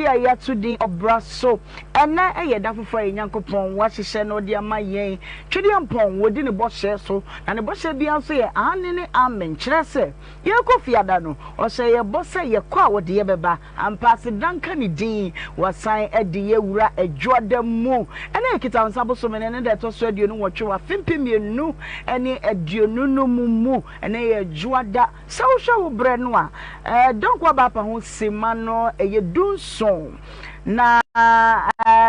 a yɛato din Ɔbra So. Ɛnnɛ yɛ da foforɔ a yɛn Nyankopɔn wahyehyɛ na ɔde ama yɛn. Twedeɛmpɔn, wɔdi ne bɔhyɛ so, na ne bɔhyɛ biara nso yɛ Aane ne Amen, kyerɛ sɛ, yɛrekɔ Fiada no, ɔhyɛɛ yɛn bɔ sɛ yɛkɔ a ɔde yɛn bɛba. Ampa, aseda nka ne din, wasan de yɛn awura Adwuada mu. Ɛnnɛ yɛ Kitawonsa bosome no ne da ɛtɔ so 28 wɔ afe 2025 mu. Ɛnnɛ yɛ Adwuada. Sɛ wohwɛ wo berɛ no a, Donkor Abaapa ho simma no yɛ 17. Na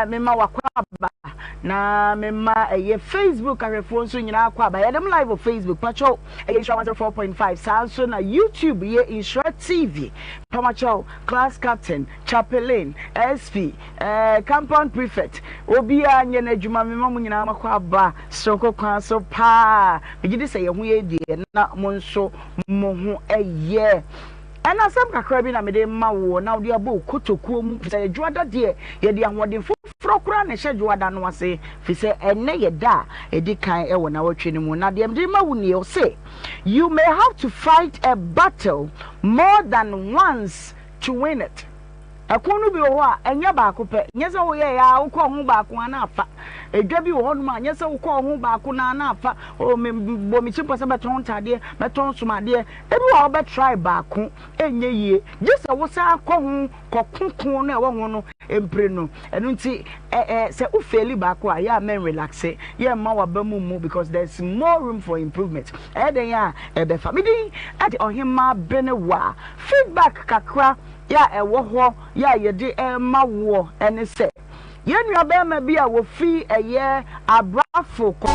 mema w'akwaaba, na mema ɛyɛ Facebook ahwɛfoɔ nso nyinaa akwaaba. Yɛde mo live wɔ Facebook, pakyɛw, ɛyɛ Nhyira 104.5. Saa nso na YouTube yɛ Nhyira TV. Pamakyɛw, class captain, chaplain, SP, eh, compound prefect, obiara nyɛ n'adwuma. Mema mo nyinaa akwaaba soronko kwan so paa. Megye di sɛ yɛn ho yɛ deɛ na mo nso mo ho yɛ. Ɛna asɛm kakra bi na mede rema woɔ na wode abɔ wo kotokuo mu, firi sɛ Dwoada deɛ, yɛde ahoɔden foforɔ koraa na ɛhyɛ Dwoada no ase, firi sɛ ɛnnɛ yɛ da a ɛdi kan wɔ nawɔtwe no mu. Na deɛ mede rema wo nie, ɔse, You may have to fight a battle more than once to win it. Ɛko no bi wɔ hɔ a, ɛnyɛ baako pɛ. Nyɛ sɛ woyɛeɛ ara wokɔɔ ho baako ara na afa. Edwa bi wɔ hɔnom a, nyɛ sɛ wokɔɔ ho baako no ara na afa. Oh, mebɔ me tirim pɔ sɛ mɛtɔn ntaadeɛ, mɛtɔn nsomadeɛ. Ebi wɔ hɔ a wobɛtrae baako, ɛnyɛ yie. Gye sɛ wosan kɔ ho kɔko ko no a ɛwɔ ho no mprenu. Ɛno nti, ɛ ɛ sɛ wo faili baako a, yɛ a mɛnrelaxe. Yɛ mma w'aba mu mmu because there's more room for improvement. Ɛyɛ dɛn a ɛbɛfa. Me din de Ɔhemmaa Benewaa. Feedback kakra yɛ a ɛwɔ hɔ yɛ a yɛde rema woɔ ne sɛ, yɛn nuabarima bi a wɔfiri ɛyɛ Abrafo kɔ.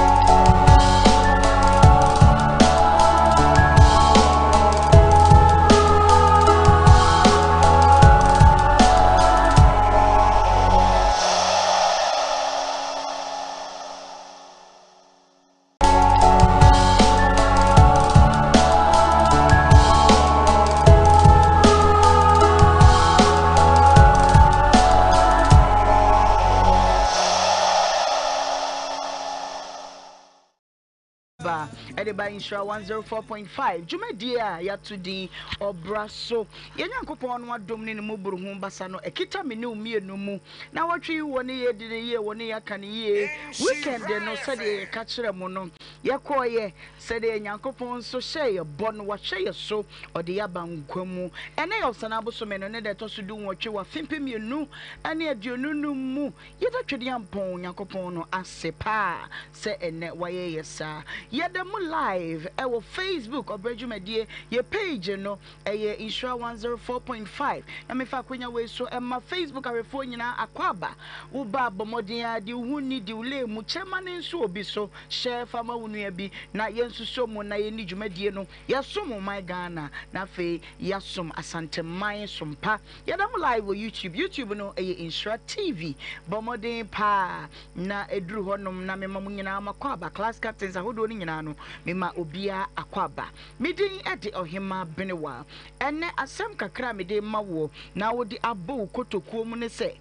ba ɛde ba Nhyira 104.5 dwumadie a yɛato din Ɔbra So. Yɛn Nyankopɔn no adom ne ne mmɔborohu basa no ɛkita me ne wo mmienu mu. Na wɔtwe yi wɔ ne yɛ di ne yie wɔ ne yɛ aka ne yie. Weekend no sɛdeɛ yɛka kyerɛ mo no yɛkɔɔyɛ sɛdeɛ Nyankopɔn nso hyɛɛ yɛ bɔ no wahwɛ yɛ so ɔde yɛ aba nkwa mu. Ɛnɛ yɛ Ɔsanaa bosome no ne da ɛtɔ so 18 wɔ afe 2025 mu. Yɛda Twedeampɔn Nyankopɔn no ase paa sɛ ɛnɛ wayɛ yɛ saa. Yɛda mu live ɛwɔ Facebook ɔbrɛ dwumadie yɛ page no Ɛyɛ Nhyira 104.5 na mefa akwanya wei so ma Facebook ahwɛfoɔ nyinaa akwaaba. Wo ba a bɔ mmɔden ara di wo ho ni, di wo lane mu, kyɛ ma no nso obi so, share fa ma wo nua bi na yɛnsosɔ mu na yɛnni dwumadie no. Yɛsom ɔman Ghana na afei yɛasom Asanteman som pa. Yɛda mo live wɔ YouTube, YouTube no ɛyɛ Nhyira TV. Bɔ mmɔden paa na ɛduru hɔ nom na mema mo nyinaa mo akwaaba, class captains ahodoɔ no nyinaa no mema obiara akwaaba. Me din de Ɔhemmaa Benewaa. Ɛnnɛ, asɛm kakra a mede rema woɔ na wode abɔ wo kotokuo mu ne sɛ,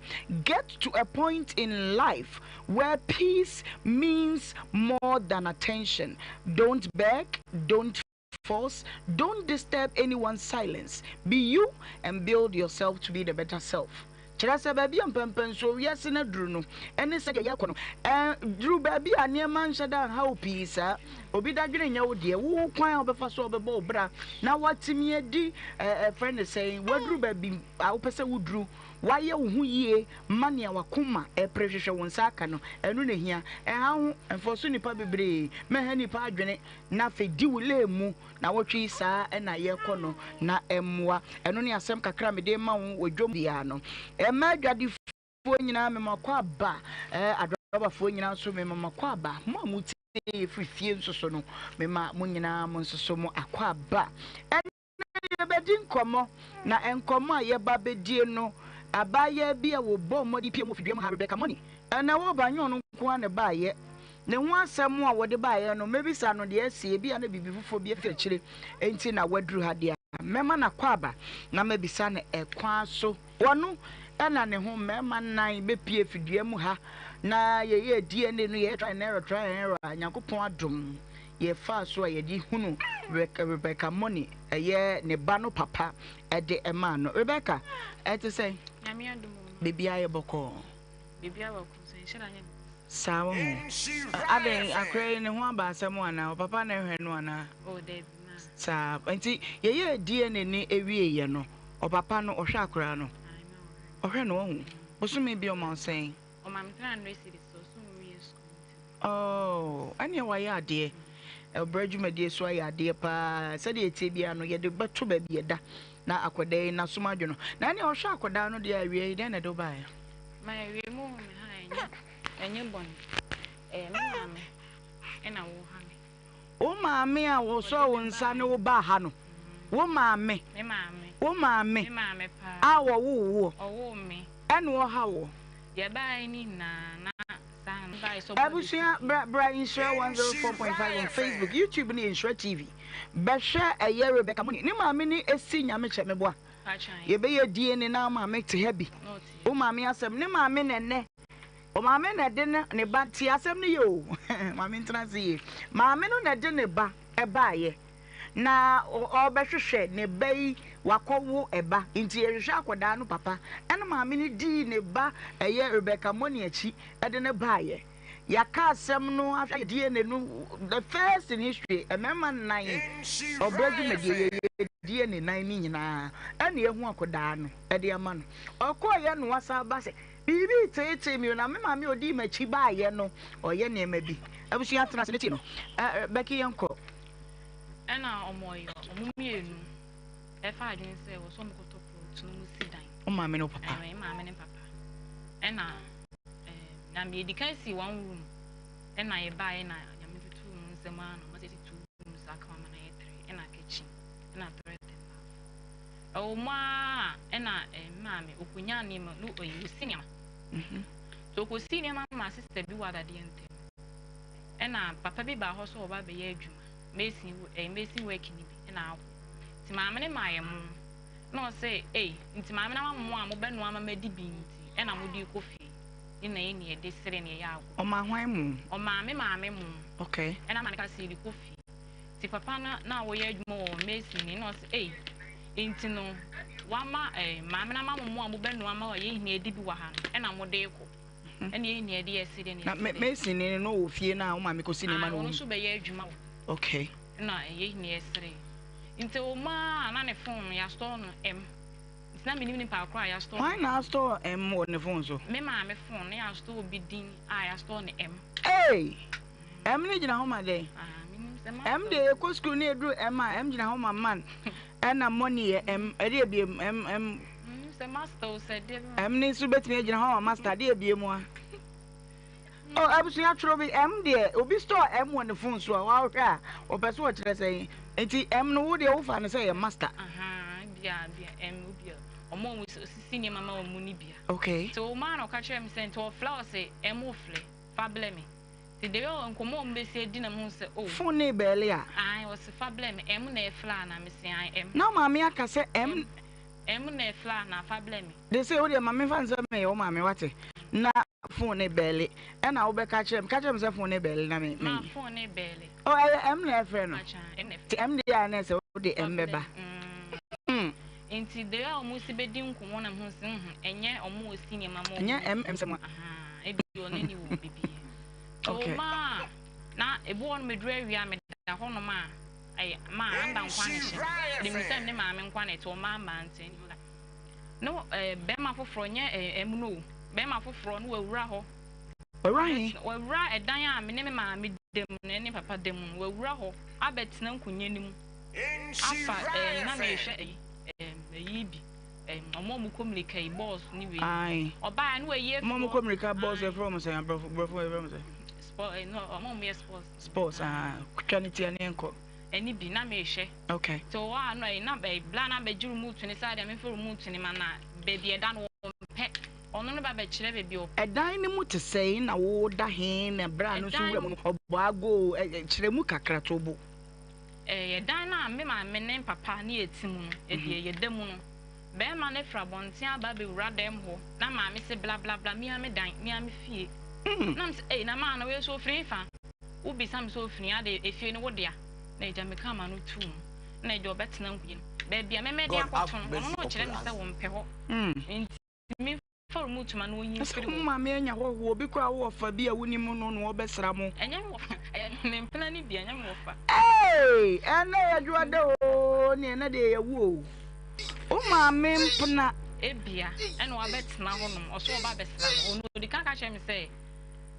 Get to a point in life where peace means more than attention. Don't beg, don't force, don't disturb anyone's silence. Be you and build yourself to be the better self. Kyerɛ sɛ, baabi a mpɛnpɛnsoɔ wiase no aduru no ne sɛdeɛ yɛrekɔ no, ɛduru baabi a nneɛma nhyɛ da nha wo pii saa. Obi dadwene nyɛ wo deɛ, wo kwan a wobɛfa so a wobɛbɔ wo bra na woatumi adi ɛfrɛ no sɛn, woaduru baabi a wopɛ sɛ woduru, woayɛ wo ho yie ma nea w'akoma repere hwehwɛ wo nsa aka no, ɛno na ɛhia. Ɛnha wo ho, mfɔso nnipa bebree, mɛha nnipa adwene na afei di wo lane mu. Nawɔtwe yi saa na yɛkɔ no na ɛmmoa. Ɛno ne asɛm kakra a mede rema wo wɔ dwom biara no. Mmaa adwadifoɔ nyinaa mema mo akwaaba, adrɔbafoɔ nyinaa nso mema mo akwaaba, mo a motie yɛ firi fie nso so no, mema mo nyinaa mo nso so mo akwaaba. Ɛnnɛ yɛbɛdi nkɔmmɔ, na nkɔmmɔ a yɛba bɛdie no, abaayaa bi a wɔbɔɔ mmɔden pie mu wɔ fidua mu ha, Rebecca Money. Ɛnnɛ woba, nyɛ ɔno nko ara na ɛbaeɛ. Ne ho asɛm a wɔde baeɛ no, mɛbisa no deɛ asi, ebia na biribi foforɔ bi afi akyire nti na waduru ha deɛ a, mɛma no akwaaba na mabisa no ɛkwan so. Ɔno na ne ho mmarima nnan bɛpue fidua mu ha na yɛyɛɛ DNA no, yɛyɛɛ try and error, try and error a, Nyankopɔn adom yɛfaa so a yɛde hunu Rebecca Money, ɛyɛ ne ba no papa de maa no. Rebecca, ɛte sɛn? Nyame adom o. Biribiara yɛ bɔkɔɔ. Biribiara bɔkɔɔ nso nhyɛ da nyɛ bɔkɔɔ. Saa wɔ ho. Adɛn akora yi ne ho aba asɛm anaa? Ɔpapa na ɛhwɛ no anaa? Oh dabi ma. Saa nti yɛyɛɛ DNA no awieɛ no ɔpapa no ɔhwɛ akora no? Ɔhwɛ no wahu. Bosome bi ɔma wo sɛn? Ɔma me 300 cedis sɛ ɔsɛ ɔnwie sukuu nti. Oh, ɛneɛ wayɛ adeɛ. Ɔbrɛ dwumadie so ayɛ adeɛ paa. Sɛdeɛ ɛteɛ biara no, yɛde bɛto baabi ɛda na akwadaa yi n'asom adwo no. Na ɛneɛ ɔhwɛ akwadaa no deɛ awie yi, dɛn na ɛde wo baeɛ? Ma awie mu wɔ me ha ɛnyɛ ɛnyɛ bɔne. Ɛyɛ me maame ɛna wo ha me. Wo maame a wɔsɔɔ wo nsa ne wo baa ha no, wo maame, Me maame. wo maame Me maame paa. a wɔwoo woɔ Ɔwoo me. ɛna ɔha woɔ. Deɛ ɛbaeɛ ne nyinaa na saa no baeɛ sɛ ɔba Abusua bɛsi fie. bra bra Nhyira 104.5 on Facebook, YouTube no yɛ Nhyira TV. Bɛhwɛ ɛyɛ Rebecca Muni ne maame ne Esi Nyamekyɛ meboa. Patran. Yɛbɛyɛ DNA na wo maame te ha bi. Na ɔte ha. Wo maame asɛm ne maame na ɛnɛ Ɔmaame na ɛde ne ne ba tie asɛm no yie o maame ntena ase yie maame no na ɛde ne ba ɛbaayɛ na ɔbɛhwehwɛ ne ba yi wakɔwo ɛba nti yɛhwehwɛ akwadaa no papa ɛna maame no dii ne ba ɛyɛ Rebecca Money akyi ɛde ne baayɛ yɛaka asɛm no ahwɛ DNA no the first in history mmarima nnan ɔbrɛ dwumadie yɛyɛ DNA nan ne nyinaa ɛna yɛhu akwadaa no ɛde ama no ɔkɔɔyɛ no wasa ba sɛ Biribi reteetee me o, na me maame a odii m'akyi baeɛ no, ɔyɛ nneɛma bi. Abusua tena ase na tie no. Ɛ, Becky, yɛnkɔ. Ɛna ɔmo yɛ ɔmo mienu ɛfa adwene sɛ wɔ sɛ ɔmo kɔtɔ plot na ɔmo si dan. Wo maame ne wo papa? Ɛɛ me maame ne papa. Ɛna ɛɛ na yɛdi kan si one room ɛna yɛbaeɛ na Nyame tutuu mu nsɛm ara na ɔmo asɛ si two rooms aka ho ama no ayɛ three ɛna kitchen ɛna toilet and bath. Ɛwɔ mu ara a ɛna eh, me maame ɔkɔnyaa nneɛma no ɔyi ɔsi nneɛma. Nti ɔkɔsii nneɛma ma sista bi wɔ adadeɛ ntam. Ɛna papa bi baa hɔ sɛ ɔba abɛyɛ adwuma, mason wo eh, mason work no bi ɛna akɔ. Nti maame no maa yɛ mo. Na ɔsɛ ei, nti maame no ama mo a mobɛnoa ama madi bi nti ɛna mode rekɔ fie. Ne na yɛ ne yɛde sere ne yɛyɛ agorɔ. Ɔmaa hwan mo? Ɔmaa me maame mo. Okay. Ɛna maame ka sɛ yɛde kɔ fie. Nti papa no na ɔyɛ adwuma wɔ mason ni na ɔse ei nti no wama eh, maame no ama mo mo a mobɛnoa ma yɛn nyinaa adi bi wɔ ha no ɛna mode rekɔ ɛna yɛn nyinaa de yɛse deɛ Na na yɛse deɛ mason ni no wɔ fie no a wo maame kɔsi nneɛma ah no ɔno wɔ mu? nso bɛyɛ adwuma wɔ Okay. na yɛn nyinaa sere nti ɔmaa na ne phone no yɛastɔɔ no M nti na menim nipa korɔ a yɛastɔɔ no Hwan na astɔɔ M wɔ ne phone so? Me maame phone na yɛastɔɔ obi din a yɛastɔɔ no M. Hey! M no gyina hɔ ma dɛn? M deɛ yɛkɔ sukuu ne yɛduru M a, M gyina hɔ ma man. Ɛna money yɛ M. Ɛde ebiem M M. M ne nso bɛtumi agyina hɔ ama master. Ɛde ebiem a. Oh, abusua twerɛ bi M deɛ obi store M wɔ ne phone so a wahwɛ a ɔpɛ so ɔkyerɛ sɛn. Nti M no wo deɛ wofa no sɛ yɛ master. Ahaa, bia bia M obi a ɔmo a osisi nneɛma ma wɔn ni bia. Okay. Nti ɔmaa na ɔka kyerɛ me sɛ nti ɔflɛ ɔse M oflɛ fa blɛ me. Nti the way nkɔmmɔ a wɔbɛsi adi na mehu sɛ oh. Phone no rebɛɛle a. Ae, ɔse fa blɛ me, M na ɛflɛ anaa? Mese ae, M. Na wo maame aka sɛ M. M na ɛflɛ anaa, fa blɛ me. De sei wo deɛ ma memfa no sɛ meyɛ wo maame wate, na phone no rebɛɛle ɛna wobɛka kyerɛ me, ka kyerɛ me sɛ phone no rebɛɛle na me. Ma phone no rebɛɛle. Oh ɛyɛ M na ɛfrɛ no? Akyɛ, M na ɛfrɛ. Nti M deɛ a na ɛsɛ wode M bɛba. Mm. Nti the way a wɔn si bɛdi nkɔmmɔ na mehu sɛ mhm, ɛnyɛ wɔn a wɔsi nneɛma ma wɔn. Ɛnyɛ M M sɛ mo. Ahaa, ebi ɔne ne wɔ biribi yɛ. Nti Okay. ɔma a, na ebi wɔ hɔ nom eduru awia a meda hɔ nom a, ɛyɛ ma anda nko ara na ɛhyɛ me. Menim sɛ me ne maame nko ara na ɛte, ɔma mmaa nti ɛne ɔda. No eh, bɛrima foforɔ nyɛ eh, ɛmu no o, bɛrima foforɔ no wawura hɔ. Wawura he? Wawura ɛdan a me ne me maame da mu no ɛne papa da mu no, wawura hɔ abɛtena nkonnwa no mu afa eh, na mehwɛ eh, eh, ɛyi bi. Ɔmo a ɔmo kɔ mirika yi bɔs ne wei. Ae. Ɔbaa no wayi afi hɔ. Ɔmo a ɔmo kɔ mirika bɔs yɛfrɛ ɔmo sɛn abrɔfo brɔfo yɛfrɛ ɔmo sɛn. Sport eh no ɔmo a ɔmo yɛ sports. Sports ah twa ne tia ne yɛn kɔ. Ɛne bi na mehwɛ. Okay. Nti ɔwɔ a no ɛyi na ɛyi bla na abɛgye remote ne saa deɛ memfa remote ne ma na baabi ɛda no ɔmpɛ ɔno no ba bɛkyerɛ baabi ɔpɛ. Ɛdan no mu te sɛn na wo da he na bra no nso wura mu no ɔbɔ agoo ɛ kyerɛ mu kakra to bo. Ɛyɛ dan no a me maame ne papa ne yɛ te mu no, deɛ yɛda mu no. Barima no firi abɔnten aba abɛwura dan mu hɔ, na maame se bla bla bla, me ara me dan, me ara me fie. Na mese, ei, na maa no wei nso ɔfiri hefa? Wobisa me sɛ ɔfiri he, ade efie no wo dea? Na agya mekaa m'ano too mu, na agya ɔbɛtena nkonnwa mu. Baabi a me mede God akɔto have no, ɔno mercy na ɔkyerɛ upon me sɛ us. wɔmpɛ hɔ. Nti memfa. ɔmo tuma na ɔnyi Ɛsɛ mfiri wo hɔ. maame anya hɔhoɔ obi koraa wo wɔfa bi a wonim no na ɔbɛsra mo. Ɛnyɛ me wɔfa, ɛyɛ ne mpena no bi, ɛnyɛ me wɔfa. Eei! Ɛnɛ yɛ dwoada oo, ne ɛnɛ deɛ yɛwu oo. Wo maame mpena. Ebia ɛna wabɛtena hɔnom, ɔso ɔba abɛsra no. Ɔno odi kan ka kyerɛ me sɛ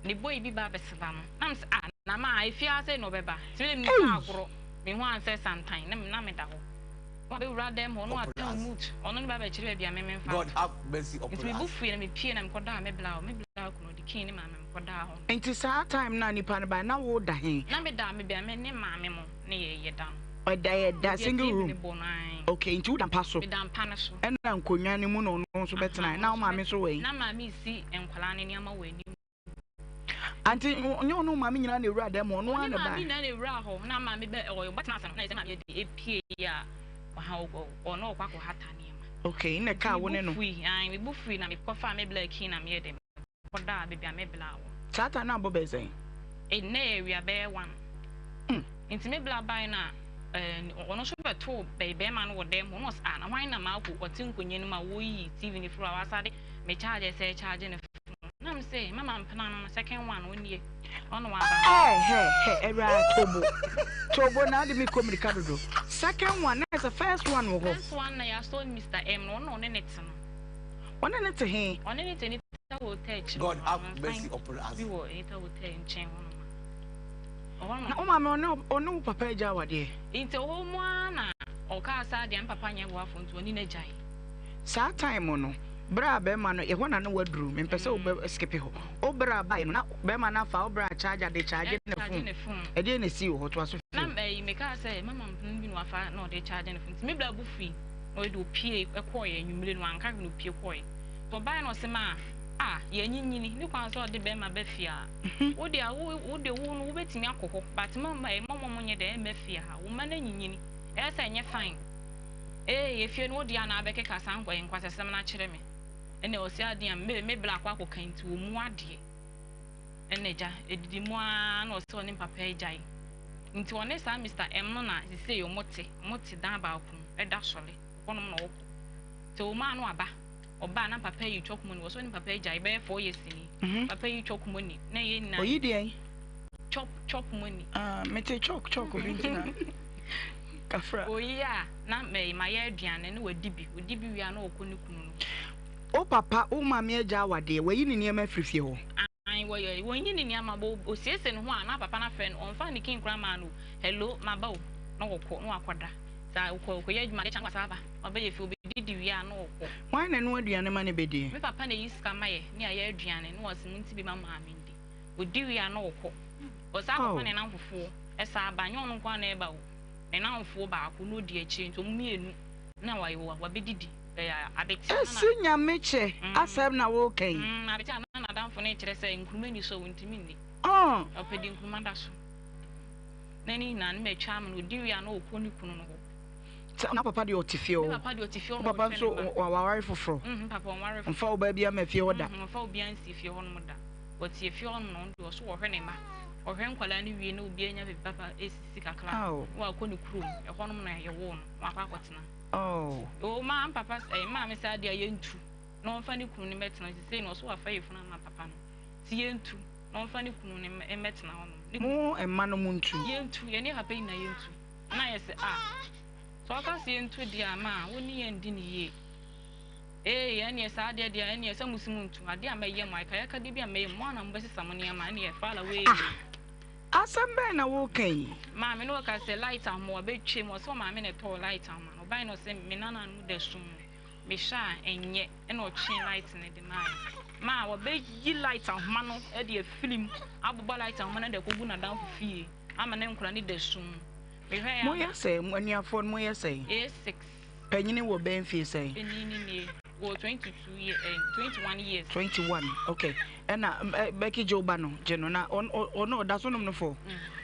ne boy bi ba abɛsra no. Na me sɛ ah, na ma efie ha sɛ na ɔbɛba. Nti me de me Ei! agorɔ, me ho ansɛ santan, na na meda hɔ. Wabɛwura dɛm hɔ na watɛn mute, ɔno ne ba bɛkyerɛ baabi a me memfa God nto. have mercy Nti upon me bo us. fuiɛ na mepie na mekɔdaa me bla hɔ, me bla kunu ɔde key ne maa me mekɔdaa hɔ. Nti saa time no a nipa no bae na wo da he? Na meda me bea me ne maame mo ne yɛ yɛ da no. Ɛda yɛ da Baabi a single TV room? no bɔ no ae. Okay, nti woda mpa so? Meda mpa no so. Ɛna nkonwa no mu na ɔno nso Aha, bɛtenae, ɔno na wo nso maame bɛ nso wɔ he? na maame resi nkwadaa no nneɛma wɔ anim. Ante nyɛ ɔne wo maame nyinaa na ewura dɛm hɔ, ɔno Ɔne ara na maame ɛbae. nyinaa na ewura hɔ na maame bɛ ɔyɛ ɔbɛtena ase no na yɛ sɛ maame de epie yi a ɔha ɔno ɔkɔ akɔhata nneɛma. Okay, nna Nti ɛkaa me wo bo ne no. fui, ae me bo fui na mekɔfaa me bla key na meyɛ dɛ mekɔdaa baabi a me bla wɔ. Saa time no abɔ bɛyɛ sɛn? Nnɛ yɛ awia bɛyɛ one. Nti me bla bae no a ɛɛ ɔno nso bɛtoo bɛyi bɛrima no wɔ dɛm hɔ na ɔsɛ ah na hwan na maako ɔte nkonnwa no mu a wɔreyi TV no firi hɔ a wasa de me charger sɛ ɛcharge ne phone. Na me se mama mpena no no second one ɔnie ɔno waba no. Ɛɛ hɛ hɛ awuraa tobo tobo na ade me kɔ mirika dodo second one na ɛsɛ first one wɔ hɔ. First one na yɛasɔ Mister M no ɔno na ɔne ne te no. Ɔne ne te he? Ɔne ne te Anita Hotel akyi God no have amansan mercy upon us. bi wɔ Anita Hotel nkyɛn hɔ nom a ɔhɔ Na nom. wo maame ɔne ɔne wo papa agya awadeɛ? Nti ɔhɔ mu ara na ɔkaa saa deɛ me papa nyɛ boafo nti ɔne no agyae. Saa time no berɛ a bɛrima no ɛhɔ na na waduru mempɛ sɛ wobɛ skipe hɔ wo berɛ a baeɛ no na bɛrima no afa wo berɛ a charger de charge ne phone ɛdeɛn na ɛsii wɔ hɔ toa so Na firi. ɛyi mekaa sɛ mama mpena bi na wafa na ɔde charge ne phone nti me bra bo fui na ɔde opie kɔɔeɛ anwummere no wanka hwee na opie kɔɔeɛ nti ɔbaeɛ na ɔse maa ah yɛanyinyini ne kwan sɛ ɔde bɛrima ba fie a wo deɛ wo wo deɛ wo no wobɛtumi akɔ hɔ but mama mama mo nyɛ dɛ ɛmma fie ha wo mma no anyinyini ɛyɛ sɛ ɛnyɛ fine. Ee, efie no wo dea na abɛkeka saa nkwasasɛm no akyerɛ me. Ɛna ɔse adeɛ a me me bra akɔ akɔka nti ɔmu adeɛ. Ɛna agya, ɛdidi mu ara na ɔse ɔne mpapa agyae. Nti ɔne saa Mister M no na sesei ɔmo te, ɔmo te dan baako mu, ɛda sɔre, hɔnom na ɔkɔ. Nti ɔwɔ mu a na waba, ɔba a na papa yi chop money, ɔse ɔne papa agyae bɛyɛ 4 years ni. Papa yi chop money, na yɛn nyinaa. Ɔyi deɛn? Chop chop money. Ah, mete chok chok bi nti na kafra. Oyi a na mɛ mayɛ aduane na wadi bi, odi bi wie a na ɔkɔ ne kunu no. Wo papa, wo maame agya awadeɛ, wayi ne nneɛma afiri fie hɔ? Ae, wɔyɛ, wɔnyi ne nneɛma, bɔ osiesie ne ho a na papa no afrɛ no, ɔmfa ne kin koraa maa no o, hello, maba o, na ɔkɔ, na wakɔda. Saa, ɔkɔ, ɔkɔyɛ adwuma, adeɛ kye a na wasan aba, wabɛyɛ fie, ɔbɛdidi wie a na ɔkɔ. Hwan na ɛnoa aduane ma no bɛdie? Me papa na ɛyi sika ma yɛ, ne ayɛ aduane, na ɔse monti bi ma maame ndi. Odi wie a na ɔkɔ. Ɔsan kɔfa ne nnamfofoɔ san ba. Ɛnyɛ ɔno nko ara na ɛreba o. Ne nnamfoɔ baako na ɔdi akyire nti wɔn mmienu na wɔabɛdidi. Ɛyɛ abeteɛ na. Esi Nyame kyɛ asɛm na woka yi. Abeteɛ na n'adamfo no rekyerɛ sɛ nkruma nni so a ɔntumi nni. Ɔpɛ de nkruma da so. Na ne nyinaa no matwa ama no. Ɔdi wie a na ɔkɔ ne kunu no hɔ. Sɛ na papa deɛ ɔte fie hɔ. Me papa deɛ ɔte fie hɔ Wo na papa ɔhwɛ nso ne mma. waware foforɔ. Mm, papa ɔnware foforɔ. Ɔmfa ɔbaa biara mma fie hɔ da. Mm, ɔmfa obiara nsi fie hɔnom da. Ɔte fie hɔnom na ɔno deɛ ɔso ɔhwɛ ne mma. Ɔhwɛ nkwadaa no wie na obiara nya baabi papa esisi kakra. Ao. Na wakɔ ne kurom. Ɛhɔnom na yɛwoo no. Na wakɔ akɔtena. Oh. Oo, maa papa ɛɛ maame saa deɛ yɛntu na ɔmfa ne kunu no mmɛtena. Sesei no ɔso wafa yafunu ama papa no. Nti yɛntu na ɔmfa ne kunu no mmɛtena hɔnom. Ne kunu. Mo mma no montu. Yɛntu, yɛne papa nyinaa yɛntu. Na ayɛ sɛ, Ah, sɛ ɔka sɛ yɛntu deɛ a, ma wo ne yɛn ndi no yie. Ee, ɛnneɛ saa adeɛ deɛ, ɛnneɛ sɛ mo se montu, adeɛ a mɛyɛ mo, ayakayakadeɛ bi a mɛyɛ mo, mo ara na mobɛsesa mo nneɛma, ɛnneɛ far away. Ah, asɛm bɛn na woreka yi? Maame no ɔka sɛ light ahoma wabɛtwam, ɔsɛ ɔmaame na ɛtɔɔ light ahoma no, ɔbae na ɔsɛ me nananom da sum mu, mehwɛ a ɛnyɛ, ɛna ɔtwee light no de mae. Maa wabɛyi light ahoma no de afiri mu, abobɔ light ahoma no de akɔgu n'adamfo fie. Ama ne nkora ne da sum mu. Mehwɛ ya. Moyɛ sɛn? Mo anuafoɔ no moyɛ sɛn? Yɛyɛ six. Panyini wɔ bɛn mfie sɛn? Panin no nie, wɔ 22 year, eh, 21 years. 21, okay. Ɛna eh, Becky gye wo ba no, gye no na ɔno ɔda so nom no fo.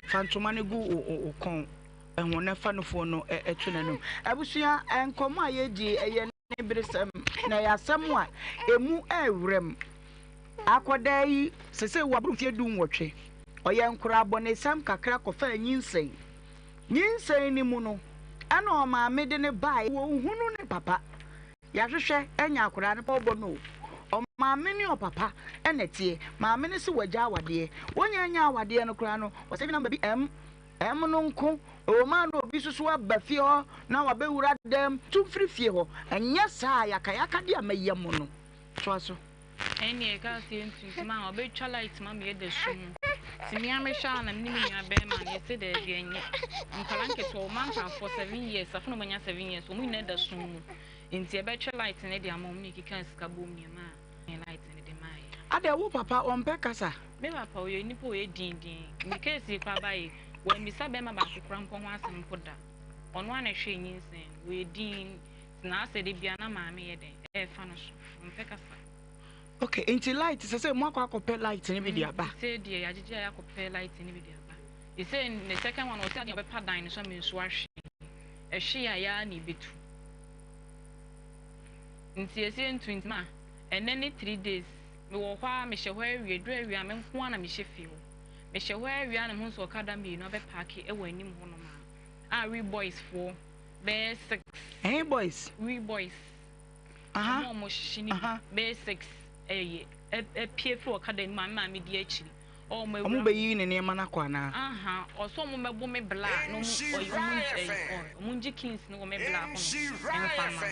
Fa ntoma no gu wo kɔn ho na fa nufoɔ no to n'anum. Abusua, nkɔmmɔ a yɛredi ɛyɛ aniberesɛm na ɛyɛ asɛm a emu ɛrewerɛm. Akwadaa yi, sesei waboro mfeɛ dunwɔtwe. Ɔyɛ nkoraabɔnesɛm kakra kɔfaa nyinsɛn. Nyinsɛn no mu no, ɛna ɔmaame de no baeɛ. Wɔnhunu ne papa. Yɛahwehwɛ anya akwadaa no, ɔrebɔ no o. Ɔmaame ne ɔpapa na ɛteɛ. Maame no se wagya awadeɛ. Wɔnnya nnya awadeɛ no koraa no, wɔsɛ number bi ɛm, ɛm no nko. Ɛwɔ mu a na obi nso so aba fie hɔ na wabɛwura dɛm. Tu mfiri fie hɔ. Ɛnyɛ saa a, yakayakadeɛ a mɛyɛ mo no. Toa so. Ɛnneɛ ɛkaa sɛ yɛntu nti ma ɔbɛtwa light ma me yɛda sum mu. Nti me ara mehwɛ a na me ne me nua bɛrima no yɛse daabi ɛnyɛ. Nkwadaa nketewa, wɔn ntafoɔ 7 years, afei na wɔanya 7 years, wɔn nyinaa da sum mu. Nti yɛbɛtwe light no de ama wɔn na yɛkekaa sika boom na yɛmaa yɛn light no de maeɛ. Adɛn wo papa ɔmpɛ kasa? Me papa ɔyɛ nipa ɔyɛ dindin. Me case yi koraa baeɛ wammisa bɛrima baako koraa mpo ho asɛm mpo da. Ɔno ara na ɛhwɛɛ nyinsɛn no. Ɔyɛ dinn. Nti na asɛ da biara na maame yɛ dɛn ɛɛfa no so. Ɔmpɛ kasa. Ok nti light sɛsɛ mo akɔ akɔpɛ light no bi de aba? Sesei deɛ yɛagyegye a yɛakɔpɛ light no bi de aba. Sesei ne second one ɔsɛ adeɛ ɔbɛpa dan no so ama nsuo ahwe. Ɛhwe a yɛa na ɛbɛtu. Nti yɛsɛ yɛntu nti ma ɛnɛ ne 3 days mewɔ hɔ a mehyɛ hɔ awie duru awia me nko ara na mehyɛ fie hɔ. Mehyɛ hɔ awie a na mehu sɛ ɔkada mmienu abɛpaake wɔ anim hɔnom a a we boys foɔ bɛyɛ 6. Ɛhe boys? We boys. Aha. Ɔmo a ɔmo hyehye ne bi bɛyɛ 6 ɛyɛ apue firi ɔkada no mu a me maame di akyiri. Ɔmo awura. Ɔmo bɛyi ne nneɛma no akɔ anaa? Aha, ɔsɛ ɔmo mɛbo me bla na ɔmo ɔyi ɔmo ɛyi ɔmo ngye kings no wɔ me bla hɔ no ɛnfa ma no.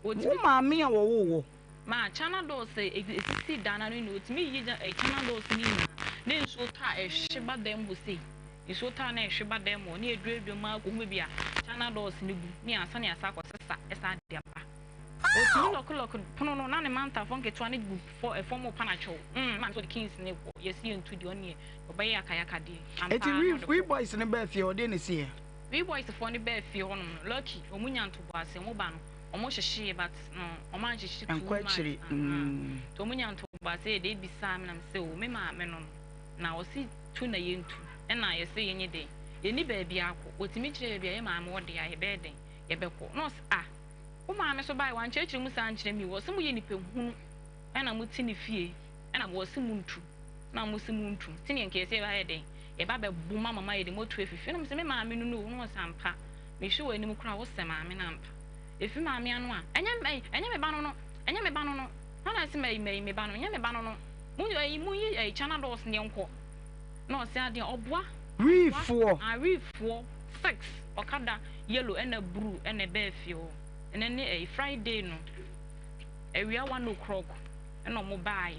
Wo maame a wɔwoo wo. Ma channel doors a esisi dan no ano nyinaa otumi yi gya channel doors no nyinaa na nsuo tɔ a ɛhwe ba dan mu hɔ sei. Nsuo tɔ a na ɛhwe ba dan mu hɔ na yɛduadua mu ara kɔhu baabi a channel doors no gu ne yɛansa na yɛasan akɔsesa san de aba. Otumi lɔke lɔke pono no na ne mantafoɔ nketewa no gu fɔ fam repa no atwɛw. Mm, maame sɛ ɔde keys no rekɔ, yɛse yɛntu deɛ ɔneɛ ɔbɛyɛ akayakadeɛ. Ampa Eti ara na we ɔde we kɔ. boys no baa fie hɔ deɛ na esiiɛ? We boys foɔ no baa fie hɔ nom no lucky ɔmo nya ntoboase ɔmo ba no ɔmo hyehyeeɛ but no ɔmo anhyehye too Ɛnkɔ much akyiri ahaa mm. nti ɔmo nya ntoboase yɛ dɛ bisaa me na me sɛ oo me maame no no na ɔse tu na yɛntu ɛna yɛse yɛnyɛ dɛn yɛnni baabi akɔ ɔtumi kyerɛ baabi a yɛ maame wɔ deɛ a yɛbɛyɛ dɛn yɛbɛkɔ na ɔse ah Wo maame nso bae, wankyerɛkyerɛ mu saa ankyerɛ me o. Ɔse moyɛ nipa hunu ɛna mote ne fie ɛna ɔse montu na mose montu. Nti neɛ nka yɛse yɛbɛyɛ dɛn? Yɛba bɛbo mo ama moayɛ dɛn? Moatu afi fie. Ɛna mese me maame no no o. Na ɔse ampa, mehwɛ w'anim koraa wosɛ maame no ampa. Ɛfiri maame ano a, ɛnyɛ ɛnyɛ me ba no no, ɛnyɛ me ba no no. Hwan na ɛse mɛyi me ba no, ɛnyɛ me ba no no. Mo ɛyi monyi ɛyi channel doors no yɛnkɔ. Na ɔse adeɛ ɔboa. Wiifoɔ. Ah wiifoɔ 6 ɔkada yellow ɛna bruu ɛna ɛbɛɛ fie hɔ ɛnɛ ne ɛyi Friday no awia 1 o'clock ɛna ɔmo baayɛ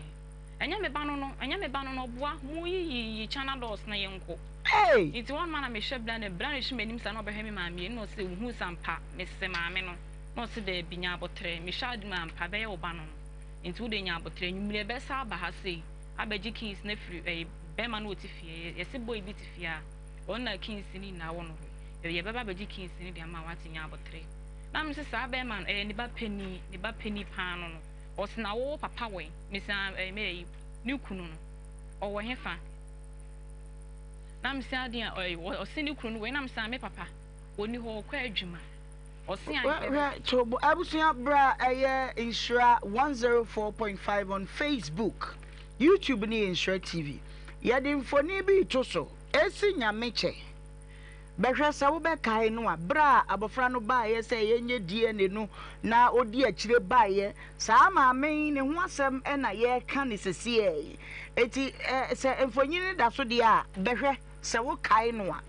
ɛnyɛ me ba no no ɛnyɛ me ba no no ɔboa mo yi yi yi channel doors na yɛn kɔ Hey! nti wɔn ma na mehwɛ bla na bla na ehwɛ m'anim saa na ɔbɛhwɛ me maame yɛ na ɔse ohun sampa mese maame no na ɔse daabi nya abotrɛ mehwɛ adi mu ampa bɛyɛ wo ba no no nti wo de nya abotrɛ nwumire bɛsa aba ha sei abɛgye keys no afiri ɛyi bɛrima no ɔte fie yɛse boy bi te fie a ɔno na keys no nyinaa wɔ no hɔ yɛbɛba abɛgye keys no de ama wate nya abotere na mese saa bɛrima no ɛyɛ ne ba panin ne ba panin paa no no ɔse na wo papa wɔ mese ɛyi mɛ ne kunu no ɔwɔ he fa na mese adeɛ a ɛyi ɔse ne kunu no wɔ na mese me papa ɔni hɔ ɔkɔ adwuma ɔse a Hwɛ kyobo abusua bra ɛyɛ nhyira 104.5 on Facebook, YouTube ne yɛ Nhyira TV. Yɛde mfoni bi reto so. Esi Nyame kyɛ. Bɛhwɛ sɛ wobɛkae no a, berɛ a abɔfra no baeɛ sɛ yɛnyɛ DNA no na ɔdi akyire baeɛ, saa maame yi ne ho asɛm na yɛreka no sesiɛ yi. Enti sɛ mfonini no da so deɛ a, bɛhwɛ sɛ wokae no a.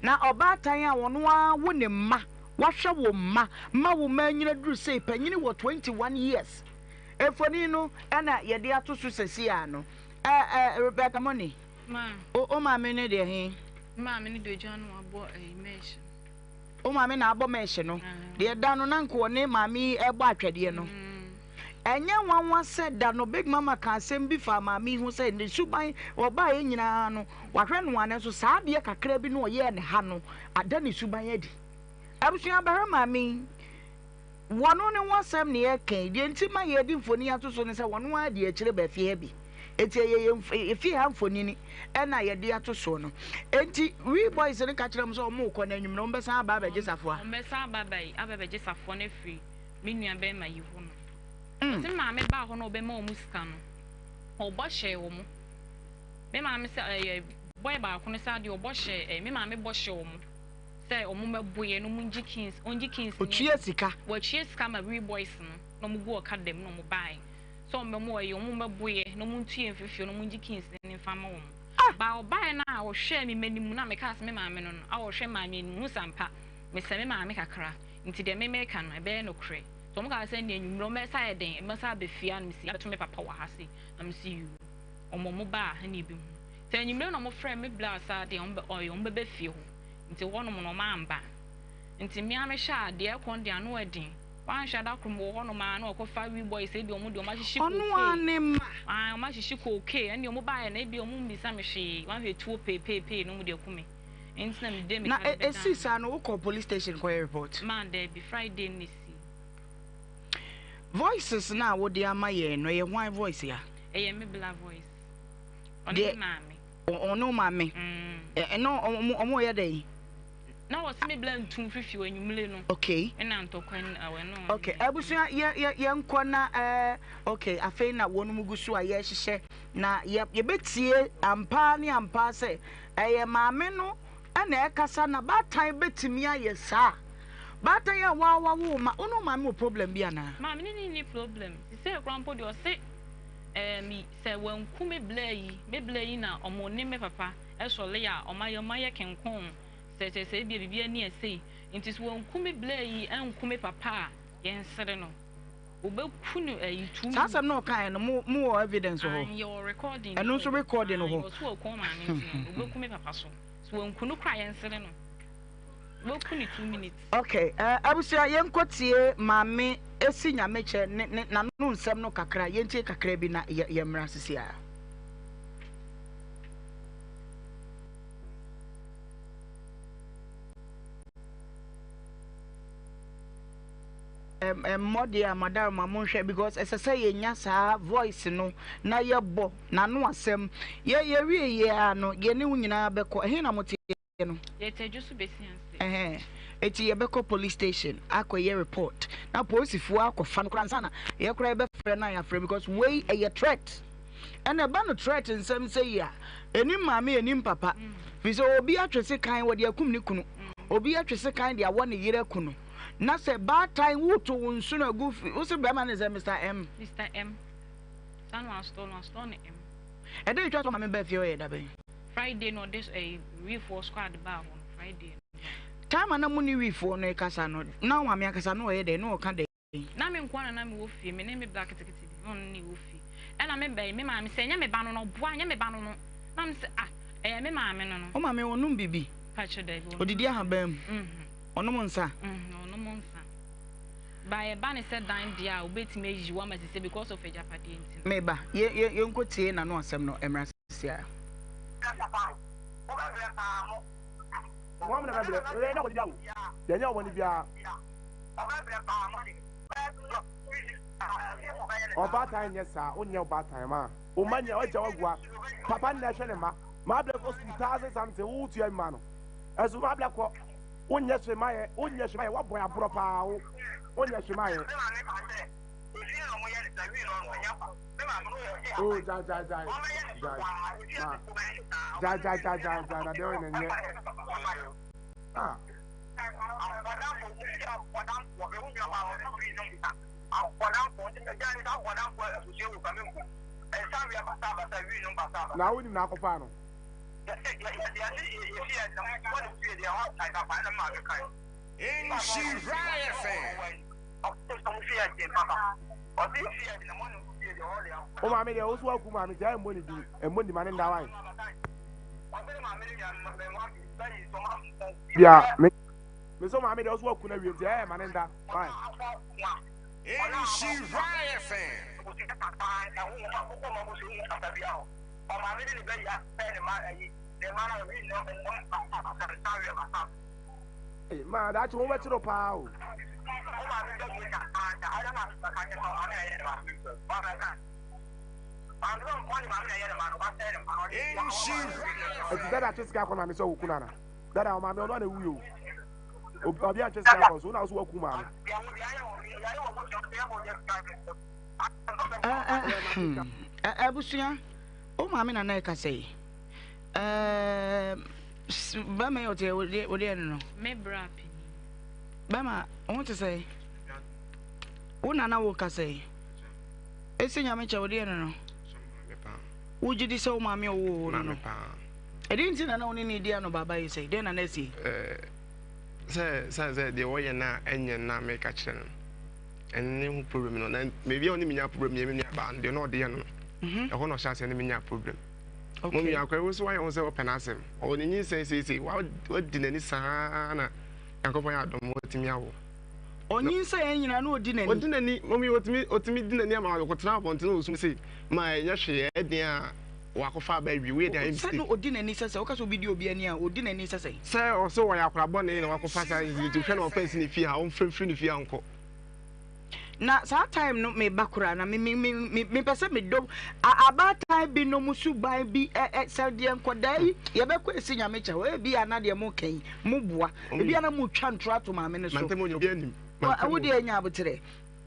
Na ɔbaatan a ɔno ara wo ne mma, wahwɛ wo mma ma wo mma anyini aduru sei, panyini wɔ 21 years. Mfoni no na yɛde ato so sesiɛ no. Ɛ ɛ Rebecca Money. Ma. O o maame no deɛ he? Me maame no deɛ ogyina no wabɔ ɛyi mesh no. O maame na abɔ mesh no. Deɛ da no na nka ɔne maame yi ɛbɔ atwɛdeɛ no. Ɛnyɛ nwanwa sɛ da no Big Mama ka asɛm bi faa maame yi ho sɛ ne suban ɔbaeɛ nyinaa no wahwɛ no a nanso saa adeɛ kakra bi no ɔyɛɛ ne ha no ada ne suban adi. Abusua bɛhwɛ maame yi. Wɔno ne ho asɛm na yɛreka yi. Deɛ nti ma yɛde mfoni ato so ne sɛ wɔno ara di akyire ba fie ha bi. Enti ɛyɛ yɛn efie ha mfonini ɛna yɛde ato soɔ no. Enti we boys no ka kyerɛ wɔn sɛ wɔn rekɔ na anwummerɛ wɔn bɛsan aba abɛgye safoa. Wɔn bɛsan aba aba abɛgye safoa no afiri me nua bɛrima yi hɔ nom. Ɔse me maame baa hɔ na ɔbɛma wɔn sika no, ɔbɔ hyɛɛ wɔn. Me maame sɛ ɛyɛ boy baako no sɛ adeɛ ɔbɔ hyɛɛ ɛɛ me maame bɔ hyɛɛ wɔn. Sɛ ɔmo mɛbo yɛ na ɔmo ngye kings ɔngye kings no. Otua sika. Watua sika ma wee boys no na ɔmo gu ɔka dɛm na ɔmo bae. Sɛ wɔn bɛmo ɛyɛ wɔn bɛbo yɛ na wɔn ntu yɛ mfiri fie na wɔn ngye keys no mfa ma wɔn. Ba ɔbaeɛ no a ɔhwɛɛ me m'anim na mekaa sɛ me maame no no a ɔhwɛ maa me anim hu sɛ ampa mesɛ me maame kakra nti deɛ me meka no ɛbɛyɛ nokorɛ. Nti wɔn kaa sɛ ɛnneɛ anwummerɛ wɔn bɛsa ayɛ dɛn ɛbɛsa aba fie a na mesi abɛto me papa wɔ ha sei na mesi yoo wɔn wɔn ba a ɛna ɛbɛhu. Nti anwummerɛ na wɔn frɛɛ me bla saa deɛ wɔn bɛ ɔyɛ wɔn bɛba fie hɔ nti hɔnom no wɔn amba. Nti me ara mehwɛ a deɛ ɛkɔ no deɛ ano ɛden. Wanhwɛ a da koro mewɔ hɔnom ara na wɔkɔfa wee boys ebi wɔn deɛ wɔn ahyehye Ɔno ara cocaine. ne mma. Ae wɔn ahyehye cocaine ɛnneɛ wɔn baeɛ no ebi wɔn mmisa me hwee wanhwɛ tuo peepeepee na wɔn de aku me. Nti na mede Na mirika de esii bɛdan saa no wokɔɔ police station kɔyɛ report? Ma daabi Friday no na esii. Voices no a wode ama yɛn no ɛyɛ hwan voice a? Ɛyɛ me bla voice. Ɔne Deɛ me maame. ɔne wo maame. Mm. Ɛno ɔmo ɔmo yɛ dɛn? Na wɔse me bla ntu mfiri fie hɔ anwummere no. Okay. Ɛna ntɔkwa no awɔ ɛno. Okay, abusua yɛ yɛ yɛnkɔ na ɛɛ okay afei na wɔn mu gu so a yɛrehyehyɛ na yɛ yɛbɛtie ampa ne ampa sɛ ɛyɛ maame no ɛna ɛkasa na baatan bɛtumi ayɛ saa baatan a wawa wo ma wo ne wo maame wɔ problem bi anaa? Maame ne ne nni problem sisei koraa mpo deɛ ɔse ɛɛm sɛ wanku me bla yi me bla yi na ɔmo ne me papa sɔle a ɔmo ayɛ ɔmo ayɛ kenkon sɛ kyerɛ sɛ ebia biribi ani ɛsei nti sɛ wanku me bla yi anku me papa a yɛnsere no wɔbɛku no ayi tum. Saa asɛm na ɔkaeɛ no mo mo wɔ evidence wɔ hɔ? Aane yɛwɔ recording Ɛno nso recording wɔ hɔ? Aane ɔso waku ɔmaame nti no wɔbɛku me papa so sɛ wanku no koraa yɛnsere no wɔbɛku no 2 minutes. Ok eh abusua yɛnkɔ tie maame Esi Nyamekyɛ ne ne n'ano nsɛm no kakra yɛntie kakra bi na yɛ yɛmmra sisi ara. Mmɔ deɛ a madam ma monhwɛ because ɛsɛ sɛ yɛnya saa voice no na yɛbɔ n'ano asɛm yɛ yɛwie yɛ a no yɛne wo nyinaa bɛkɔ ɛhe na mote no. Yɛte adwo so bɛsi ase. Ɛhɛn eti yɛbɛkɔ police station akɔyɛ report na polisifoɔ akɔfa no koraa ansa na yɛ koraa yɛbɛfrɛ no a yɛafrɛ because wei ɛyɛ threat ɛna ɛba no threat nsɛm sɛ yi a ɛnim maame ɛnim papa fi sɛ obi atwe sekan wɔde akum ne kunu obi atwe sekan de awɔ ne yere aku no na sɛ baatan woto wo nsono agu fi wo se bɛrima ne sɛ Mr. M. Mr. M. Saa na wasotɔ no wasotɔ ne M. Ɛdɛ etwa sɛ maame baa fie ɔyɛ da bɛn? Friday na ɔde ɛyi wifoɔ squad baa hɔ no Friday no. Time a na mo ne wifoɔ no rekasa no na wo maame ankasa na ɔyɛ dɛn na ɔka dɛn? Na me nko ara na na mewɔ fie me ne me bra ketekete bi na ɔno na ɛwɔ fie ɛna me ba yi me maame sɛ ɛnyɛ me ba no no ɔboa ɛnyɛ me ba no no na me sɛ ah ɛyɛ me maame no no. Wo maame ɔnom biribi? Pakyɛ daabi ɔnom. Ɔdidi ahaban mu? Mhm. Ɔnom nsa? Mhm ɔnom nsa. Ba ɛba ne sɛ dan deɛ a obetumi ayi wo ama sisɛ because of agyapadeɛ nti no. Me ba yɛ yɛ yɛnkɔ tie n'ano asɛm no mmra sisi ara. Wɔn na bɛbrɛ, yɛnyɛ wɔn biara o, yɛnyɛ wɔn biara. Ɔbaatan nyɛ saa, wonyɛ ɔbaatan ma. Wo mma nyɛ, wagya wagua. Papa nna ɛhwɛ ne mma. Maa blɛ kɔ sukuu thousand something, wo tua bi ma no. Ɛso maa blɛ kɔ, wonyɛ hwee ma yɛ, wonyɛ hwee ma yɛ, wabɔ yɛ aborɔ paa wo, wonyɛ hwee ma yɛ. Oh, jai jai jai jai ma jai jai jai jai jai na deɛ ɔyɛ na nyɛ ah. Na wonim na akɔfaa no. Nhyira FM. Wo maame deɛ wo so waku maame nti ayɛ mmɔ ne din mmɔ ne ma ne nda wae. Bia me me so maame deɛ wo so waku na wie nti ayɛ ma ne nda wae. Nhyira FM. Maa daakye ho bɛkyerɛ paa o. Eti dada twe sika akɔ maame sɛ ɔku nana. Dada ɔmaame ɔno ana ewu o. Obi antwe sika akɔ so na ɔso waku maame. Abusua, o maame na na ɛkasa yi. Bɛma yi ɔte wodeɛ no no. Me bra panyin. Bɛma, wo te sɛ? Wo na na wo kasa yi. Esi Nyame kyɛ wo deɛ no no. Wogye di sɛ wo maame a ɔwoo wo no no? Ɛdeɛn nti na na wo ne no redi anobaaba yi sɛi? Dɛn na na asi? Sɛ sane sɛ deɛ wɔyɛ no a ɛnyɛ no a meka kyerɛ no no, ɛno ne ho problem no. Na baabi a ɔne me nya problem yɛ me nuabaa no, deɛ na ɔde yɛ no no, mhm. ɛhɔ na ɔhyɛ aseɛ ne me nya problem. Mom yɛ akora wo so wayɛ ho sɛ ɔpɛ n'asɛm. Ɔwɔ ne nyinsɛn seesei, wadi n'ani saa na Nyankopɔn yɛ adom watumi awo. Ɔnyinsɛn yɛn nyinaa na ɔdi n'ani. Ɔdi n'ani, mom yi ɔtumi ɔtumi di n'ani ama ɔkɔtena abɔnten wɔ sum se ma ɛnyɛ hwee ɛyɛ den a wakɔfa aba awie woyɛ den ayɛ mistake. Sɛ no ɔdi n'ani sɛ sɛ woka sɛ obi di obi ani a ɔdi n'ani sɛ sɛn. Sɛ ɔse ɔyɛ akora bɔne na wakɔfa saa nti hwɛ na ɔfa nsi ne fie ha ɔmfa mfiri ne fie ha nkɔ. Na saa time no me ba koraa na me me me me mepɛ sɛ me dɔ abaatan bi nom suban bi ɛ ɛ sɛ deɛ nkɔdaa yi yɛbɛkɔ esi nyame kyɛ hɔ ebi a na deɛ mo ka yi mo boa ebi a na mo twa ntoro ato maame no so wo deɛ nya aboterɛ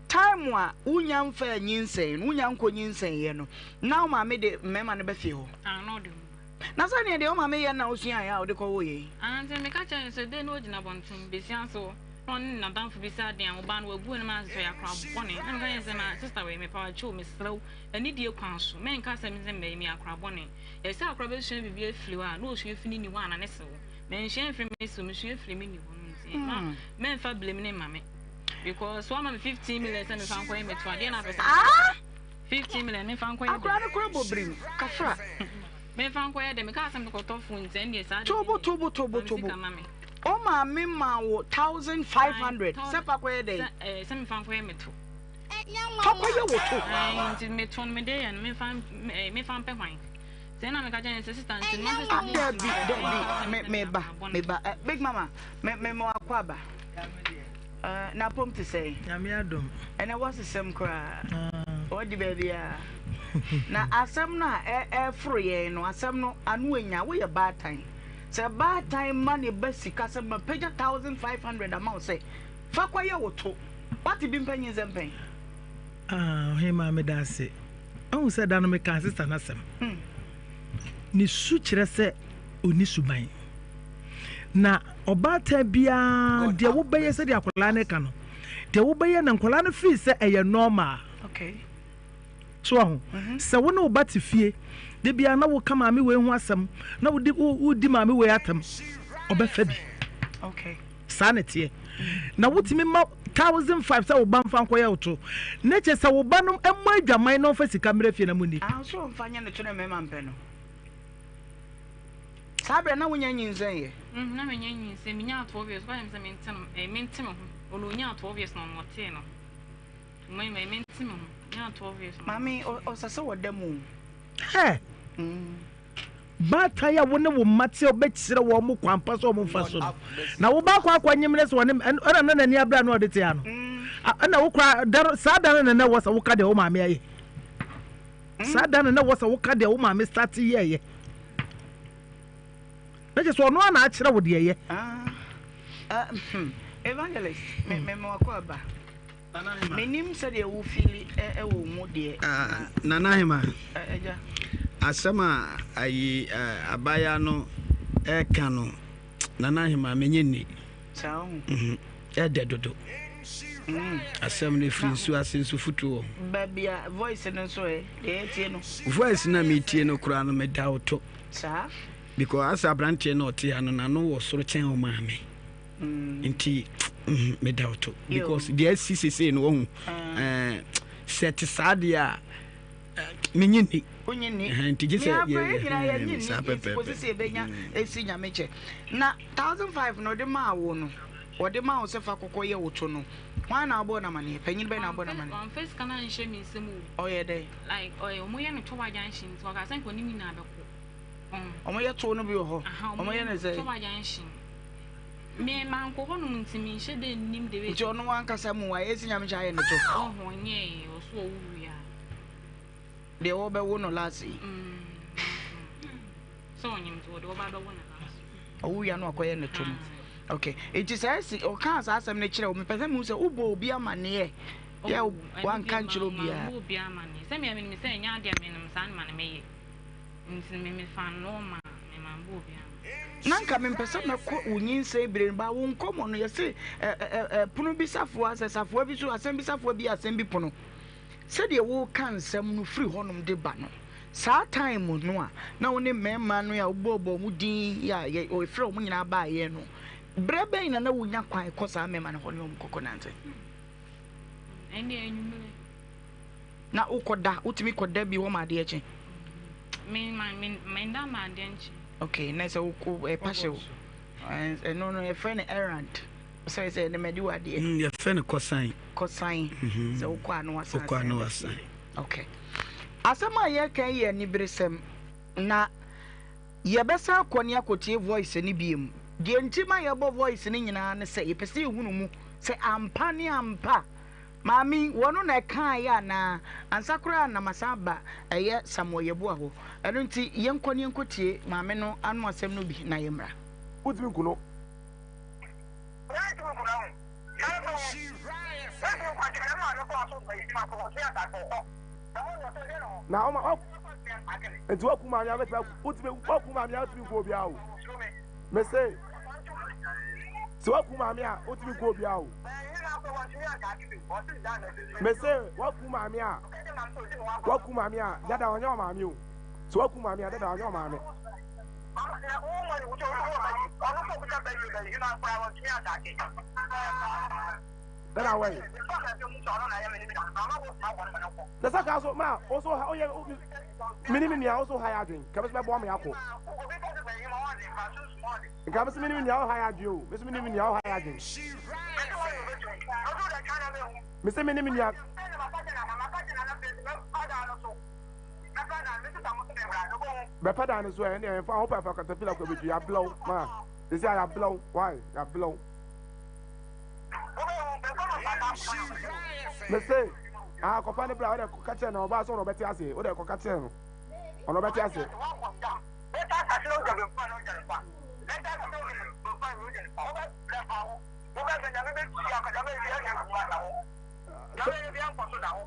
time a wonya nfa nyinsɛn no wonya nkɔ nyinsɛn yɛ no na wo maame de mmarima no bɛ fie hɔ. Ah, na ɔde mu ba. Na sɛ neɛ deɛ wo maame yɛ na wosua yɛ a wode kɔ wo yɛ yi. Ah, nti meka kyerɛ no sɛ dɛn na ogyina abɔnten besia so na ɔne n'adamfo bi sɛ adeɛ a ɔbaa no wagu anim ase sɛ ɔyɛ akora bɔne na meka kyerɛ sɛ ma sista wei mepa wakyɛw mesrɛ wo anidie kwan so mɛnka sɛ mesɛ mmɛyɛ meyɛ akora bɔne ɛsɛ akora bɛsua biribi afiri hɔ a na ɔsua fi ne ni hɔ ana ne se wo mansua mfiri me se wo mesua firi me ni hɔ no nti ma mɛmfa blame ne ma me because wama me 15 million sɛ mefa nkɔyɛ meto adeɛ na apɛ sɛ 15 million mefa nkɔyɛ akora no kora bɔ birim kafra Memfa nkɔyɛ dɛ, mekaa sɛ mekɔtɔ phone nti ɛndeɛ saa deɛ Tobo tobo tobo fa me tobo sika ma me. Wo maame maa wo 1500 sɛ fa kɔyɛ dɛn? Sɛ ɛɛ sɛ memfa nkɔyɛ me to. Fa kɔyɛ wo to. Ɛɛ nti me to no mede yɛ no memfa ɛɛ memfa mpɛ hwan? Nti ɛna meka kyerɛ no sɛ sister nti ma sister Ah dabi dabi me me ba me ba eh, big mama me me mo akɔ aba. Eh, n'apom te sɛn? Nyame adom. Ɛnɛ woasesɛm koraa. Wadi baabiara. Na asɛm no a ɛforo yɛn no, asɛm no ano anya. Woyɛ baatan. Sɛ baatan ma ne ba sika sɛ mapagya 1500 ama wo sɛ fa kɔyɛ wo to. Woate bi mpɛ nyinsɛm pɛn? Ah, ɔhemaa meda ase. Ahu sɛ da no mekaa sista no asɛm. Ne su kyerɛ sɛ ɔnni suban. Na ɔbaatan biara deɛ wobɛyɛ sɛdeɛ akwadaa no ka no, deɛ wobɛyɛ na nkwadaa no feel sɛ ɛyɛ normal. Okay. So aho, mhm. sɛ wo ne wo ba te fie, de biara na woka maame wei ho asɛm, na wodi wodi maame wei atam, ɔbɛfa bi. Okay. Saa na ɛteɛ. Na wotumi ma 1005 sɛ wo ba mfa nkɔyɛ wo to. Na kyɛ sɛ wo ba no mmɔ adwaman na ɔmfa sika mmerɛ fie na monni. Ahosuo mfa nyɛ ne to ne mmarima mpɛ no. Saa berɛ na wonya nyinsɛn yɛ? Mm, na menya nyinsɛn. Menyaa 12 years. Ɔka kyerɛ me sɛ mente no, eh, mente me ho. Ɔno ɔnyaa 12 years na ɔno ɔtee no. Mma mma mente me ho. Nyaa 12 years. Maame, ɔsɛ sɛ wɔda mu. Hɛ! Mm. Baatan a wo ne wo mma te a wobɛkyerɛ wɔn mo kwan pa sɛ wɔn mfa so no. Na wo ba akɔ akɔ nyem ne sɛ wɔne ɛna na n'ani abere a na ɔde te ano. Mm. Ɛna wo kora da saa da no na na ɛwɔ sɛ woka deɛ wo maame ayɛ. Saa da no na ɛwɔ sɛ woka deɛ wo maame starte yɛɛyɛ. Na kyerɛ sɛ ɔno ara na akyerɛ wo deɛ yɛ. Ah, ah, hmm. Evangelist, me me me wakɔ aba. Menim sɛdeɛ wo fili ɛwɔ wo mu deɛ. Ah, Nana Ahema. Ɛgya. Asɛm a ayi abaayaa no ɛka no, Nana Ahema menye nni. Saa ho. Mhm. Ɛdɛ dodo. Asɛm no ɛfiri nsuo ase nso futuro wɔ ho. Baabi a voice no nso ɛ, deɛ yɛtie no. Voice no a metie no koraa no meda wo to. Saa. Because asɛ aberanteɛ no ɔte ha no n'ano wɔ soro kyɛn wo maame. Nti meda wo to. Because deɛ asi sesei no wahu. Ah. Sɛ te saa deɛ a menye nni. Wonye nni. Nti gye sɛ yɛ nyinaa yɛnye nni kɔsi sɛ yɛbɛnya esi nyame kyɛ. Na 1005 no ɔde maa wo no. Wɔde ma wo sɛ fa kɔkɔ yɛ wo to no, hwan na wobɔɔ no amaneɛ? Panyin bɛn na wobɔɔ no amaneɛ? Wamfa sika no anhyɛ me nsam o. Ɔyɛɛ dɛn? Like ɔyɛ wɔn yɛ no Towa junction nti ɔkaa sɛ nka ɔne me nyinaa bɛkɔ. Wɔn yɛ tow no bi wɔ hɔ? Aha wɔn yɛ no sɛn? Towa junction. Me mankɔ hɔ nom nti me nhyɛ dɛ nnim the way. Nti ɔno ankasa mu wayɛ si nyame kyɛ ayɛ ne to? Ɔho ɔnyɛɛ ɔso ɔwo wie a. Deɛ wɔbɛwo no last yi. Sɛ ɔnyem nti wɔde wɔba bɛwo no last. Ɔwo wia no akɔyɛ ne to no. Okay. Nti sɛ ɛsi ɔkaa saa asɛm no kyerɛ wo mepɛ sɛ mehu sɛ wobɔ obi amaneɛ yɛ wanka nkyerɛ obiara. Mambɔ obiara amaneɛ. Sɛ mea menim sɛ ɛnyɛ adeɛ a menim saa no ma no mɛyɛ. Nti me mefa no ma me mambɔ obiara amaneɛ. Na nka mempɛ sɛ mɛkɔ wo nyinsɛn bere no ba wo nkɔmmɔ no yɛse ɛ ɛ ɛ pono bi safoa sɛ safoa bi so asɛm bi safoa bi asɛm bi pono. Sɛdeɛ woreka nsɛm no firi hɔnom de ba no, saa time no a na wo ne mmarima no a wobɔɔbɔɔ wɔn din yi a yɛfrɛɛ wɔn nyinaa baeɛ no, berɛ bɛn na na wonya kwan kɔ saa mmarima no hɔ ne wɔn kɔkɔnante? Ɛndeɛ anwummerɛ. Na wokɔda, wotumi kɔda bi hɔ ma adeɛ kye? Me ma me menda ma adeɛ nkye. Okay, na sɛ wokɔ ɛpa hyew. Ɛno no yɛfrɛ no errand. Sɛ sɛ ɛnɛ madi w'adeɛ. Mm, yɛfrɛ no kɔsan. Kɔsan. Mm-hmm. Sɛ wokɔ a na wasan. Wokɔ a na wasan. Okay. Asɛm a yɛreka yi yɛ aniberesɛm na yɛbɛsan akɔ ne akɔtie voice no biom. Deɛ nti ma yɛbɔ voice no nyinaa ne sɛ yɛpɛ sɛ yɛhunu mu sɛ ampa ne ampa maame yi wɔno na ɛkaeɛ anaa ansa koraa na masan aba ɛyɛ Samuel Yeboah hɔ. Ɛno nti yɛnkɔ ne yɛnkɔtie maame no ano asɛm no bi na yɛmmra. Wotumi nku no. Na ɔma ɔ nti waku maame a wobɛtumi aku wotumi waku maame a wotumi nku obiara o mese sɛ waku maame a wotumi nku obiara o mese waku maame a waku maame a dada ɔnyɛ ɔmaame o sɛ waku maame a dada ɔnyɛ ɔmaame. Dada wɔ yi. Na sɛ kaa so ma o so ha oyɛ mini mi nua o so ha yɛ adwen ka bɛ so bɛ bɔ mi akɔ. Nka bɛ so mini mi nua o ha yɛ adwen o bɛ so mini mi nua o ha yɛ adwen. Mese mini mi nua. Bɛpɛ dan no so ɛ ɛnna ɛnfa ho pɛ fa katapila kɔ ebedwi yablaw ma sisi a yablaw why yablaw. Mese ah kɔfa ne bra ɔdɛ kɔka kyerɛ no ɔbaa sɛ ɔna ɔbɛte ase ɔdɛ kɔka kyerɛ no ɔna ɔbɛte ase.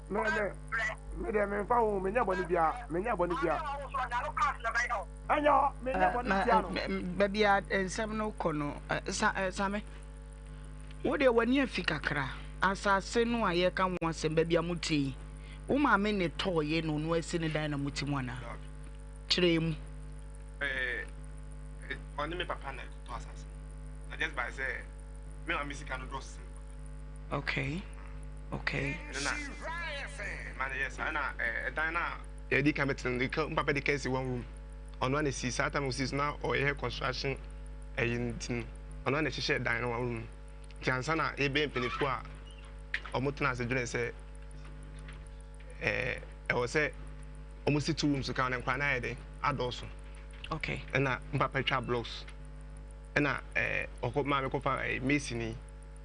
Me me me deɛ me nfa ho me nyɛ bɔne bia me nyɛ bɔne bia. Ɛnyɛ hɔ me nyɛ bɔne tia no. Baabi a nsɛm no kɔ no sa same wo deɛ w'ani afi kakra asase no a yɛka ho asɛm baabi a mote yi wo maame ne tɔɔye na ɔno asi ne dan na mote mu anaa kyerɛ mu. Ɔne me papa na ɛkɔtɔ asase na just by sɛ me maame sika no dɔɔso sɛ me papa. Okay okay. Ɛno na ma no yɛ saa na ɛdan no a yɛdi kan bɛtena no mpapa de kan si one room ɔno ana si saa time osi so na ɔyɛ construction ɛyi nti no ɔno ana ɛhyehyɛ dan no one room nti ansa na yɛbɛyɛ mpanimfoɔ a wɔn tena ase dwene sɛ ɛɛ ɛwɔ sɛ wɔn si two rooms kan na nkwadaa no ayɛ den adɔɔso okay ɛna mpapa twa blocks ɛna ɛɛ ɔkɔ maame kɔfa ɛɛ mason yi.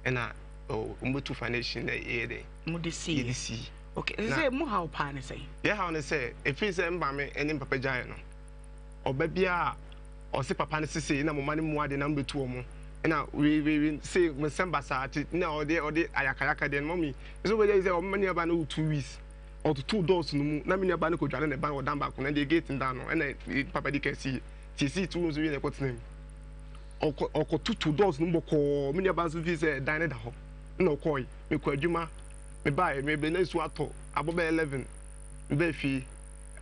ɛna wɔn bɛtu foundation na yɛyɛ dɛ mo de si yɛde si okay sɛ mo haw paa ne sɛn yɛ haw ne sɛ ɛfiri sɛ maame ne papa gyaeɛ no ɔba biara ɔse papa no sese na mo ma no mu ade na mobɛtu wɔn ɛna wei se mo nsɛm basaa te na ɔde ɔde ayakayaka deɛ no mɔmi nso wobɛgya yi sɛ ɔma nuaba no wo 2 weeks ɔtoto doors no mu na me nuaba no kɔdwane ne ban wɔ dan baako na deɛ gate dan no ɛna papa di ka si tie si tu nso wie na ɛkɔtena mu ɔkɔ ɔkɔtoto doors no mu bɔkɔɔ me nuabaa nso fii sɛ dan no da hɔ ɛna ɔkɔe mekɔ adwuma mebae mebe na nsuo atɔ abɔ bɛyɛ 11 mebɛɛ fie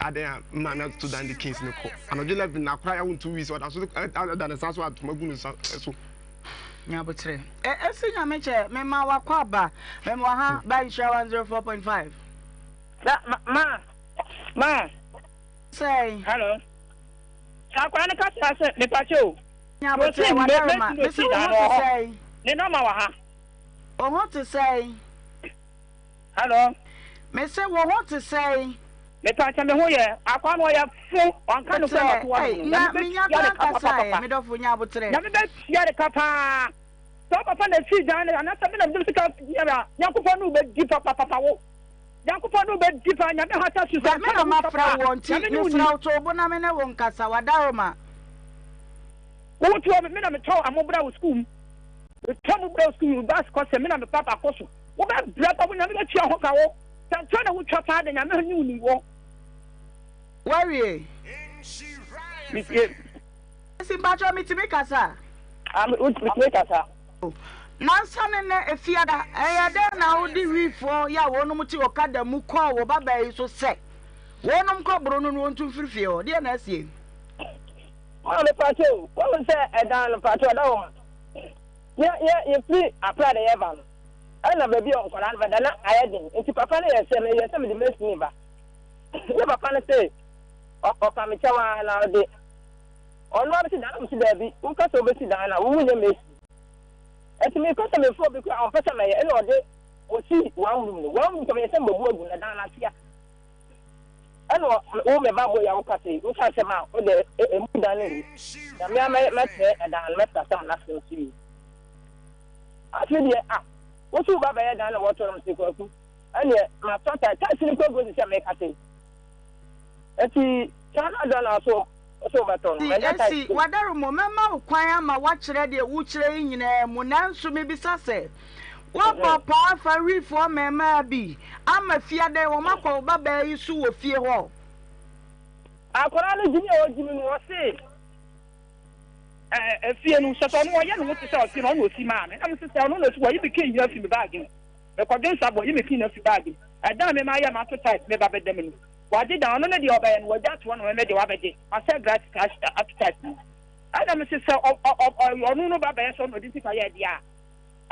adan a maame atoto dan de kings no kɔ anadwo 11 na akora yɛawo 2 weeks ɔda so da ne nsa so atoma gu ne nsa so. Nyabotrɛ. Esi nyame kyɛ mema wakɔ aba mema waha ba nhyira 104.5. Na ma ma ma. Sɛn. Hello. Saa akwadaa no ka kyerɛ sɛ mepakyɛ o. Nyabotrɛ wadaroma mese wo ho te sɛn. Ne nɔma wɔ ha. Wo ho te sɛn. Hello. Mese wo ho te sɛn. Mepakyɛ me ho yɛ akwadaa no ɔyɛ fo ɔnka no kura ɔto ɔno no. Na menya kora nkasa ɛ medɔfo nyabotrɛ. Nyame bɛ tua ne ka paa. Sɛ wo papa na esii dan no anaasɛ me na mede me sika yɛ a Nyankopɔn ne wo bɛdi papapapa wo. Nyankopɔn ne wo bɛdi paa Nyame hata su sɛ Me na mafrɛ woɔ nti mesrɛ wo to wo bo na me ne wo nkasa wadaroma. Wo toɔ me me na metɔ amo bra wo sukuu mu metɔ mo bra wo sukuu mu bus kɔ sɛ me na me papa kɔ so wo bɛ brɛ pa wo Nyame bɛ tua ho ka wo sɛ ntorɔ na wo twa paa de Nyame ne wo ni wɔ. Wawie. Metie. Esi mpakyɛw metumi kasa? Ah, wotumi kasa. Nansa ne nnɛ Efiada, ɛyɛ dɛn na wode Wifoɔ yi a wɔnom te okada mu kɔɔ wo babaa yi so sɛ wɔnom kɔ boro no na wɔntu mfiri fie hɔ? Deɛn na asie? Maame pakyɛ o, wahu sɛ ɛdan no pakyɛ ɔda hɔ ma yɛ yɛ yɛfiri Accra na yɛba no ɛna baabi a nkwadaa no bɛda na ayɛ den nti papa no yɛ sɛ meyɛ sɛ mede masini ba ne papa no se ɔpa me kyɛw ara na ɔde ɔno abɛsi dan na mese daabi woka sɛ wobɛsi dan na wo wonyɛ mesi ɛti mekɔ sɛ mefrɛ obi koraa ɔmpɛ sɛ mɛyɛ ɛna ɔde ɔsi one room no one room kɔ meyɛ sɛ mmabu agu na dan no atea ɛna wo me ba boy a woka sɛ woka sɛ ma wode emu dan no ngu na mea mɛkyerɛ ɛdan no mɛtra sɛ mo n'asɛm so yi afei deɛ a wosi wo ba bɛyɛ dan na wɔtɔ no mese kwaku ɛneɛ matɔ ta taxi no kɔ agu sɛ meka sɛ ɛti saa na dan na so so wobɛtɔ no mɛnya taxi Esi, Wadaromo, mɛma wo kwan ama woakyerɛ deɛ wokyerɛ yi nyinaa mu, nanso mebisa sɛ, Woabɔ paa afa Wifoɔ mmarimaa bi ama fiadan wɔn akɔ wo babaa yi so wɔ fie hɔ? Akwadaa no gyimi a ɔgyimi no ɔse ɛɛ efie no sɛ sɛ ɔno ɔyɛ ne ho te sɛ ɔte no ɔna osi maa me na me sɛ ɔno na osi wɔyi me kii nyina fi me baage mu mekɔdwe nsa bɔ yi me kii na fi baage mu ɛdan me ma yɛ ma to type me ba bɛda mu no wagye dan ɔno ne deɛ ɔbɛyɛ no wagya ato hɔ na ɔmɛ deɛ wabɛgye masɛ gratis ato type mu ɛna me sɛ sɛ ɔno no ba bɛyɛ sɛ ɔno ɔde sika yɛ deɛ a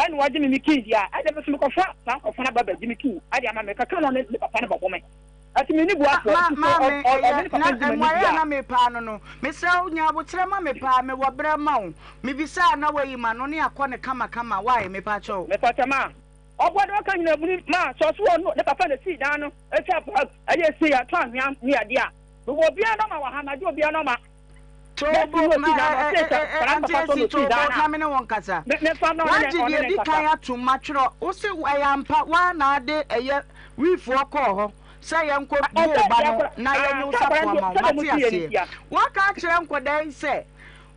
ɛna wagye me me kii deɛ a, ɛnde me nso mekɔfa saa nkurɔfoɔ no aba bɛgye me kii de ama me. Kaka na ɔne ne papa no bɛbɔ me. Ɛti me ni boafoɔ, Ma, nti sɛ maame, ɔne ɛyɛ, ne papa na di m'ani mmuaeɛ deɛ a na a. mepɛ ano no, mesrɛ wo, nya aboterɛ ma me paa, mewɔ berɛ ma wo. Mebisa a na woayi m'ano ne akɔ no kamakama, why, mepakyɛw? Mepakyɛ ma ɔboa deɛ ɔka nyina buni ma sɛ ɔso ɔno ne papa na sii dan no atwa paa ɛyɛ sei atɔ anwea ne adeɛ a mewɔ obiara nɔma wɔ ha magye obiara nɔma. Toobo, ma ɛ ɛ ɛ ɛ Auntie Esi, toobo na me ne wo nkasa. Woagye deɛ edi kan atom, matwerɛ. Wo se ɛyɛ ampa, woa na ade ɛyɛ Wifoɔ kɔɔ hɔ sɛ yɛnkɔ bu wo ba no na yɛnye wo safoa ma wo. Mate aseɛ. Woaka akyerɛ nkwadaa yi sɛ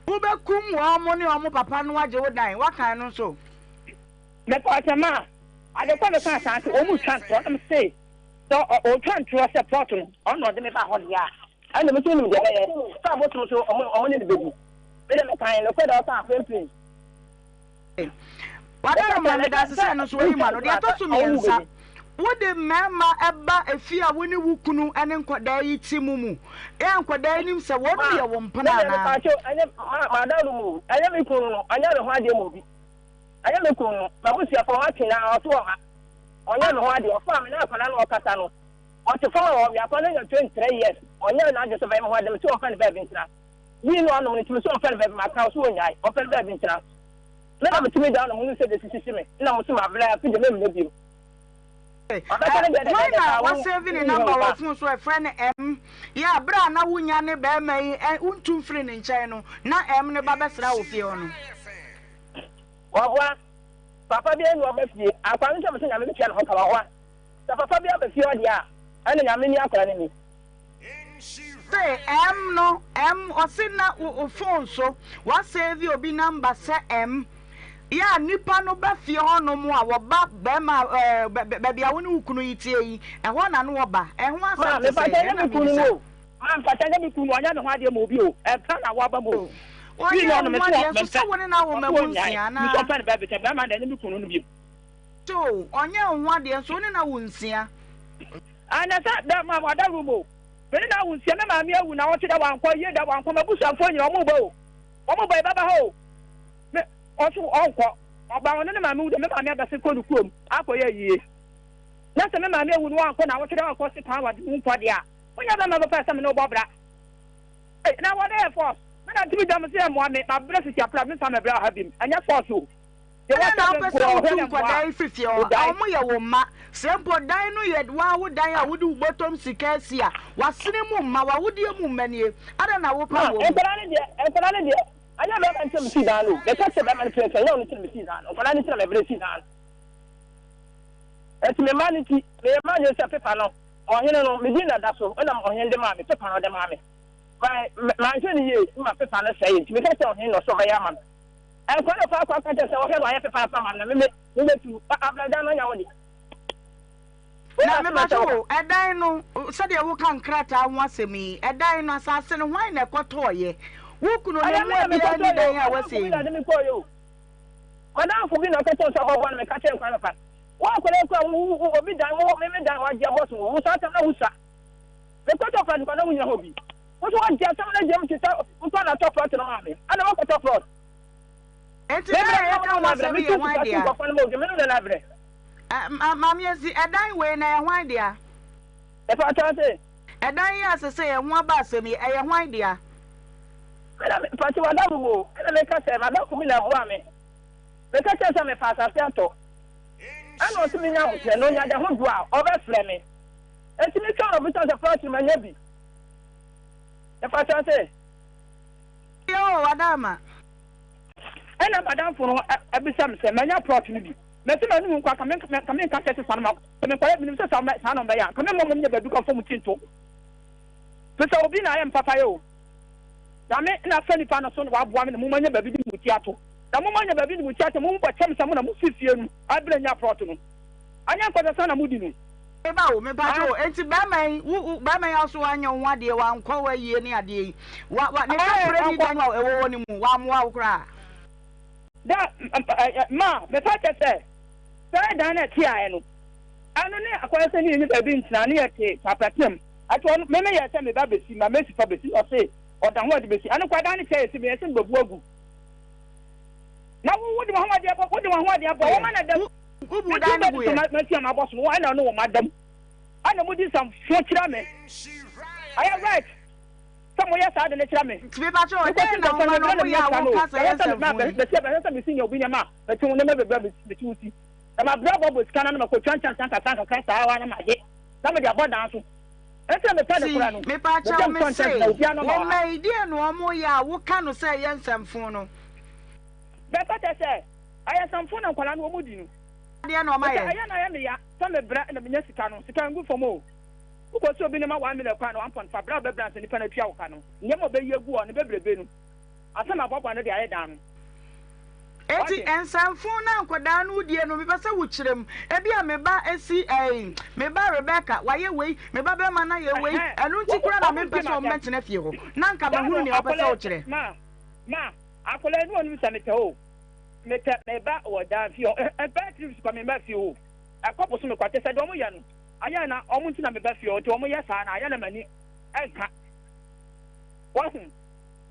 wobɛkum wɔn ne wɔn papa no agye wo dan, woaka ɛno nso? Mepɛ ɔsɛ ma ade kɔ meka saa nti wɔn retwa ntorɔ na mese sɛ ɔretwa ntorɔ sɛ plot no ɔno na ɔde me ba hɔ deɛ a Ɛnde me nso menim deɛ mɛyɛ. Sɛ abosom nso, wɔn ne no bɛdi. Me deɛ mekae nokorɛ deɛ ɔkaa prempren. W'adaroma, medase sɛ ɛno nso woayi m'ano. Deɛ ɛtɔ so mmiɛnsa, wode mmarima ba efie a wo ne wo kunu ne nkwadaa yi te mu mu. Yɛ a nkwadaa yi nim sɛ wɔnom yɛ wo mpena anaa? Me deɛ mepaakyɛw, ɛnyɛ m'adaworo mu o, ɛnyɛ me kunu no, ɔnyɛ me ho adeɛ ma obi. Ɛnyɛ me kunu no, m'abusuafoɔ matwe no ara, ɔso ɔha. Ɔnyɛ me ho adeɛ, ɔfaa me na akwadaa no ɔkasa no, Ɔte fam a ɔwe akwa no anya 23 years ɔnyɛɛ n'adwene sɛ ɔbɛyɛ me ho ade mese ɔmfa ne baabi ntena wii no anom no nti mese ɔmfa ne baabi maka ɔse ɔnyae ɔmfa ne baabi ntena me na metumi da no mo nim sɛ deɛ sisisi me na mo se mabrɛ afi deɛ memmɛ biom ɔbɛka ne deɛ Hwan dɛdɛɛdɛ na saa wo wasave ne wo number wo wɔ ba phone so ɛfrɛ no M yɛ a berɛ a na wonya ne barima yi ɛ wontu mfiri ne nkyɛn no na M no ba bɛsra wo fie hɔ no. Waboa papa bi anu ɔba fie akwa no sɛ mese nyame bɛtua ne ho ka waboa Sɛ papa bi aba fie hɔ deɛ a, ɛne Nyame ni akwadaa no ni. Se M no M ɔse na wo phone so wa save obi number sɛ M yɛ a nipa no ba fie hɔ nom a wɔba bɛɛma ɛɛ baabi a wo ne wo kunu yi teɛ yi ɛhɔ na no wɔba ɛho Ma asɛm te mepa sɛn kyɛ nyɛ ɛna me kunu no mebisa. o. Ma mepa kyɛ nyɛ me kunu no ɔnyɛ me ho adeɛ ma obi o ɛmfa na waba mu o. Wii Ɔnyɛ no ɔno wo mese ho adeɛ nso mempɛ sɛ wo ne no awo ɔse ma mu ɔnyae nsia mese anaa. ɔmfa ne baabi kyɛ bɛɛma deɛ ɛnyɛ me kunu no bio. So ɔnyɛ wo ho adeɛ nso wo ne no awo nsia. Ah na sɛ da ma wada room o. Me ne no awo nsia me maame awu na ɔte da wankɔ yie da wankɔ m'abusuafoɔ nyina ɔmo ba o ɔmo ba yɛbɛba ha o me ɔso ɔnkɔ ɔba ɔne ne maame wu da me maame abɛse kɔ ne kurom akɔ yɛ ayie na sɛ me maame awu no wankɔ na ɔte da wankɔ se paa wade wo nkɔ deɛ a wonya bɛma bɛpɛ sɛ me ne wo bɔ bra ei na wɔde yɛ force me na ntumi da mo se ɛmoa me mabrɛ sisi apra me nsa mɛbrɛ ɔha bim ɛnyɛ force o. Adɛn na wopɛ sɛ wotu nkwadaa yi fi fie hɔ? Wɔyɛ wo mma. Sɛ mpo dan no yɛ wo ara wo dan a wode wo bɔtɔm sika asi a, w'asene mu mma, w'awodeɛ mu mma nie. Adɛn na wopɛ wɔn? Nkwadaa no deɛ, nkwadaa no deɛ, ɛnyɛ bɛrima nti na mesii dan no o. Meka kyerɛɛ bɛrima no prɛko, ɛnyɛ ɔno nti na mesii dan no. Nkwadaa no nti na mebrɛ sii dan no. Enti me mma no nti, meyɛ m'adwene sɛ pepa no, ɔhene no, me din na ɛda so, ɛna ɔhene de maa me, pepa no ɔde maa me. Manhwɛ no yie ma pepa no sɛee, nti meka kyerɛɛ ɔhene no sɛ ɔbɛyɛ ama me. Ɛnkɔ na kɔ akɔ aka kyerɛ sɛ wɔhwɛ no ayɛ pɛpɛɛpɛ ama no na me me bɛtu abrada no anya wo de. Na mepakyɛ wo, ɛdan no, sɛdeɛ woka nkrataa ho asɛm yi, ɛdan no, asase no, hwan na ɛkɔtɔɔyɛ? Wo kunu no, mmoa biara nni dan a woasɛe mu. M'adamfo bi na ɔka kyerɛɛ me sɛ ɔbɛboa no, meka kyerɛɛ no kwan papa. Wo akwadaa yi koraa, wo, wo, obi dan, wo, me, me dan, wagye abɔ so, wo saa tam na wosua. Mekɔtɔ plot koraa na wonnyina hɔ bi. Wo nso wagye asɛm no agyina mu te sɛ wotɔ na atɔ plot no maa me. Ɛna woakɔtɔ plot. Enti dan a yɛka ho asɛm yi yɛ hwan dea? Ɛ, Maame Asi, ɛdan wei na ɛyɛ hwan dea? Ɛdan yi a sesei ɛho aba asɛm yi, ɛyɛ hwan dea? Ɛna me, mpakyɛ w'adamfo mu o, ɛna meka sɛ m'adamfo bi na ɛboaa me. Meka kyerɛɛ no sɛ mepɛ asase atɔ. Ɛna ɔse menya ahokyerɛ na onya da ho dwo a, ɔbɛfrɛ me. Enti metwɛn no, ɔbisa sɛ plot no manya bi. Mepakyɛ ɔse. Yɛ o, w'adama. Ɛna m'adamfo no bisa me sɛ manya plot no bi. Mese m'anom nkwa, ka menka kyerɛ sesa no ma, sɛ menkɔyɛ, menim sɛ saa na ɔbɛyɛ a, ka memmɔ mmom nyɛ baabi kɔ mfa mu ti nto. Firi sɛ obi na ayɛ me papayɛ o. Nyame na afa nipa no so na waboa me na moma nya baabi de mo ti ato. Na moma nya baabi de mo ti ato, mo bɔ kyɛm sɛ mo na mo fi fie no abrɛ nya plot no. Anyɛ nkɔsasa na modi no. Meba o, mepakyɛ o, enti bɛɛma yi, wo, wo, bɛɛma yi aso wanyɛ wo ho adeɛ, wankɔ w'ayie ne adeɛ yi, wa, wa, ne kaprɛ ni dan a ɛwɔ hɔ no mu, wammoa wo koraa? Da, ma, mepa kyɛ sɛ, saa dan no a ɛteaɛ no, ɛno ne akɔyɛ sɛ ne yɛnni baabi ntena, ne yɛte Sapɛtem. Ɛti ɔno, me meyɛɛ sɛ meba bɛsi, ma mesi fa bɛsi, ɔse ɔda ho ɔde bɛsi, ɛno koraa dan no kyɛɛ sɛ meyɛɛ sɛ mebɛbu agu. Na wo, wode w'ahoɔden abɔ, wode w'ahoɔden abɔ, wɔma no da mu. Wobu dan no gu yɛ. Matua m'abɔ so, ɛna ɔne wɔn ada mu. Ɛna modi nsɛmfo kyerɛ me. Ɛyɛ right sɛ moyɛ saa de no kyerɛ me. Nti mepa kyɛw, ɛdɛn na woma no ɔmo yɛ a woka sɛ ɛyɛ nsɛmfo yi? Bɛsi ɛbɛhwɛ sɛ mesi nya obi nneɛma a, mɛte wo nneɛma bebree a mesi wo ti. Na mabrɛ aboaboa sika no ano makɔtwa nkyɛnse ankasa nkakra saa ara na magye na mede abɔ dan so. Ɛnti na mepɛ ne kora no. Ti, mepa kyɛw Mede ntɔ mese, nkyɛnse na obiara nɔma wo wɔ ha. mma yi deɛn na ɔmo yɛ a woka no sɛ ɛyɛ nsɛmfo no? Bɛka kyerɛ sɛ, Ɛyɛ samfo na nkwadaa no wɔn di no. Adeɛ na wɔn Mese ayɛ. ɛyɛ na ɛyɛ me ya sɛ me brɛ na menya sika no, sika ngu fam o. Wokɔ sɛ obi ne ma 1 million koraa na 1.5 berɛ a wobɛbrɛ ansa nipa no atua wo ka no, nneɛma a ɔbɛyi agu hɔ no bebrebe no ansa na aboaboa no de ayɛ dan no. Enti Wate? nsamfo no a nkwadaa no redie no, mepɛ sɛ wokyerɛ mu. Ebia me ba esi ɛɛ, me ba Rebecca, wayɛ wei, me ba bɛrima no ayɛ wei, Ɛhɛn, ɛno nti wɔn koraa na wɔn mempɛ di sɛ m'asɛm. wɔbɛtena fie hɔ. Na anka Da mahunu no nea wopɛ sɛ akwadaa wokyerɛ. ma, ma, akwadaa yi ne ɔnim sɛ mepɛ o. Mepɛ me ba wɔ daa fie hɔ. Ɛbɛyɛ 3 weeks kɔ me mma fie hɔ o. Ɛkɔ bosome kɔ. Kyerɛ sɛ deɛ wɔyɛ no, ayɛ na wɔn nti na meba fie hɔ. Nti wɔyɛ saa no, ayɛ na m'ani nka. Wahu?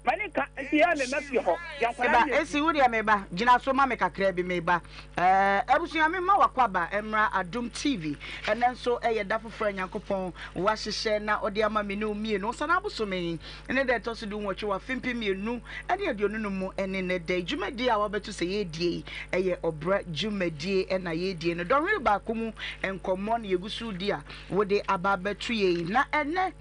M'ani nka nti yɛ me mma fie hɔ. Deɛ nkwadaa Meba, no yɛ Esi, nti. wo deɛ meba. Gyina so ma me kakra bi, meba. Ɛɛ, abusua, me mma w'akwaaba mmra Adom TV. Ɛnnɛ nso yɛ da foforɔ a Nyankopɔn wahyehyɛ na ɔde ama me ne wo mmienu. Ɔsane abosome yi ne da ɛtɔ so dunwɔtwe wɔ afe 2025 mu ne nnɛ da yi. Dwumadie a wabɛto sɛ yɛredie yi yɛ ɔbra dwumadie na yɛredie no. Dɔnhwere baako mu nkɔmmɔ na yɛgu so redi a wode aba abɛto yɛn yi. Na ɛnnɛ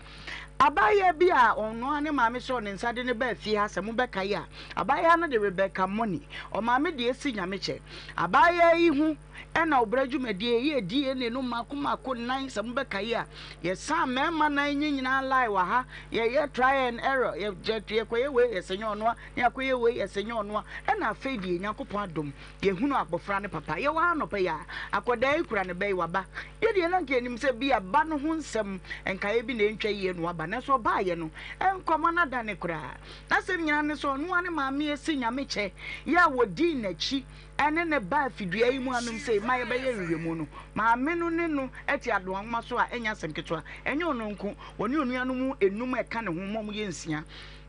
abaayewa bi a ɔno ara ne maame sɔɔ ne nsa de no baa fie ha sɛ mobɛkae a, abaayewa no de Rebecca Money, ɔmaame deɛ si Nyamekyɛ. Abaayewa yi ho Ɛna ɔbra dwumadie yɛ DNA no mako mako nan sɛ mo bɛkae a yɛsan mmarima nan nyi nyinaa lie wɔ ha yɛyɛ try and error yɛ yɛkɔyɛ wei yɛsɛ nyɛ ɔnoa ne akɔyɛ wei yɛsɛ nyɛ ɔnoa ɛna afei deɛ Nyankopɔn adom yɛhunu abɔfra ne papa yɛwɔ ha anɔpa yi a akɔdaa yi kura ne bɛ yi waba yɛ deɛ na nka yɛnim sɛ bi a ba no ho nsɛm nkaeɛ bi na ɛntwa yie na waba nanso ɔbaayɛ no nkɔmmɔ no adane koraa n'asɛm nyinaa ne sɛ ɔnoa ne maame asi Nyame kyɛ yɛ a wɔdii n'akyi ne no baa fidua yi mu hanom sei ma yɛbɛyɛ nhwehwɛmu no, maame no ne no te adowa nwoma so a ɛnyɛ asɛm ketewa. Ɛnyɛ ɔno nko, wɔne onuanom nnum a ɛka ne ho ma wɔyɛ nsia.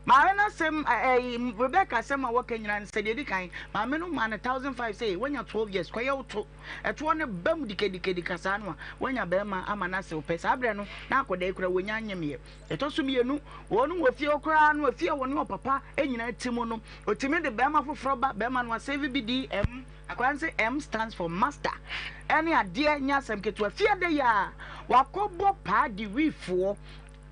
Maame no asɛm, ɛɛ, Rebecca asɛm a wɔka nyinaa ne sɛ, deɛ ɛdi kan, maame no maa no 1,500 sɛ, woanya 12 years, kɔyɛ wo to. Ɛtoɔ no ba mu dikadikadika saa no a, woanya barima ama no asew pɛ. Saa berɛ no, na akwadaa yi koraa wɔnya nyemeɛ. Ɛtɔ so mmienu, wɔn wɔ fie hɔ koraa no, efie a wɔne ɔpapa nyinaa te mu no, otumi de barima foforɔ ba, barima no asave bi di M, akwadaa no se M stands for master, ɛne adeɛ nyɛ asɛm ketewa. Fie ada yi a, wakɔbɔ paa de wifoɔ,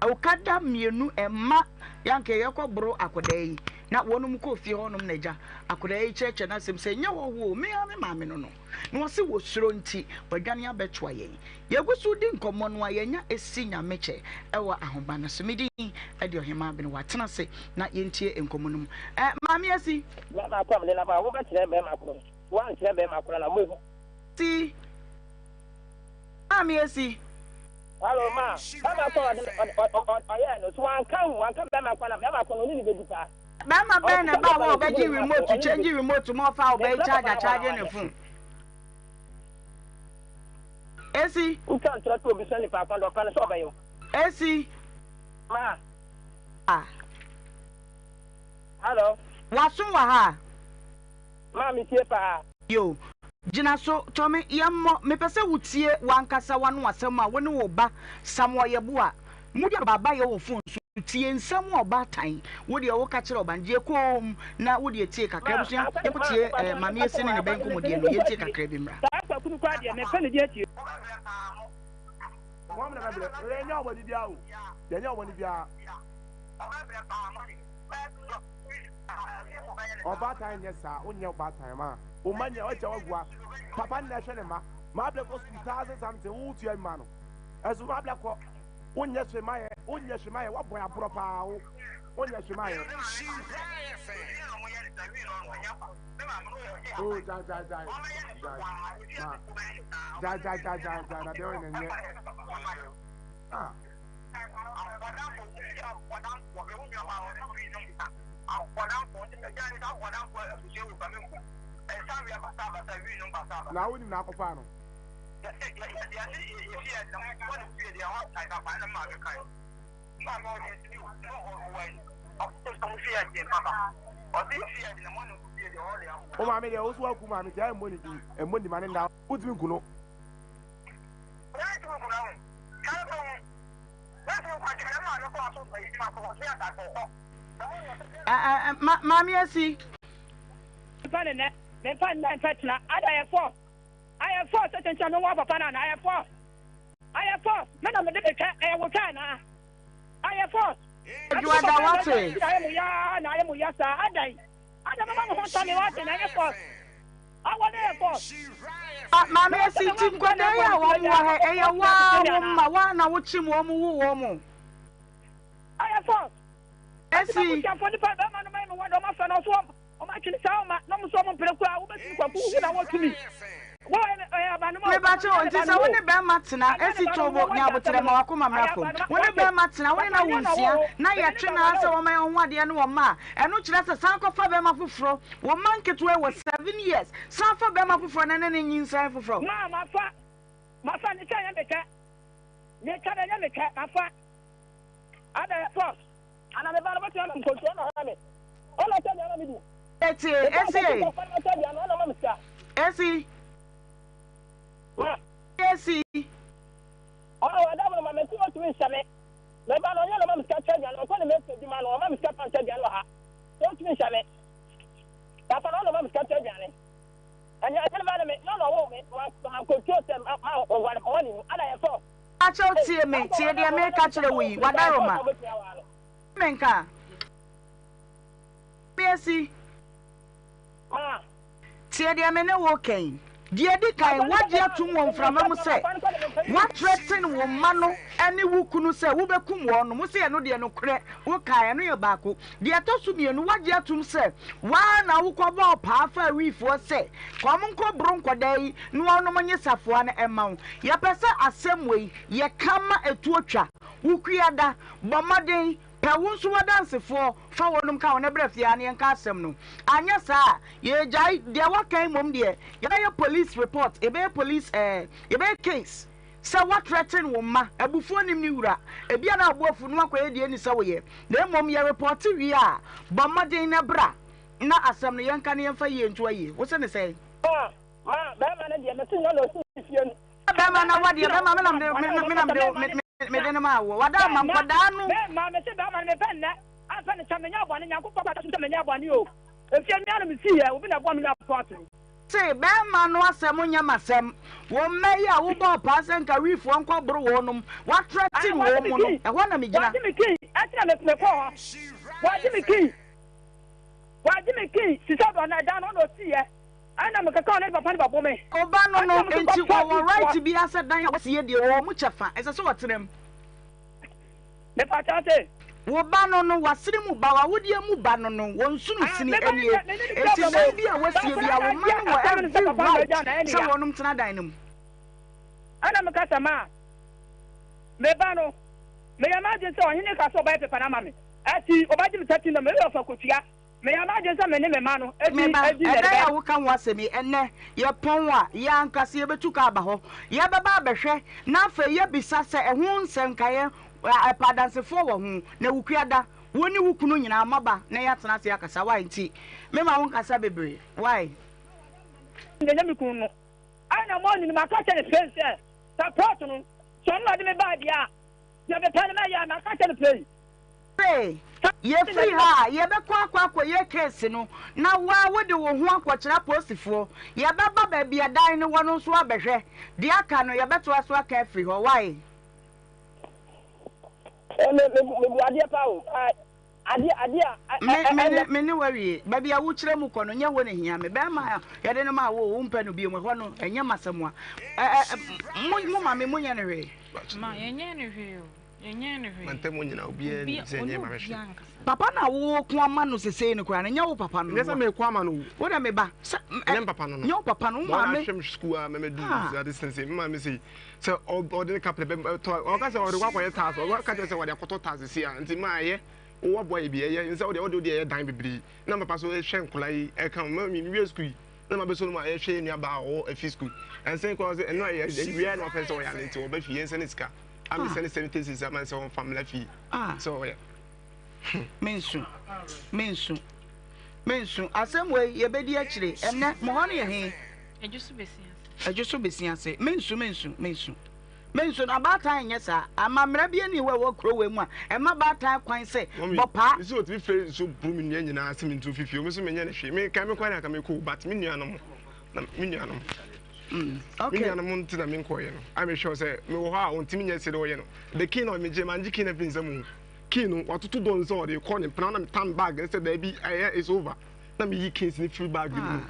okada mmienu, mma, yanka yɛkɔ boro akwadaa yi, na wɔnom kɔ fie hɔnom na agya akwadaa yi kyerɛkyerɛ n'asɛm sɛ, nyɛ hɔhoɔ o, me ara me maame no no. Na ɔse wɔsuro nti, wadwane abɛtoa yɛn. Yɛgu so redi nkɔmmɔ no a, yɛanya Esi Nyamekyɛ wɔ ahoma no so. Me din de Ɔhemaa Bene. Watena ase na yɛntie nkɔmmɔ no mu. Eh, Maame Esi. Bɛrima ko a mede no aba a, wobɛkyerɛ bɛrima ko no. Woankyerɛ bɛrima ko no na moahu. Esi. Maame Esi. Hello, ma. Bɛrima ko a ɔde ɔyɛɛ no, so wanka ho, wanka bɛrima ko no a, bɛrima ko no, ɔne no bɛdi paa. Bɛrima bɛn na ɛba a ɔbɛgye remote change remote ma ɔfa ɔbɛyi charger charge ne phone. Esi. Wotwa ntorɔ to obi so nipa akɔn dɔ ɔpɛ no sɛ ɔbɛyɛ wo. Esi. Ma. Ah. Hello. Waso wɔ ha. Ma me tie paa. Yo. Gyina so, Tɔme, yɛmmɔ. Mepɛ sɛ wotie w'ankasa w'ano asɛm a wo ne wo ba Samuel Yeboah mudi abaabayɛ wɔ fon so. Tie nsɛm a ɔbaatan wo deɛ woka kyerɛ ɔba no. Gye komm na wo deɛ tie kakra. Ma, Abusua, ansa na yɛnkɔ ma, tie mepa eh, kyɛw, Maame meka Esi kyerɛ ne wɔn ne bɛ akwa no mepɛ nkɔmmɔdie ne no. din Yɛntie atie. kakra bi mmra. Saa kwaku no koraa deɛ mepɛ ne din atie. Wɔn na bɛbrɛ. Yɛnyɛ wɔn bɔne biara o. Yɛnyɛ wɔn bɔne biara. Ɔbaatan nyɛ saa. Wonyɛ ɔbaatan ma. Wo mma nyɛ wagya wagua. Papa nna ɛhwɛ ne mma. Mabrɛ kɔ sukuu thousand something wo tua bi ma no. Ɛso mabrɛ kɔ. Wonyɛ hwee ma yɛ. Wonyɛ hwee ma yɛ. Wabɔ yɛ aborɔ paa wo. Wonyɛ hwee ma yɛ. Oh gyae gyae gyae gyae ma gyae gyae gyae gyae gyae na deɛ ɔyɛ na nyɛ. Ah. Na wonim na akɔfaa no. Wo maame deɛ wo so waku maame nti ayɛ mmɔ ne din mmɔ ne ma ne nda wotumi nku no. Maame Asi. Memfa ne nnɛ, memfa nnɛ mfa kyena. Ada ayɛ force, ayɛ force sɛ kyenkyen me wɔ papa no anaa? Ayɛ force, ayɛ force, me na mede me twɛ, ɛyɛ wo twɛ anaa? Ayɛ force. Adwoada wate. Ayɛ mo ya na ayɛ mo ya saa, adan, adan mɛma mo ho ntɔ me wate na ɛnyɛ force. Awɔ no yɛ force. Maame Asi, nti nkwadaa yi a wɔn wɔ ha ɛyɛ waa wo mma, waa na wokyim wɔn wo wɔn? Ayɛ force. Esi. Abusuafo nipa bɛrima no ma yɛ me wɔn de wɔn afa na ɔso wɔn wɔn atwene saa wɔn ma na wɔn nso wɔn mpere koraa wobɛtumi kwaku wo na wɔtumi. Meba kyɛ wo nti sɛ wo ne bɛrima tena esi tobo nya aboterɛ ma wakoma mmra fam wo ne bɛrima tena wo ne na wo nsia na yɛtwe naa sɛ wɔma yɛn ho adeɛ ne wɔn mma a ɛno kyerɛ sɛ san kɔfa bɛrima foforɔ wo mma nketewa wɔ 7 years san fa bɛrima foforɔ na ne ne nyinsɛn foforɔ. Ma mafa mafa ne kyɛ nyɛ me kyɛ ne kyɛ dɛ nyɛ me kyɛ mafa ada yɛ force. Ana me ba no bɛtumi ama me nkonto ɔna ɔha me ɔna ɔtɔ aduane ma me di. Eti esi e. Ɔna ɔtɔ aduane ɔna ɔma me sika. Esi. Ma. Esi. Ɔna wada mo ma me ti ɔtumi nhyɛ me. Me ba no ɔnyɛ na ɔma me sika tɔ aduane ɔkɔ ne mɛsi adwuma no ɔma me sika pa ntɔ aduane wɔ ha. So ɔtumi nhyɛ me. Papa no ɔna ɔma me sika tɔ aduane. Ɛnyɛ ɛnyɛ ne ba ne me na ɔna ɔwɔ me ma ma nkonto sɛ ma ma ɔwɔ ne mu ana yɛ fɔ. Pakyɛw tie me, tie deɛ mereka kyerɛ wo yi, Wadaroma. Me nka. Me asi. Tie deɛ me ne wo reka yi. Deɛ edi kan, woagye atom wɔ mframa mu sɛ woatrɛten wo mma no ne wo kunu sɛ wobɛkum wɔn. Wose ɛno deɛ nokorɛ, wokae, ɛno yɛ baako. Deɛ ɛtɔ so mmienu, woagye atom sɛ wo ara na wokɔbɔɔ paa faa Wiifoɔ sɛ kɔm nkɔboro nkwadaa yi na wɔnom nye safoa no mma wo. Yɛpɛ sɛ asɛm wei yɛka ma ɛtuo twa. Wo kuada, bɔ mmɔden pɛ wo nso w'adansefoɔ fa wɔnom ka ho na bra fie ha na yɛnka asɛm no. Anyɛ saa a, yɛregyae. Deɛ woaka yi mmom deɛ, yɛbɛyɛ police report, yɛbɛyɛ police eh, yɛbɛyɛ case sɛ woatrɛten wo mma. Abufuo nnim ne wura. Ebia na wo bo afu na woakɔyɛ deɛ ɛnni sɛ woyɛ. Na mmom yɛrepɔte wie a, bɔ mmɔden na bra na asɛm no yɛnka na yɛmfa yie nto ayie. Wo se ne sɛn? Ma, ma, bɛrima no deɛ, mese nyɛ na ɔsi fie no. Bɛrima na wadeɛ, bɛrima me na mede, me na mede, mede no maa woɔ. Wada ama nkwadaa no. Bɛrima, mese bɛrima no mepɛ nnɛ, amfa ne kyɛ, menyɛ bɔne, Nyankopɔn kora ka kyerɛ me sɛ menyɛ bɔne o. Efie me ara na mesiiɛ, obi na ɛboa me nya plot no. Se bɛrima no asɛm nyɛ m'asɛm. Wo mma yi a wobɔɔ paa sɛ nka wifoɔ nkɔboro wɔnom, woatrɛten wɔn mu no, ɛhɔ na megyina. Wagye me key, ɛnti na mekɔɔ hɔ. Wagye me key, wagye me key, sisa dɔ na ɛdan no ɔna ɔsiiɛ. Ɛna mekeka ɔne ne papa no bɛbo me. Wo ba no no, enti wɔwɔ right biara sɛ dan a wɔasie deɛ wɔwɔ mu kyɛfa, ɛsɛ sɛ wɔtena mu. Mepa kyɛw se. Wo ba no no, w'asene mu ba, w'awodeɛ mu ba no no, wɔn nsono sini nie. Enti dan bi a wɔasie biara, wo mma no wɔ every right sɛ wɔnom tena dan no mu. Ɛna meka sɛ, Ma, me ba no, meyɛ m'adwene sɛ ɔhene ka sɛ ɔbɛyɛ pepa no ama me. Ɛti ɔbɛgye me 13 na me yɛ ɔfa kotua. Meyɛ m'adwene sɛ me ne me mma no adi Me ba, adi na ɛda yi ɛbɛyɛ. a woka ho asɛm yi, ɛnnɛ, yɛpɔn a, yɛn ankasa yɛbɛtu ka aba hɔ. Yɛbɛba abɛhwɛ, na afei yɛabisa sɛ ɛho nsɛnkaeɛ, ɛpɛ adansefoɔ wɔ ho, na Wukuada, wo ne wo kunu nyinaa moaba na yɛatena ase akasa. Wai nti, memma wonkasa bebree. Wai? Menyɛ me kunu no. Ɛna morning no maka kyerɛ no plain sɛ, sɛ plot no, sɛ ɔno na ɔde me baa deɛ a, deɛ mepɛ no mɛyɛ, maka kyerɛ no plain. Se yɛfiri ha a, yɛbɛkɔ akɔ akɔyɛ case no, na wo ara wode wo ho akɔkyerɛ apolisifoɔ. Yɛbɛba baabi a dan no wɔ no nso abɛhwɛ. Deɛ aka no, yɛbɛtoa so aka afiri hɔ. Wai? Me, me, mebu adeɛ paa o. Adeɛ, adeɛ a, Me, me ne, me ne wo awie. Baabi a wokyerɛ mu kɔ no, nyɛ hɔ na ehia me. Bɛrima a yɛde no maa wo o, wompɛ no bio, ɛhɔ no, ɛnyɛ m'asɛm a. Ɛ, ɛ, mo, mo maame, monyɛ no hwee. Ma, yɛnyɛɛ no hwee o. Yɛnyɛɛ no hwee. Mantam hɔ nyinaa, obiara nim sɛ ɛnyɛ maame hwee. Papa no a woreko ama no sesei no koraa no, ɛnyɛ wo papa no Ɛnyɛ sɛ mereko ama no o. Wo deɛ me ba, sɛ, ɛ, Ɛnyɛ me papa no no. Nyɛ wo papa no, wo Ma ɔna maame. ahwɛ me sukuu a mɛmɛdu Ah. ade sensei. Me maame sei, sɛ ɔde ne kaprɛ bɛ, tɔ, ɔka sɛ ɔde kɔ akɔyɛ taas, ɔka kyerɛ sɛ wɔde akɔtɔ taas sesei a, nti maa ɛyɛ, wo waboa yɛ bi, ɛyɛ, nsɛ wo deɛ, wode wo deɛ ɛyɛ dan bebree. Na me papa so hwɛ nkwadaa yi, ɛka ho, ma me wie sukuu yi, na mabɛsɔ no mu a yɛhwɛ yɛn nua baa a ɔwɔ afi sukuu. Ɛnsɛn koraa sɛ ɛno a yɛ, awia na ɔpɛ sɛ ɔyɛ ade nti ɔba fie, yɛnsɛ ne sika. A mesɛ ne 70 cedis ama no sɛ ɔmfa mmra fie. Ah. Sɛ ɔyɛ. Mensu, mensu, mensu. Asɛm wei yɛbɛdi akyire. Ɛnnɛ, mo hɔ no yɛ he? Ɛdwo so bɛsi ase. Ɛdwo so bɛsi ase. Mensu, mensu, mensu. Mensu no, abaatan nyɛ saa. Amammara bi ani hɔ a ɛwɔ kuro wei mu a ɛma baatan kwan sɛ Mummy, bɔ paa. mesi otumi fɛ nsuo buru me nua nyinaa sɛ mentu mfi fie. Ɔmo nso menyɛ no hwee. Me kan me kwan na anka mekɔ o, but me nuanom na me nuanom. Okay. Me nuanom nti na menkɔeɛ no. A mehwɛ sɛ mewɔ hɔ a ɔntumi nyɛ sɛdeɛ ɔyɛ no. The key na megye mangye key no afiri nsam o. Key no watoto dɔ no sɛ ɔde kɔ ne mpena na metam bag no sɛ daabi ɛyɛ it's over. Na meyi keys no firi bag no mu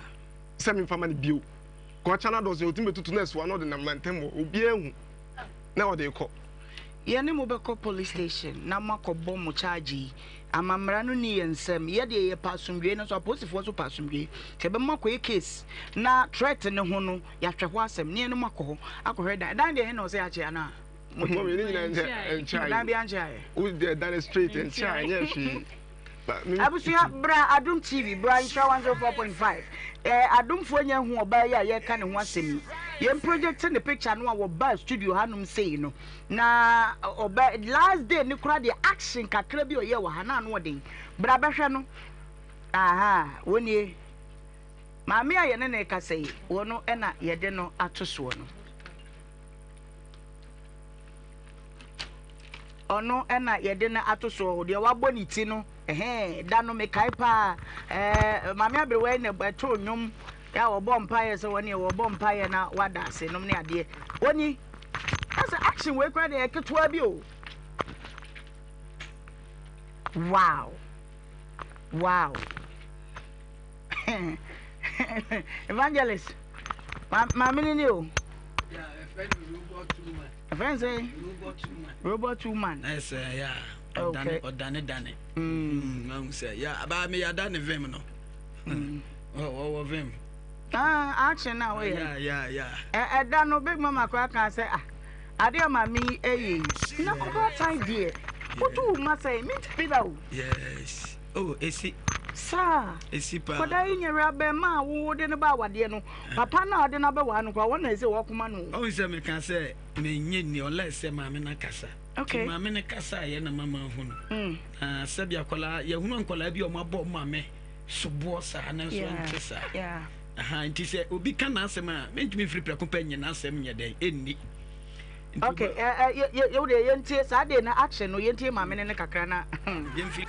sɛ memfa ma no bio. Kɔkya no adɔso ɔtumi bɛtutu na ɛsoa na ɔde nam mantam hɔ obiara hu na ɔde kɔ. Yɛne mo bɛkɔ police station na moakɔbɔ mo charge yi. Amammara no nni yɛn nsam. Yɛ deɛ yɛpɛ asomdwoeɛ nanso apolisifoɔ nso pɛ asomdwoeɛ. Nti yɛbɛma mo akɔyɛ case na threat no ho no yɛahwɛ hɔ asɛm ne yɛne mo akɔ hɔ akɔhwɛ dan. Dan deɛ he na ɔsɛ yɛakye anaa? Mɔmi ne nyinaa nkyɛ nkyɛ Dan biara nkyɛ ayɛ. Wo deɛ dan straight nkyɛ a ɛnyɛ hwee. Abusua bra Adom TV bra Nhyira 104.5 eh, Adomfoɔ nya hu ɔbaa yi a yɛreka ne ho asɛm yi. Yɛn project ne picture no a wɔbaa studio hanom sei no. Na ɔbɛ last day ne koraa deɛ action kakra bi ɔyɛ wɔ ha na ano ɔden. Bra bɛhwɛ no. Aha, wɔnie. Maame a yɛne ne kasa yi, wɔno ɛna yɛde no ato soɔ no. Ɔno na yɛde no ato soɔ, deɛ wabɔ ne ti no, ɛhɛn, da no mekae paa, ɛɛ, maame aberewa yi na ɛtoo nnwom, yɛ a wɔbɔ mpaeɛ sɛ wɔne wɔbɔ mpaeɛ na wada ase nom ne adeɛ. Oni, ɛsɛ action wei koraa deɛ ketewa bi o. Wow. Wow. Evangelist, maame no ni o. Ɛfrɛ no sɛ robot woman. Ɛsɛ ya ɔdane ɔdane dane. Mahu sɛ ya abaa mi yada ne vim no. Ɔwɔ vim. Ah, action na woyɛ. Ya ya ya. Ɛda no big mama koraa kan sɛ ah ade a maame yi ɛyɛ yi na ɔbaatan deɛ wotu wo ma sɛ mi ntumi da o. Yes. Oh, esi. Saa. Esi paa. Kɔda yi nyɛ wura bɛrima a wo de no ba awadeɛ no papa no a ɔde no abɛwaa no koraa wɔn na ɛsɛ wɔkoma no. Ɔhu sɛ meka sɛ menyɛ nni unless sɛ maame no akasa. Okay. Nti maame no kasa a yɛ na mama ahu no. Na sɛbi akwadaa yɛhunu nkwadaa bi a wɔn abɔ maame soboɔ saa nanso ɛnte saa. Yeah. Aha nti sɛ obi ka n'asɛm a mentumi mfiri prɛko pɛ nye n'asɛm nyɛ dɛn ɛnni. Okay, ɛ ɛ yɛ yɛ yɛ deɛ yɛntie saa deɛ na action no yɛntie maame no ne kakra na. Yɛmfiri.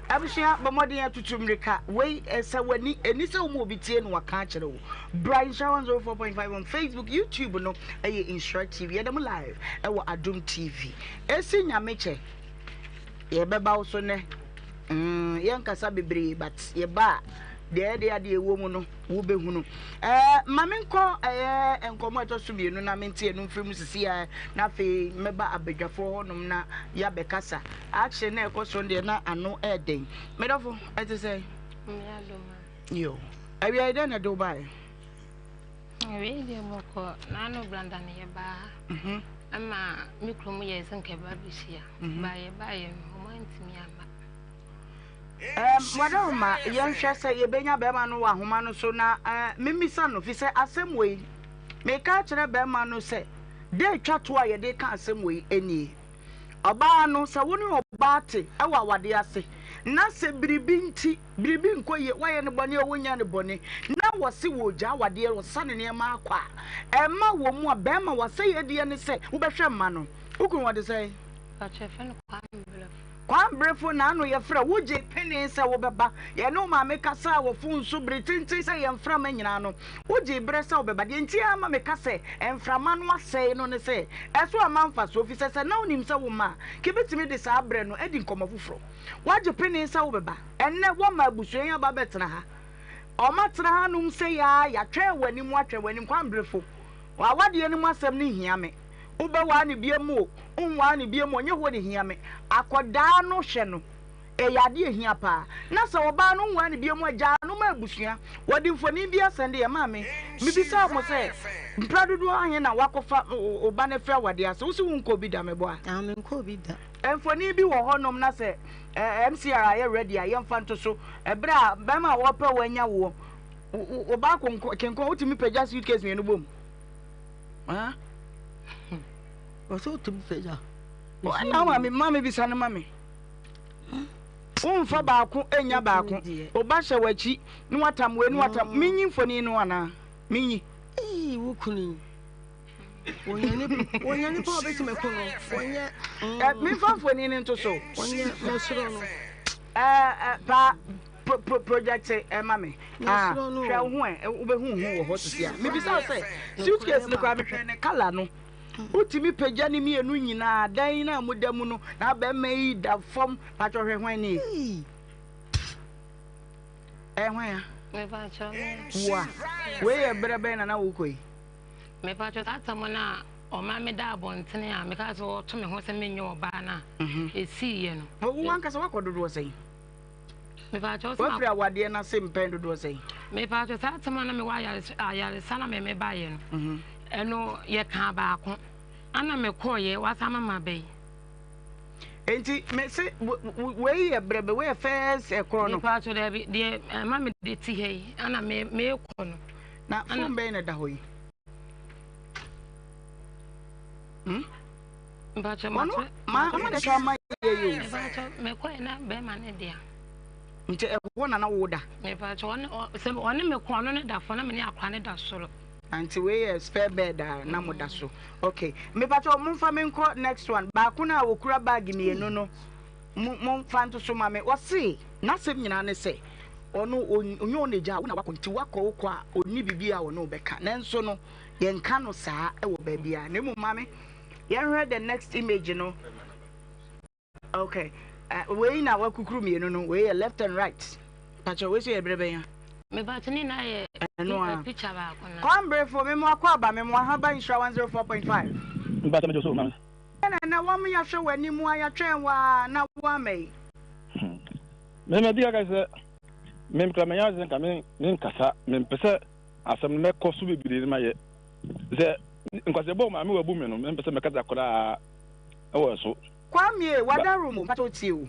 Abusua, bɔ mmɔden atutu mmirika. Wei, sɛ w'ani, ɛni sɛ woma obi tie na waka akyerɛ wo. Bra Nhyira 104.5 on Facebook, YouTube no ɛyɛ Nhyira TV. Yɛda mu live ɛwɔ Adom TV. Esi Nyame kyɛ, yɛbɛba wo so nnɛ. Mm, yɛnkasa bebree but yɛba a, deɛ ɛde adeɛ ɛwɔ mu no, wobɛhunu. Ɛɛ, ma menkɔ ɛyɛ nkɔmmɔ a ɛtɔ so mmienu na mente ɛno mfiri mu sisi a, na afei mɛba abadwafoɔ hɔnom na yɛabɛkasa. Action na ɛkɔ so no deɛ na ano ɛɛden. Me dɔfo, ɛte sɛn? Yo. Awia yi dɛn na ɛde wo baeɛ? Awia yi deɛ bɔkɔ, n'ano branda no yɛbaa ha. Mhm. Ɛma me kurom yɛɛ sɛ nka ɛba bɛhyia. Mhm. Ba yɛbaeɛ no, wɔn antumi amma. Wadaroma, yɛnhwɛ sɛ yɛbɛnya bɛrima no wɔ ahoma no so na memmisa no, fi sɛ asɛm wei, meka akyerɛ bɛrima no sɛ, da atwa to a yɛde ka asɛm wei nie. Ɔbaa no, sɛ wo ne ɔbaa te wɔ awadeɛ ase, na sɛ biribi nti, biribi nkɔ yie, woayɛ no bɔne o, wonyɛɛ no bɔne, na wɔse wɔregyaa awadeɛ, wɔsesa ne nneɛma akɔ a, ɛmma wɔ mu a, bɛrima w'asɛyɛdeɛ ne sɛ wobɛhwɛ mma no. Wo kunu wɔde sɛn? Mpakyɛ yɛfrɛ no Kwame Brefo. Kwame Brefo, Naano yɛfrɛ wo gyee penee sɛ wobɛba. Yɛne wo maame kasaa wɔ fon so bere tenten sɛ yɛn mframa nyinaa no, wogyee berɛ sɛ wobɛba. Deɛ nti a ama meka sɛ mframa no asɛe no ne sɛ, ɛso amma mfasoɔ, efisɛ sɛ na wonim sɛ womma a, anka yɛbɛtumi de saa berɛ no adi nkɔmmɔ foforɔ. Woagye penee sɛ wobɛba. Ɛnnɛ, woama abusua yi aba abɛtena ha. Wɔatena hanom sei ara, yɛatwɛn w'anim, atwɛn w'anim. Kwame Brefo, w'awadeɛ no mu asɛm no hia me. Wobɛwaa no biam o, wonwaa no biam o, ɛnyɛ hɔ na ehia me. Akɔdaa no hwɛ no, ɛyɛ adeɛ a ehia paa. Na sɛ ɔbaa no wonwaa no biam a, gyaa no ma abusua. Wɔde mfonin bi asɛnde yɛn. Maame, mebisaa mo sɛ, mpra dodoɔ ahe na woakɔfa wo ba no afiri awadeɛ ase? Wose wonkɔɔ bi da, meboa? Ah, menkɔɔ bi da. Mfonin bi wɔ hɔnom na sɛ MCR ayɛ ready a, yɛmfa nto so. Ɛberɛ a barima a wɔrepɛ wo anya woɔ, wo ba kenkɔn, wotumi pagya suitcase mmienu bom. Ɔsɛ wotumi pagya. Ɛna ma me ma me bisa no ma me. Womfa baako nya baako. Oba hyɛ w'akyi na watam wei na watam. Mm. Menyi mfoni no anaa? Menyi. Ee, wo kunu yi. Wɔnyɛ nipa wɔnyɛ nipa a ɔbɛtumi ako no. Wɔnyɛ. Mm. Ɛ memfa mfoni no nto so. Wɔnyɛ mɛsoro no. Ɛɛ ɛ paa. Pro pro project ɛma me. Ah, hwɛ wo ho ɛ, wobɛhu wo ho wɔ hɔ sisi a. Mebisa wo sɛ, suitcase no koraa mehwɛ ne colour no. Wotumi pagya ne mmienu nyinaa, dan yi no a moda mu no, na bɛrima yi da fam. Patwɔ hwɛ hwan nie? Ɛyɛ hwan a? Wo a. Wei yɛ berɛ bɛn na na wokɔ yi? Mepatwɔ saa tam no a ɔma meda abɔntene a mekaa sɛ ɔto me ho sɛ menyɛ ɔbaa no a ɛsiiɛ no. Wo ankasa woakɔ dodoɔ sɛn? Woafiri awadeɛ no ase mpɛn dodoɔ sɛn? Mepatwɔ saa asɛm a na mewɔ ayaresa na me baeɛ no mhm. ɛno yɛkaa baako ana mekɔɔyɛ wasan mama bɛyi. Nti mese wei yɛ brɛbɛ wei yɛ fɛs ɛkorɔ no. Mepatwɔ daabi deɛ ɛma me de ti ha yi ana me mekɔ no. Na fon bɛn na ɛda hɔ yi? Hmm? Mpakyɛ Ɔno ma ɔmo na ɛka ama yɛ yi o. Mpakyɛ mekɔɛ na bɛrima ne dea. Nti ɛhɔ na na wo da. Mepakyɛ ɔne sɛ ɔne me kɔ ɔno ne da fam na me ne akora ne da soro. Nti wei yɛ spare bed a na mo da so. Okay. Mepakyɛ mo nfa me nkɔ next one. Baako no a okura bag mmienu no mo mo nfa nto so ma me. Ɔse n'asɛm nyinaa ne sɛ ɔno ɔnyɛ ɔna egya wo na wakɔ nti wakɔ wokɔ a ɔnni biribi a ɔne wo bɛka. Nanso no yɛnka no saa wɔ baabiara na mmom maame yɛnhwɛ the next image no okay uh, wei na wakukuru mmienu no wei yɛ left and right pakyɛ wei so yɛ berɛ bɛn a mebakyɛ ne na yɛ ɛno a picture baako na kwambrefo memo akɔ aba memo ahaba nhyira 104.5 mpakyɛ megye so maame ɛna na wɔn yɛahwɛ w'anim a yɛatwɛn waa na woama yi mema di kaka sɛ memkra manya sɛ nka menkasa mempɛ sɛ Asɛm no mɛkɔ so bebree no mayɛ sɛ nkwasɛbɔ maame wabu me no mempɛ sɛ mɛkasa koraa ɛwɔ so. Kwame wada room o mpakyɛw tie o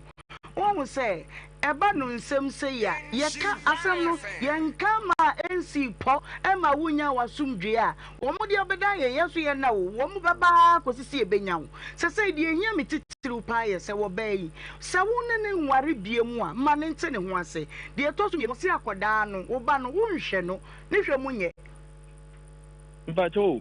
woahu sɛ ɛba no nsɛm sei a yɛka asɛm no yɛnka ma ɛnsii pɔ ɛma wonnya w'asomdwoeɛ a wɔn deɛ wɔbɛdan yɛn yɛn nso yɛnna o wɔn bɛba ara kɔsi sɛ yɛbɛnya wo sɛsɛi deɛ ɛhia me titiriw paa yɛ sɛ wɔbaa yi sɛ wo ne no nware biam a ma no nte ne ho ase Deɛ ɛtɔ so mmienu, ɔse akwadaa no, wo ba no, wonhwɛ no, ne hwɛ mu nyɛ. Mpakyɛw o,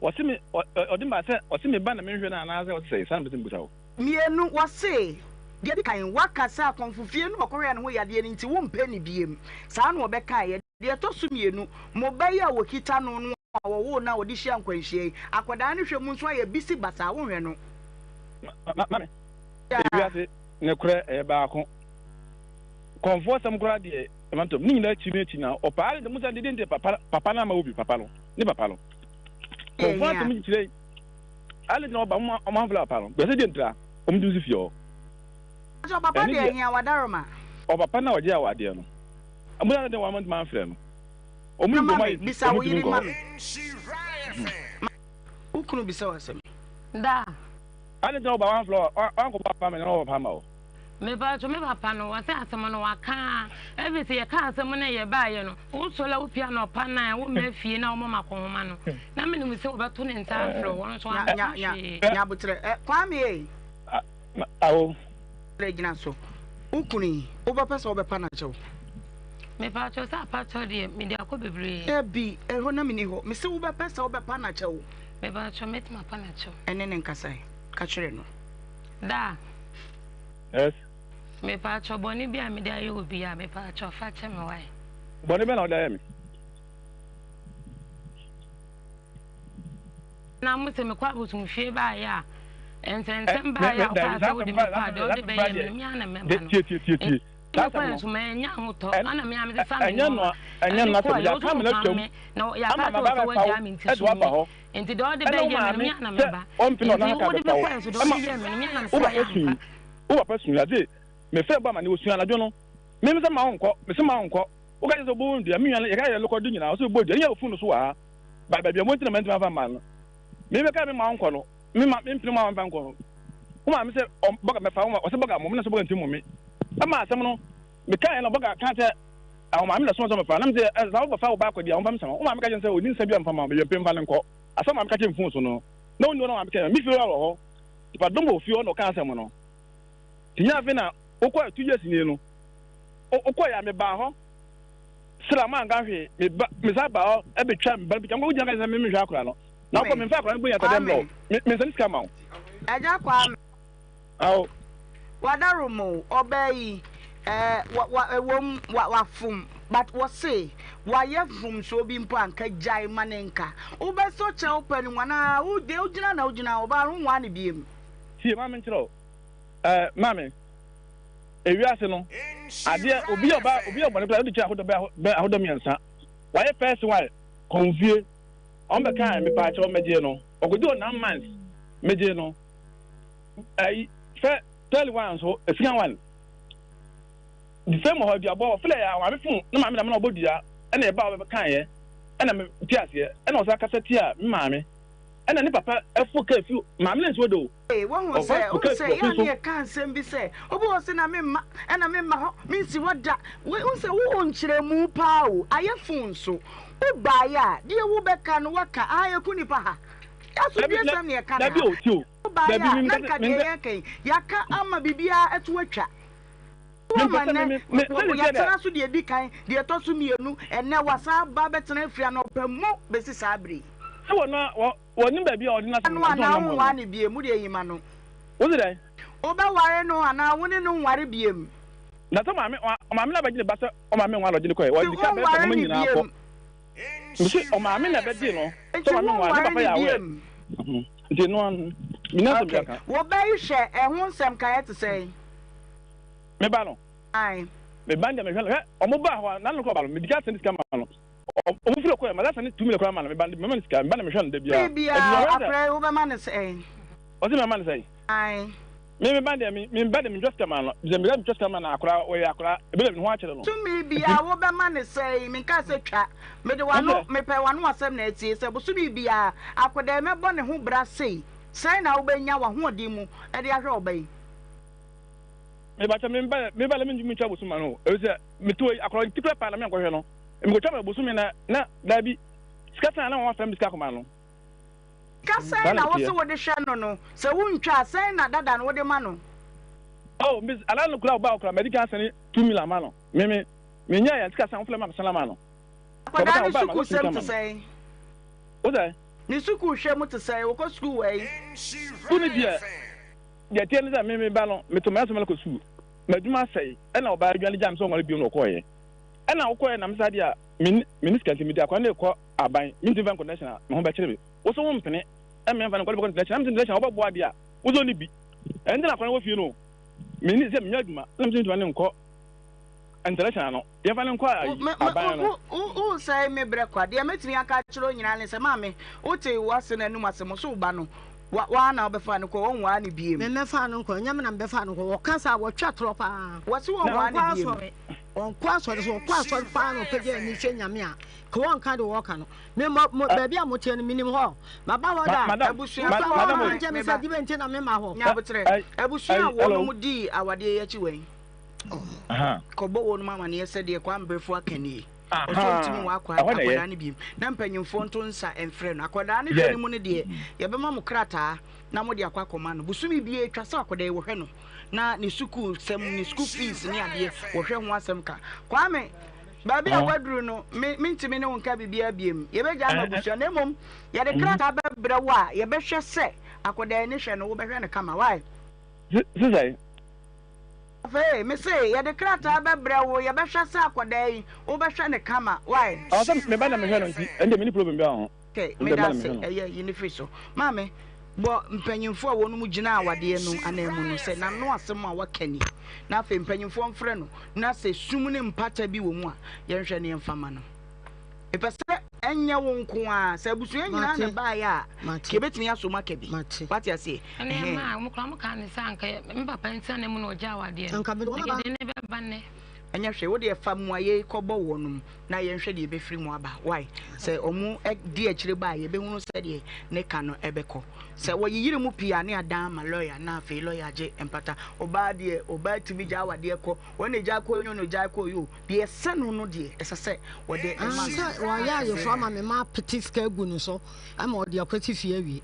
ɔse me, ɔde ma sɛ, ɔse me ba na menhwɛ no anaasɛ ɔse sɛn? Saa na mepɛ sɛ mebisa wo. Mienu, wɔse, Deɛ ɛdi kan, woaka sɛ akɔmfofie no ɔkɔhwɛɛ ne ho yadeɛ no nti wompɛ no biem. Saa na wɔbɛkaeɛ. Deɛ ɛtɔ so mienu, mo ba yi a wɔkita no no a wɔwoo no a wɔde hyia nkwanhyia yi, akwadaa no hwɛ mu nso ayɛ bisi basaa, wonhwɛ no. Maame, ewiase nokorɛ ɛyɛ baako. Kɔmfoɔ sɛm koraa deɛ ɛma ntɔm. Ne nyinaa akyi no akyi na ɔpaa ne musa dede nti papa papa no ama wo bi papa no ne papa no. Kɔmfoɔ asɛm kyerɛ ale na ɔba mo ɔmo amfla papa no. Bɛsɛ deɛ ntira ɔmo tumi si fie hɔ. Ɔsɛ ɔpapa deɛ ɛhia wadaroma. Ɔpapa na ɔgye awadeɛ no. Ɔmo na deɛ wɔn ntoma amfrɛ no. Ɔmo Ka ma nkɔmɔ me, ayɛ bisa ɔmo wo tumi yere nkɔ ma hɔ. me. Ma wo kunu bisa wo asɛm. Da. Ade nti na ɔba wamfrɛ wo wankɔbɔ papa ma na ɔwɔ papa ma wo. Mepaatwo me papa no wɔse asɛm no waka a ɛfiri sɛ yɛka asɛm no yɛ baayɛ no wo sɔre a wo pie anɔpa nan wo mma fie na wɔma makɔhoma no na menim sɛ wɔbɛto ne nsa afrɛ wo ɔno nso Nya wanka nya nya hwee. nya aboterɛ ɛ Kwame ei. Awo. Berɛ gyina so. Wo kunu yi, wobɛpɛ sɛ wobɛpa no akyɛw? Mepaatwo sɛ apakyɛw deɛ mede akɔ bebree. Dabi, ɛhɔ na menni hɔ. Mese wobɛpɛ sɛ wobɛpa no akyɛw? Mepaatwo mɛtumi apa no akyɛw. Ɛne no nkasa ɛ, ka kyerɛ no. Daa. Yes. Mepaatwo bɔne bi a mede ayɛ wo biaa mepaatwo fa kyɛ me wae. Bɔne bɛn na wode ayɛ me? Na mo sɛ mekɔ abosomfie baayɛ a, nsɛnsɛm baayɛ a wopaa sɛ wode me kɔ a, deɛ wode bɛyɛ me no, me ara na mɛba no. Tie, Nti mekɔɛ nso mannya ahotɔ, ɛna me ara mesesa me nneɛma ɛde kɔeɛ, wo nso wopam me, na yɛaka akyerɛ wo sɛ woagyaa me nti so nie. Nti deɛ wode bɛyɛ me no, me ara na mɛba. Nti wode me kɔɛ nso, deɛ wode yɛɛ me no, me ara na mesɛ ayɛ ampa. Wo papa sui adze, mefrɛ bɔ ama ne osui anadwo no, me mesɛ ma wo nkɔ, mese ma wo nkɔ, woka kyerɛ sɛ wobɔwɔ ndua, me nua no yɛka yɛ lokɔ do nyinaa, ɔsɛ bɔ dua, ne yɛ ofun no so wɔ ha. Ba baabi a wɔn nti na mantumi amfa mma no. Me bɛka me ma wo nkɔ no, me ma me mpene ma wɔmfa nkɔ no. Wo maame sɛ bɔga mɛfa wo ma ɔsɛ bɔga mmɔ me na sɛ bɔga ntumi mmɔ me. Ɛma asɛm no meka yɛ na bɔga ka sɛ wɔn maame na soma sɛ mɛfa na me sɛ ɛsɛ wo bɛfa wo ba akɔ deɛ wɔmfa me sama. Wo maame ka kyerɛ sɛ ɔni nsa bi a mfa ma me yɛ mpɛ mfa no nkɔ. Asɛm maame ka kyerɛ me fon so no na ɔni hɔ na maame ka me fie wɔ hɔ. Nipa dɔm wɔ fie hɔ na ɔka asɛm no. Ti nyɛ afei na wokɔ 2 years nie no. Wokɔ yɛ a mebaa hɔ. Sila manka hwee, me ba, me san ba hɔ ɛbɛtwa me ba no picture, wo gyina ka sɛ me menhwɛ akora no, na wokɔ memfa akora no bɔ nyata dɛ mbrɛ wo, me nsɛne sika ma wo. Agya Kwame. Awo. Wadarom o, ɔbaa yi eh, wa, wa, ɛwom, wa, wafom, but wɔse wayɛ mfomsoɔ bi mpo a nka gyae ma ne nka. Wobɛsɔ kyɛw pɛ no mu anaa wo deɛ wogyina na wogyina, ɔbaa no wonwaa no biem. Tie, ma menkyerɛ wo, eh, maame. Ewiase no, adeɛ obi yɛ ɔba obi yɛ ɔbɔne koraa wode kyerɛ ahodɔ bɛ bɛ ahodɔ miɛnsa. Wayɛ first one kɔnfie ɔn bɛ kaa me paa kyɛw mɛgye no ɔkɔdi hɔ 9 months megye no ɛyi fɛ third one nso second one the same hɔ aduabɔ ɔfilɛ yɛ maame fon na maame na mena ɔbɔ dua ɛna ɛba ɔbɛ kan yɛ ɛna me ti aseɛ ɛna ɔsa kasa tia me maame ɛna ne papa ɛfo kaa fi maame na nsuo do. Ee, woahu sɛ, wohu sɛ, yɛ a na yɛka nsɛm bi sɛ, obi wɔ hɔ sɛ na memma, ɛna memma hɔ, mensi hɔ da. Wohu sɛ wowɔ nkyerɛmu paa o, ayɛ fon so. Wobaeɛ a, deɛ wobɛka no woaka, aha yɛku nnipa ha. Asomdwoesɛm na yɛka no ha. Wobaeɛ a, na nka deɛ yɛreka yi, yɛaka ama biribiara ato atwa. Woama nnɛ, yɛatena so deɛ ɛdi kan, deɛ ɛtɔ so mmienu, ɛnnɛ wasan aba abɛtena afiri anɔpa mu bɛsi saa berɛ yi. Sɛ wɔn a Wɔnnim baabi a ɔde n'asɛm No nam, anaa sɛ ɔnam hɔ wonware no. no biem, wo deɛ yima no. Wose dɛn? Wobɛware no anaa wo ne no nware biem. Na sɛ ɔmaame, ɔmaame na bɛgye ne ba sɛ ɔmaame nware ɔgye no kɔɛ, Nti ɔde ka bɛyɛ sɛ wonware nneɛma no nyinaa kɔ. biem. Mese ɔmaame na bɛgye no sɛ Nti ɔmaame nware, ne wonware papa no yɛ aware. biem. Nti ɛno ano, menni asɛm bi Okay. aka. Wo ba yi hwɛ ɛho nsɛm kaeɛ te sɛn? Me ba no? Ae. Me ba no deɛ mehwɛ no, hwɛ, ɔmo baa hɔ a, n'ano kora ɔba no, medi kan sɛnde sika ma no. Ɔmo firi hɔ kɔɛ, mada sɛnde 2 million koraa ma no, me ba no, mema no sika, me ba na mehwɛ no da biara. Bere biara akora yi wobɛma no sɛn? Ɔse mɛma no sɛn? Ae. Me me ba deɛ, me me ba deɛ mentwa sika ma no, sɛ meka metwa sika ma no a, akora, ɔyɛ akora, ebe deɛ ne ho akyere no. Tumi biara wobɛma no sɛn? Menkaa sɛ twa, mede w'ano, mepɛ w'ano asɛm na atie, sɛ bosome biara akwadaa yi mɛbɔ ne ho bra sei, sɛn na wobɛnya w'ahoɔden mu de ahwɛ ɔba yi? Mebakyɛ me ba me ba la mentumi ntwa bosome ma no o, efisɛ mete hɔ yi akwadaa no ti kura paa na menkɔhwɛ no, mekɔtwa ma bosome na na daabi, sika sɛn na na wɔafrɛ me sika akɔma no. Sika Saa sɛn na na wose ɛteɛ. wode hwɛ no no, sɛ wontwa a sɛn na dada no wode ma no? Oh, miss, alaa no kura ɔbaa okura, madi kan asɛne 2 million ama no, me me menyae a sika sɛn wofrɛ me akɔsɛne ama no, sɛ Akwadaa ɔbɛka no ɔbaa ma sukuu mɛsɛne sɛm sika te ama no. sɛn? Wo sɛ? Ne sukuu hwɛ mu te sɛn? Ɔkɔ sukuu wɛn? Sukuu no deɛ. Deɛ ɛteɛ ne sɛ me me ba no meto m'asɛm no kɔ sukuu. M'adwuma asɛe ɛna ɔbaa adwane gyaa me sɛ ɔnware bio na ɔkɔeɛ. Ɛna wokɔeɛ na me saa deɛ a menni menni sika nti mede akwadaa no rekɔ aban mentumi mfa nkɔ national me ho bɛkyere me. Wo so wompene ɛmma yɛmfa no nkɔ de bɛkɔ international na mese international wobɛboa deɛ a wo sɛ ɔnni bi. Ɛno nti na akwadaa no wɔ fie no menni sɛ menya adwuma na mese mentumi mfa no nkɔ international no yɛmfa no nkɔ ayi aban no. Wosɛe me berɛ kwa. Deɛ mɛtumi aka akyerɛ wo nyinaa ne sɛ maame wote w'ase no anum asɛm so wo ba no Wa waa na wobɛfaa no kɔ, wɔnwaa no biem. Me mɛfaa no nkɔ, ɛnyɛ me na mebɛfaa no kɔ. Wɔka saa a, wɔtwa torɔ paa. Wɔse wɔnwaa no Ɔnkɔ biem. asɔre, ɔnkɔ asɔre. Sɛ ɔkɔ asɔre paa na ɔpagya ani hwɛ Nyame a, nka wɔnka deɛ wɔka no. Me mo, mo, baabi a moteɛ no, menim hɔ. Maba hɔ da. Madam, Abusua ma, so madam wɔn o. Wɔnka nkyerɛ me me sɛ ba. deɛ nti na mema hɔ. Nya aboterɛ. Abusua a Ayi, hello. wɔnom dii awadeɛ yi akyi wɛn? Aha. Kɔbɔ wɔnom amaneɛ sɛ deɛ Kwame Brefo aka nie. Ɔsɛ ɔntumi Aha. nwɔ Ɛhɔ na ɛyɛ. akwadaa no biem. Na mpanyimfoɔ nto nsa mfrɛ no. Akwadaa no hwɛ Yes. no mu no deɛ, yɛbɛma mo krataa na mode akɔ akɔma no. Bosome biara ɛtwa sɛ akwadaa yi wɔhwɛ no na ne sukuu sɛm, ne sukuu fees ne adeɛ, wɔhwɛ ho asɛm ka. Kwame, baabi a woaduru no, me, mentumi ne wo nka biribiara biem. Yɛbɛgyae ama abusua na mmom yɛde krataa bɛbrɛ wo a yɛbɛhwɛ sɛ akwadaa yi ne hwɛ no, wobɛhwɛ no kama. Why? Sisɛe. Afei, mese, yɛde krataa bɛbrɛ wo, yɛbɛhwɛ sɛ akwadaa yi, wobɛhwɛ no kama, wai? Ɔwɔ sɛ me ba na mehwɛ no nti, ɛnde menni problem biara wɔ ho. Ok, Mede meda ba na ase, mehwɛ no. ɛyɛ, yi no firi so. Maame, bɔ mpanyimfoɔ a wɔnom gyina awadeɛ no ananmu no sɛ n'ano asɛm a waka ni, na afei mpanyimfoɔ mfrɛ no, na sɛ sum ne mpata bi wɔ mu a, yɛnhwɛ na yɛmfa ma no. Mepɛ sɛ ɛnyɛ wo nko ara, sɛ abusua nyinaa na ɛbaeɛ a, nka yɛbɛtumi asɔ mu aka bi. Wate aseɛ? Ɛnna ɛmaa wɔn koraa wɔkaa no sɛ anka me papa nti na mu na ɔgyaa awadeɛ no. Anka deɛ ne bɛba nnɛ. Ɛnyɛ hwee, wo deɛ fa mmuaeɛ yi kɔbɔ wɔnom na yɛnhwɛ deɛ ɛbɛfiri mu aba. Wai? Sɛ wɔn di akyire ba a, yɛbɛhunu sɛdeɛ ne ka no ɛbɛkɔ. Sɛ wɔyeyere mu pii a, ne adan ama lɔya na afei lɔya agye mpata. Ɔbaa deɛ, ɔbaa tumi gyaa awadeɛ kɔ. Wɔn na ɛgyaa kɔ yi o, na ɔgyaa kɔ yi o. Deɛ ɛsɛ no no deɛ, ɛsɛ sɛ wɔde ma no. Sɛ wɔayɛ ayeforɔ ama me ma apete sika agu ne so ama ɔde akɔsi fie awie.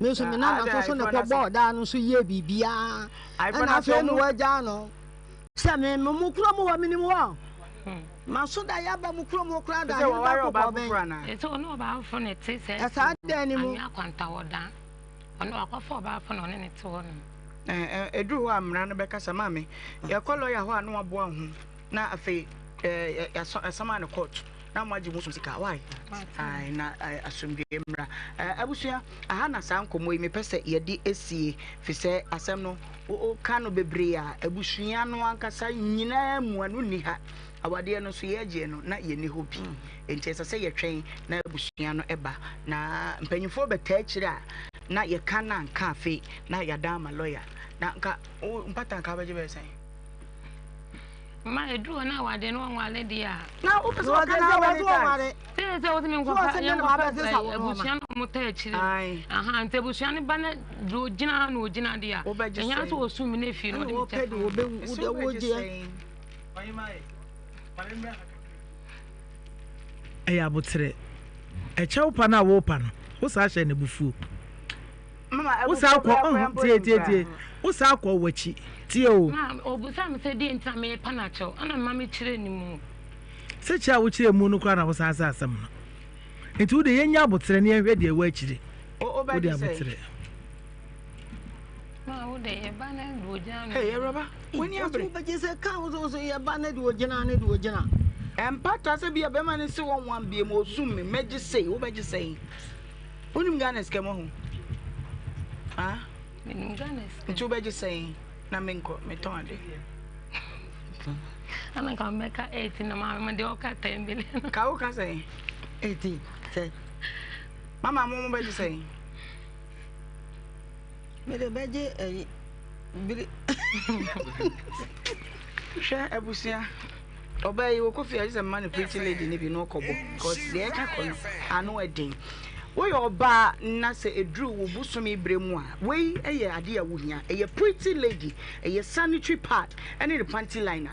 Me nso me nana nso so na ɛkɔbɔɔ daa no nso yɛɛ biribiara ɛna afei na wɔagyaa no. Sɛ me me mo kurom hɔ menim hɔ. Maso da yɛaba mo kurom hɔ koraa da ahene ba kɔkɔɔ bɛn. Ɛsɛ ɔne ɔbaa foforɔ na ɛte sɛ ɛsaa dan no mu. Anwea kwanta hɔ dan. Ɔno wakɔfa ɔbaa foforɔ na ɔne ne te hɔ nom. Ɛduru hɔ a mmara no bɛkasa maame yɛkɔ lɔya hɔ a na waboa wo ho na afei yɛasama no court na moagye mo sika why ae na asomdwoeɛ mmra abusua aha na saa nkɔmmɔ yi mepɛ sɛ yɛde esie fi sɛ asɛm no woka no bebree a abusua no ankasa nyinaa mu ano nni ha awadeɛ no nso yɛgyeɛ no na yɛnni hɔ bi nti ɛsɛ sɛ yɛtwɛn na abusua no ɛba na mpanyinfoɔ bɛtaa akyire a na yɛka na nka afei na yɛadan ama lɔya na nka wo mpata nka wobɛgye bɛyɛ sɛn? Ma eduru hɔ na awadeɛ no wɔnwale deɛ a. Na wopɛ sɛ wɔka no how many times? Sɛ sɛ wɔsɛ menkɔfa yɛnkɔfa abusua no ɔmo taa akyire aha nti abusua no ba na deɛ ogyina na ogyina deɛ a ɛnyɛ sɛ wɔsum me na efie no ɔde me kyɛ Ɛyɛ aboterɛ. Ɛkyɛw pa no a worepa no, wo saa hyɛ no abufuo. Wo saa kɔ ɔho tie tie tie. Wo saa kɔ w'akyi tie o. Ma obusa me sɛ deɛ nti na merepa no akyɛw ɛna mma me kyerɛ ne mu. Sɛ kyerɛ a wokyerɛ mu no koraa na wo saa sɛ asɛm no. Nti wo deɛ yɛnya aboterɛ na yɛnhwɛ deɛ ɛwɔ akyire. Wo deɛ aboterɛ. Ma wo deɛ yɛ ba no de ogyina no. Hey awuraba w'ani abere. Wobɛgye sɛ ka wo so yɛ ba no de ogyina no de ogyina. Ɛmpata sɛ bia bɛrima no se wɔn wan biem osum me mɛgye sei wobɛgye sɛn. Wonim Ghana sika mu ho? Ah? Menim Ghana sika. Nti wobɛgye sɛn na menkɔ metɔn ade. Ana nka mɛka 18 na maame de ɔka 10 billion. Ka wo ka sɛn? 18 sɛ. Mama mo mo bɛgye sɛn? Mede bɛgye ayi biri. Hwɛ abusua. Ɔbaa yi wɔkɔ fie a gye sɛ mma no pretty lady no bi na ɔkɔbɔ cause deɛ ɛka kɔ no ano ɛden. Woyɛ ɔbaa na sɛ ɛduru wo bosome berɛ mu a wei yɛ adeɛ a wohia. Ɛyɛ pretty lady, ɛyɛ sanitary pad ɛne ne panty liner.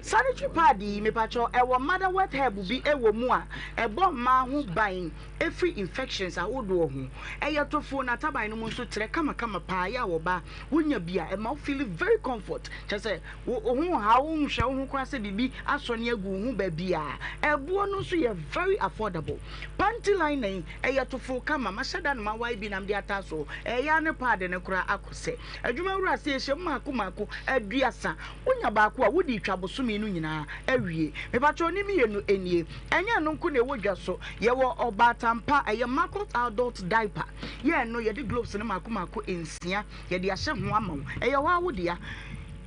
Sanitary pad yi mepakyɛw ɛwɔ motherwort herb bi ɛwɔ mu a ɛbɔ mmaa ho ban ɛfiri infections ahodoɔ ho. Ɛyɛ tofoɔ na ataban no mu nso trɛ kamakama paa yɛ a ɔbaa wonya bi a ɛma wo feeli very comfort kyerɛ sɛ Wo ho nhaw wo nhwɛ wo ho koraa sɛ biribi asɔ ne agu wo ho baabiara. Ɛboɔ no nso yɛ very affordable. Panty liner yi, ɛyɛ to. Fofo kama, mahyɛ da na mawae bi na mede ataa so. Ɛyɛ ara ne paade no koraa akɔ sɛ. Adwuma wura se yɛhyɛ mu mmaako mmaako 30. Wonya baako a, wode retwa bosome no nyinaa awie. Mepakyɛw ne mmienu nie. Ɛnyɛ ɛno nko na ɛwɔ dwa so. Yɛwɔ ɔbaatan pa, ɛyɛ Marcot Adult Diaper. Yɛ ɛno, yɛde gloves no mmaako mmaako nsia, yɛde ahyɛ ho ama wo. Ɛyɛ hɔ ara wo dea.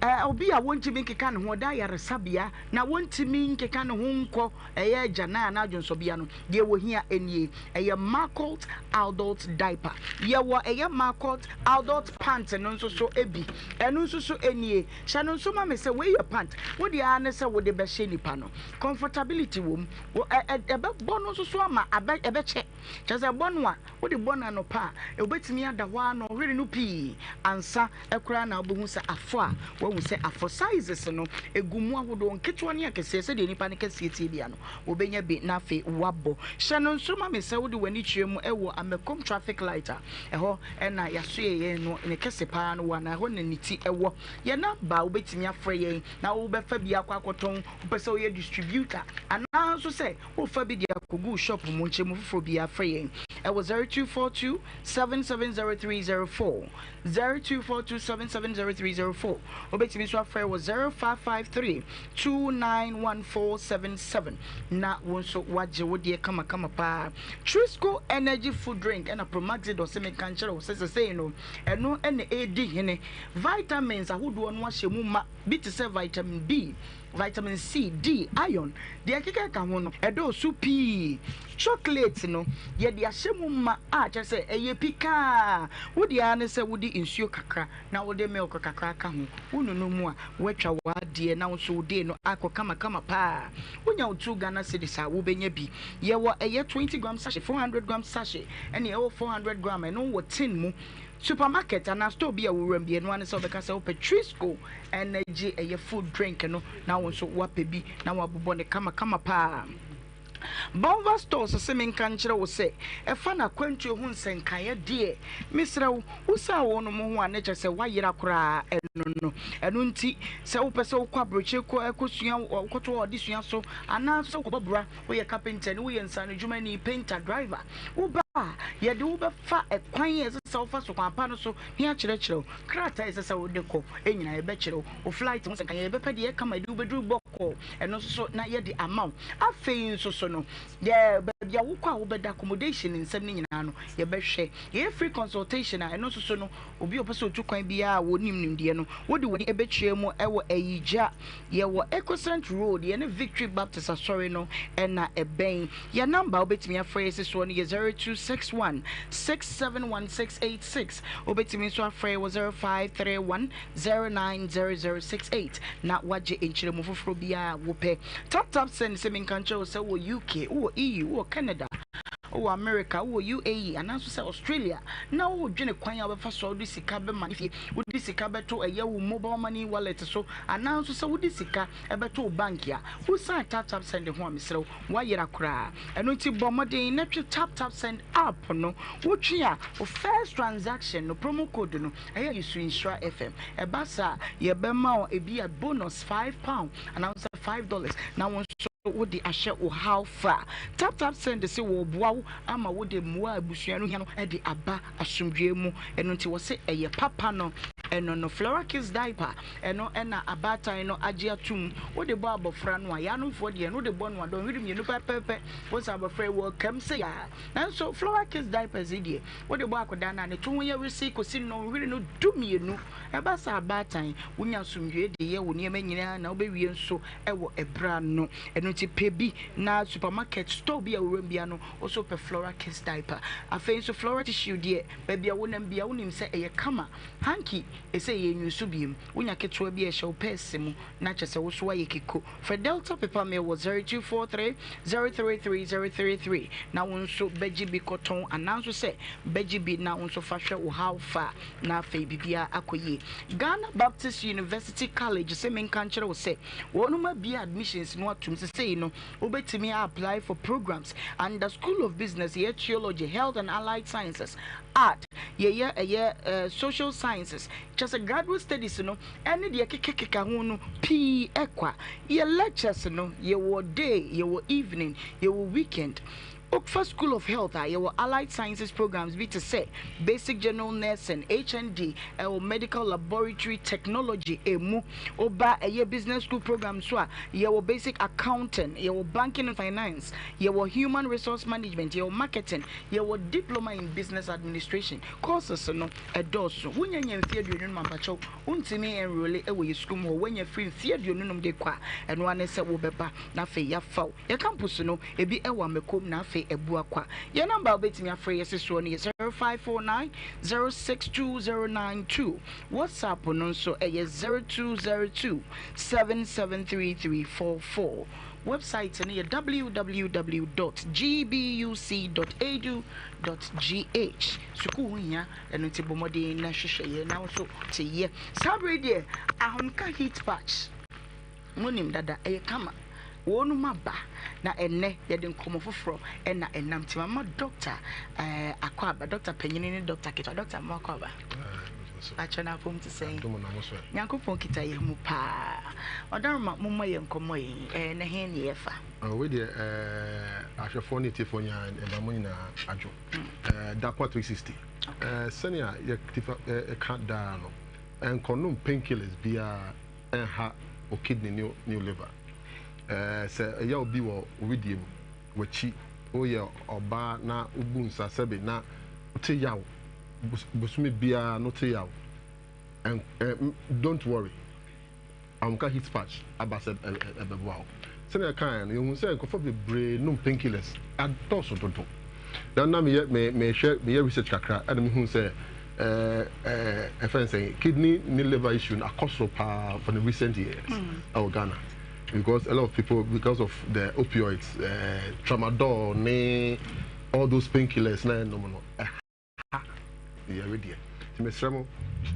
Ɛ, obi a wɔntumi nkeka ne ho, ɔda ayaresabea na wɔntumi nkeka ne ho nkɔ ɛyɛ agyanan anaa dwonsɔbea no, deɛ wɔhia nie. Ɛyɛ Marcot Adult Diaper. Yɛwɔ ɛyɛ Marcot Adult Pant no nso so bi. Ɛno nso so nie. Hyɛ no nso ma me sɛ wei yɛ pant. Wo deɛ ara ne sɛ wode bɛhyɛ nipa no. Comfortability wɔ mu. Ɛ, ɛ, ɛbɛbɔ no nso so ama abɛ, ɛbɛkyɛ. Kyerɛ sɛ ɛbɔ no a, wode bɔ no anɔpa a, wobɛtumi ada hɔ ara na ɔhwere no pii ansa koraa na wobɛhu sɛ afɔ a, woahu sɛ afɔ. Sizes no, ɛgu mu ahodoɔ, nketewa ne akɛseɛ, sɛdeɛ nipa no kɛseɛ teɛ biara no, wobɛnya bi na afei woabɔ. Hyɛ no nso ma me sɛ wode w'ani kyerɛ mu wɔ Amakom traffic light a, ɛhɔ na yɛasoɛ yɛn no, ne kɛse pa ara no wɔ anaa ɛhɔ na ne ti wɔ. Yɛn namba a wobɛtumi afrɛ yɛn na wobɛfa bi akɔ akɔtɔn, wopɛ sɛ woyɛ distributor anaa nso sɛ Wofa bi de akogu wo shop mu nkyɛmu foforɔ biara frɛ yɛn ɛwɔ 0242 770304, 0242 770304. Wobɛtumi nso afrɛ wɔ 0553 291477 na wo nso woagye wo deɛ kamakama paa. Trisco Energy Food Drink ɛna Promaxidol se menka nkyerɛ wo sɛ sesei no ɛno ɛna ɛredi hene. Vitamins ahodoɔ no ahyɛ mu ma bi te sɛ vitamin B, Vitamin C, D, iron, deɛ ɛkeka ho no, ɛdɔɔso pii. Chocolate no, yɛde ahyɛ mu ma a kyerɛ sɛ ɛyɛ pikaa. Wo deɛ ara ne sɛ wode nsuo kakra na wode milk kakra aka ho. Wonunu mu a, woatwa w'adeɛ na wo nso wo day no akɔ kamakama paa. Wonya wo 2 Ghana cedis a, wobɛnya bi. Yɛwɔ ɛyɛ 20 gram sachet, 400 gram sachet, ɛne ɛwɔ 400 gram, ɛno wɔ tin mu. Supermarket anaa store bi a wowura mu bi, ɛno ara ne sɛ wobɛka sɛ wopɛ Trisco Energy ɛyɛ food drink no na wo nso woapɛ bi na woabobɔ no kamakama paa. Bonva Stores se menka nkyerɛ wo sɛ ɛfa n'akwantuo ho nsɛnkaeɛ deɛ, mesrɛ wo, wosan wo nom ho a na kyerɛ sɛ woayera koraa ɛno no. Ɛno nti sɛ wopɛ sɛ wokɔ aburokyire kɔ kɔsua, wokɔtoa w'adesua so anaa nso sɛ wokɔbɔ bra, woyɛ kapentani, woyɛ nsaanodwumani, painter, driver, woba a, yɛde wo bɛfa ɛkwan a ɛsɛ sɛ wofa so, kwan pa no so, na yɛakyerɛkyerɛ wo. Krataa a ɛsɛ sɛ wode kɔ nyinaa, yɛbɛkyerɛ wo. Wo flight ho sɛnka, yɛbɛpɛ deɛ ɛyɛ kama de wo bɛduru bɔkɔɔ, ɛno nso so na yɛde ama wo. Afei nso so no, yɛ baabi a wokɔ a wobɛda, accommodation nsɛm no nyinaa no, yɛbɛhwɛ. Yɛyɛ free consultation a, ɛno nso so no, obi a ɔpɛ sɛ ɔtu kwan biara a ɔnim nimdeɛ no, wode w'ani bɛkyerɛ mu wɔ Ayigya. Yɛwɔ Ecocent Road, yɛne Victory Baptist Asɔre no na ɛbɛn. Yɛn namba a wobɛtumi afrɛ yɛn si soɔ no yɛ 0261 671686. Wobɛtumi nso afrɛ yɛn wɔ 0531 090068 na woagye nkyerɛmu foforɔ biara a wopɛ. Tap Tap Send sɛ menka nkyerɛ wo sɛ wowɔ UK, wowɔ EU, wowɔ Canada, wowɔ America, wowɔ UAE anaa nso sɛ Australia na woredwene kwan a wobɛfa so a wode sika bɛma fie, wode sika bɛto ɛyɛ wo mobile money wallet so anaa nso sɛ wode sika bɛto wo bank a, wosiane Tap Tap Send ho a mesrɛ wo, woayera koraa. Ɛno nti bɔ mmɔden na twe Tap Tap Send app no. Wotwe a, wo first transaction no, promo code no, ɛyɛ Yesu Nhyira FM. Ɛba saa a, yɛbɛma wo ebia bonus £5 anaa nso $5 na wo nso wode ahyɛ wo how far. Tap Tap Send se wɔreboa wo ama wode mmoa a abusua no hia no de aba asomdwoeɛ mu. Ɛno nti wɔse ɛyɛ papa no. Ɛno no, Flora Kids Diaper, ɛno na abaatan no agye atom. Wode bɔ abɔfra no a, yaanomfoɔ deɛ, ɛno wode bɔ no a, dɔnhwere mmienu pɛpɛɛpɛ, wohu sɛ abɔfra yi wɔrekam sei ara. Nanso Flora Kids Diapers yi deɛ, wode bɔ akwadaa no a, ne to ho yɛ wesee kɔsi nnɔnhwere no dumienu. Ɛba saa a, abaatan, wonya asomdwoeɛ de yɛ wo nneɛma nyinaa na wobɛwie nso wɔ ɛberɛ ano. Ɛno nti pɛ bi na supermarket, store bi a wowura mu biara no, wo nso pɛ Flora Kids Diaper. Afei nso Flora Tissue deɛ, baabi a wonam biara wonim sɛ ɛyɛ kama. Hanky, ɛsɛ yɛnwusu biom. Wonya ketewa bi a ɛhyɛ wo pɛɛse mu na kyerɛ sɛ wo so ayɛ kiko. Frɛ Delta Paper Mill wɔ 0243 033 033 na wo nso bɛgye bi kɔtɔn anaa nso sɛ bɛgye bi na wo nso fa hwɛ wo haw fa na afei biribiara akɔ yie. Ghana Baptist University College se menka nkyerɛ wo sɛ wɔnom abue admissions no atom sesei no wobɛtumi a apply for programs under School of Business, yɛyɛ Theology, Health and Allied Sciences, Art, yɛyɛ ɛyɛ Social Sciences, kyerɛ sɛ graduate studies no ɛne deɛ ɛkekakeka ho no pii ɛkwa. Yɛ lectures no yɛwɔ day, yɛwɔ evening, yɛwɔ weekend. Wofa School of Health a, yɛwɔ Allied Sciences programs bi te sɛ Basic General Nursing, HND, ɛwɔ Medical Laboratory Technology mu. Woba ɛyɛ Business School program nso a, yɛwɔ Basic Accounting, yɛwɔ Banking and Finance, yɛwɔ Human Resource Management, yɛwɔ Marketing, yɛwɔ Diploma in Business Administration. Courses no ɛdɔɔso. Wonya nya mfeɛ 25 ampakyɛw, wontumi enrolle wɔ yɛ sukuu mu hɔ. Woanya firi mfeɛ 25 de kɔ a, ɛno ara ne sɛ wobɛba na afei yɛafa wo. Yɛn campus no, ebi wɔ Amakom na afei Abuakwa. Yɛn number a wobɛtumi afrɛ yɛ se soɔ no yɛ 0549 062092. WhatsApp no nso ɛyɛ 0202 773344. Website no yɛ www dot gbuc dot edu dot gh. Sukuu ho hia, ɛno nti bɔ mmɔden na hwehwɛ yɛn na wo nso te yɛ. Saa bere yi deɛ, Ahomka Heat Patch. Monim dada, ɛyɛ kama. Wɔnom aba, na ɛnnɛ yɛde nkɔmmɔ foforɔ na ɛnam. Nti mama dɔkta eh, akɔ aba, dɔkta panyini ne dɔkta ketewa. Dɔkta mama akɔ aba. Akyɛ no apom te sɛn? Nyankopɔn kita yɛn mu paa. Ɔdaroma, momma yɛn nkɔmmɔ yi, eh, na he ne yɛfa? Oh, wei deɛ eh, ahwɛfoɔ ne atiefoɔ nyinaa ɛda mo nyinaa adwo. Eh, Dakwa 360. Eh, sɛnea yɛtifa eh, ɛka daa no, nkɔnom painkillers biara ɛnha wo kidney ne wo liver. Ɛɛ sɛ ɛyaw bi wɔ wo wedeɛ mu, w'akyi, woyɛ ɔbaa na wobu nsa sɛbe na wote yaw bosome biara no te yaw, ɛn ɛ don't worry, Ahomka heat patch aba sɛ ɛbɛboa wo. Sɛnea ɛkaeɛ no, yɛhu sɛ nkurɔfoɔ bebree nom painkillers, adɔɔso dodo. Na na meyɛ me mehwɛ meyɛ research kakra ɛna mehu sɛ ɛɛ ɛɛ ɛfɛn sɛ kidney ne liver issue no akɔ soro paa for the recent years ɛwɔ Ghana because a lot of people because of the opioids ɛɛ tramadol ne all those painkillers na ɛnom no ɛha yɛre deɛ nti mesrɛ mo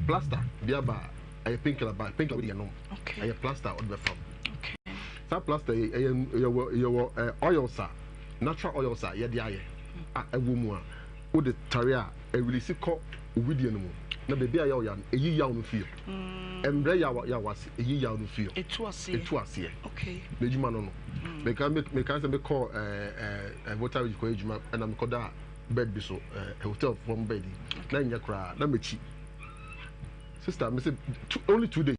plaster bi aba a ɛyɛ painkiller ba painkiller wei deɛ nom ɛyɛ plaster ɔde bɛfam saa plaster yi ɛyɛ yɛwɔ yɛwɔ ɛɛ oils a natural oils a yɛde ayɛ a ɛwɔ mu a wode tare a ɛrelease kɔ owidie no mu na baabi a yaw ya no ɛyi yaw no fi hɔ mbrɛ yaw yaw ase ɛyi yaw no fi hɔ ɛtu aseɛ ɛtu aseɛ n'adwuma no no meka meka sɛ mekɔ ɛɛ ɛɛ Volta Region kɔ adwuma ɛna mekɔ da bed bi so eh, hotel fam bed yi na nyɛ koraa na mekyi sister me se only 2 days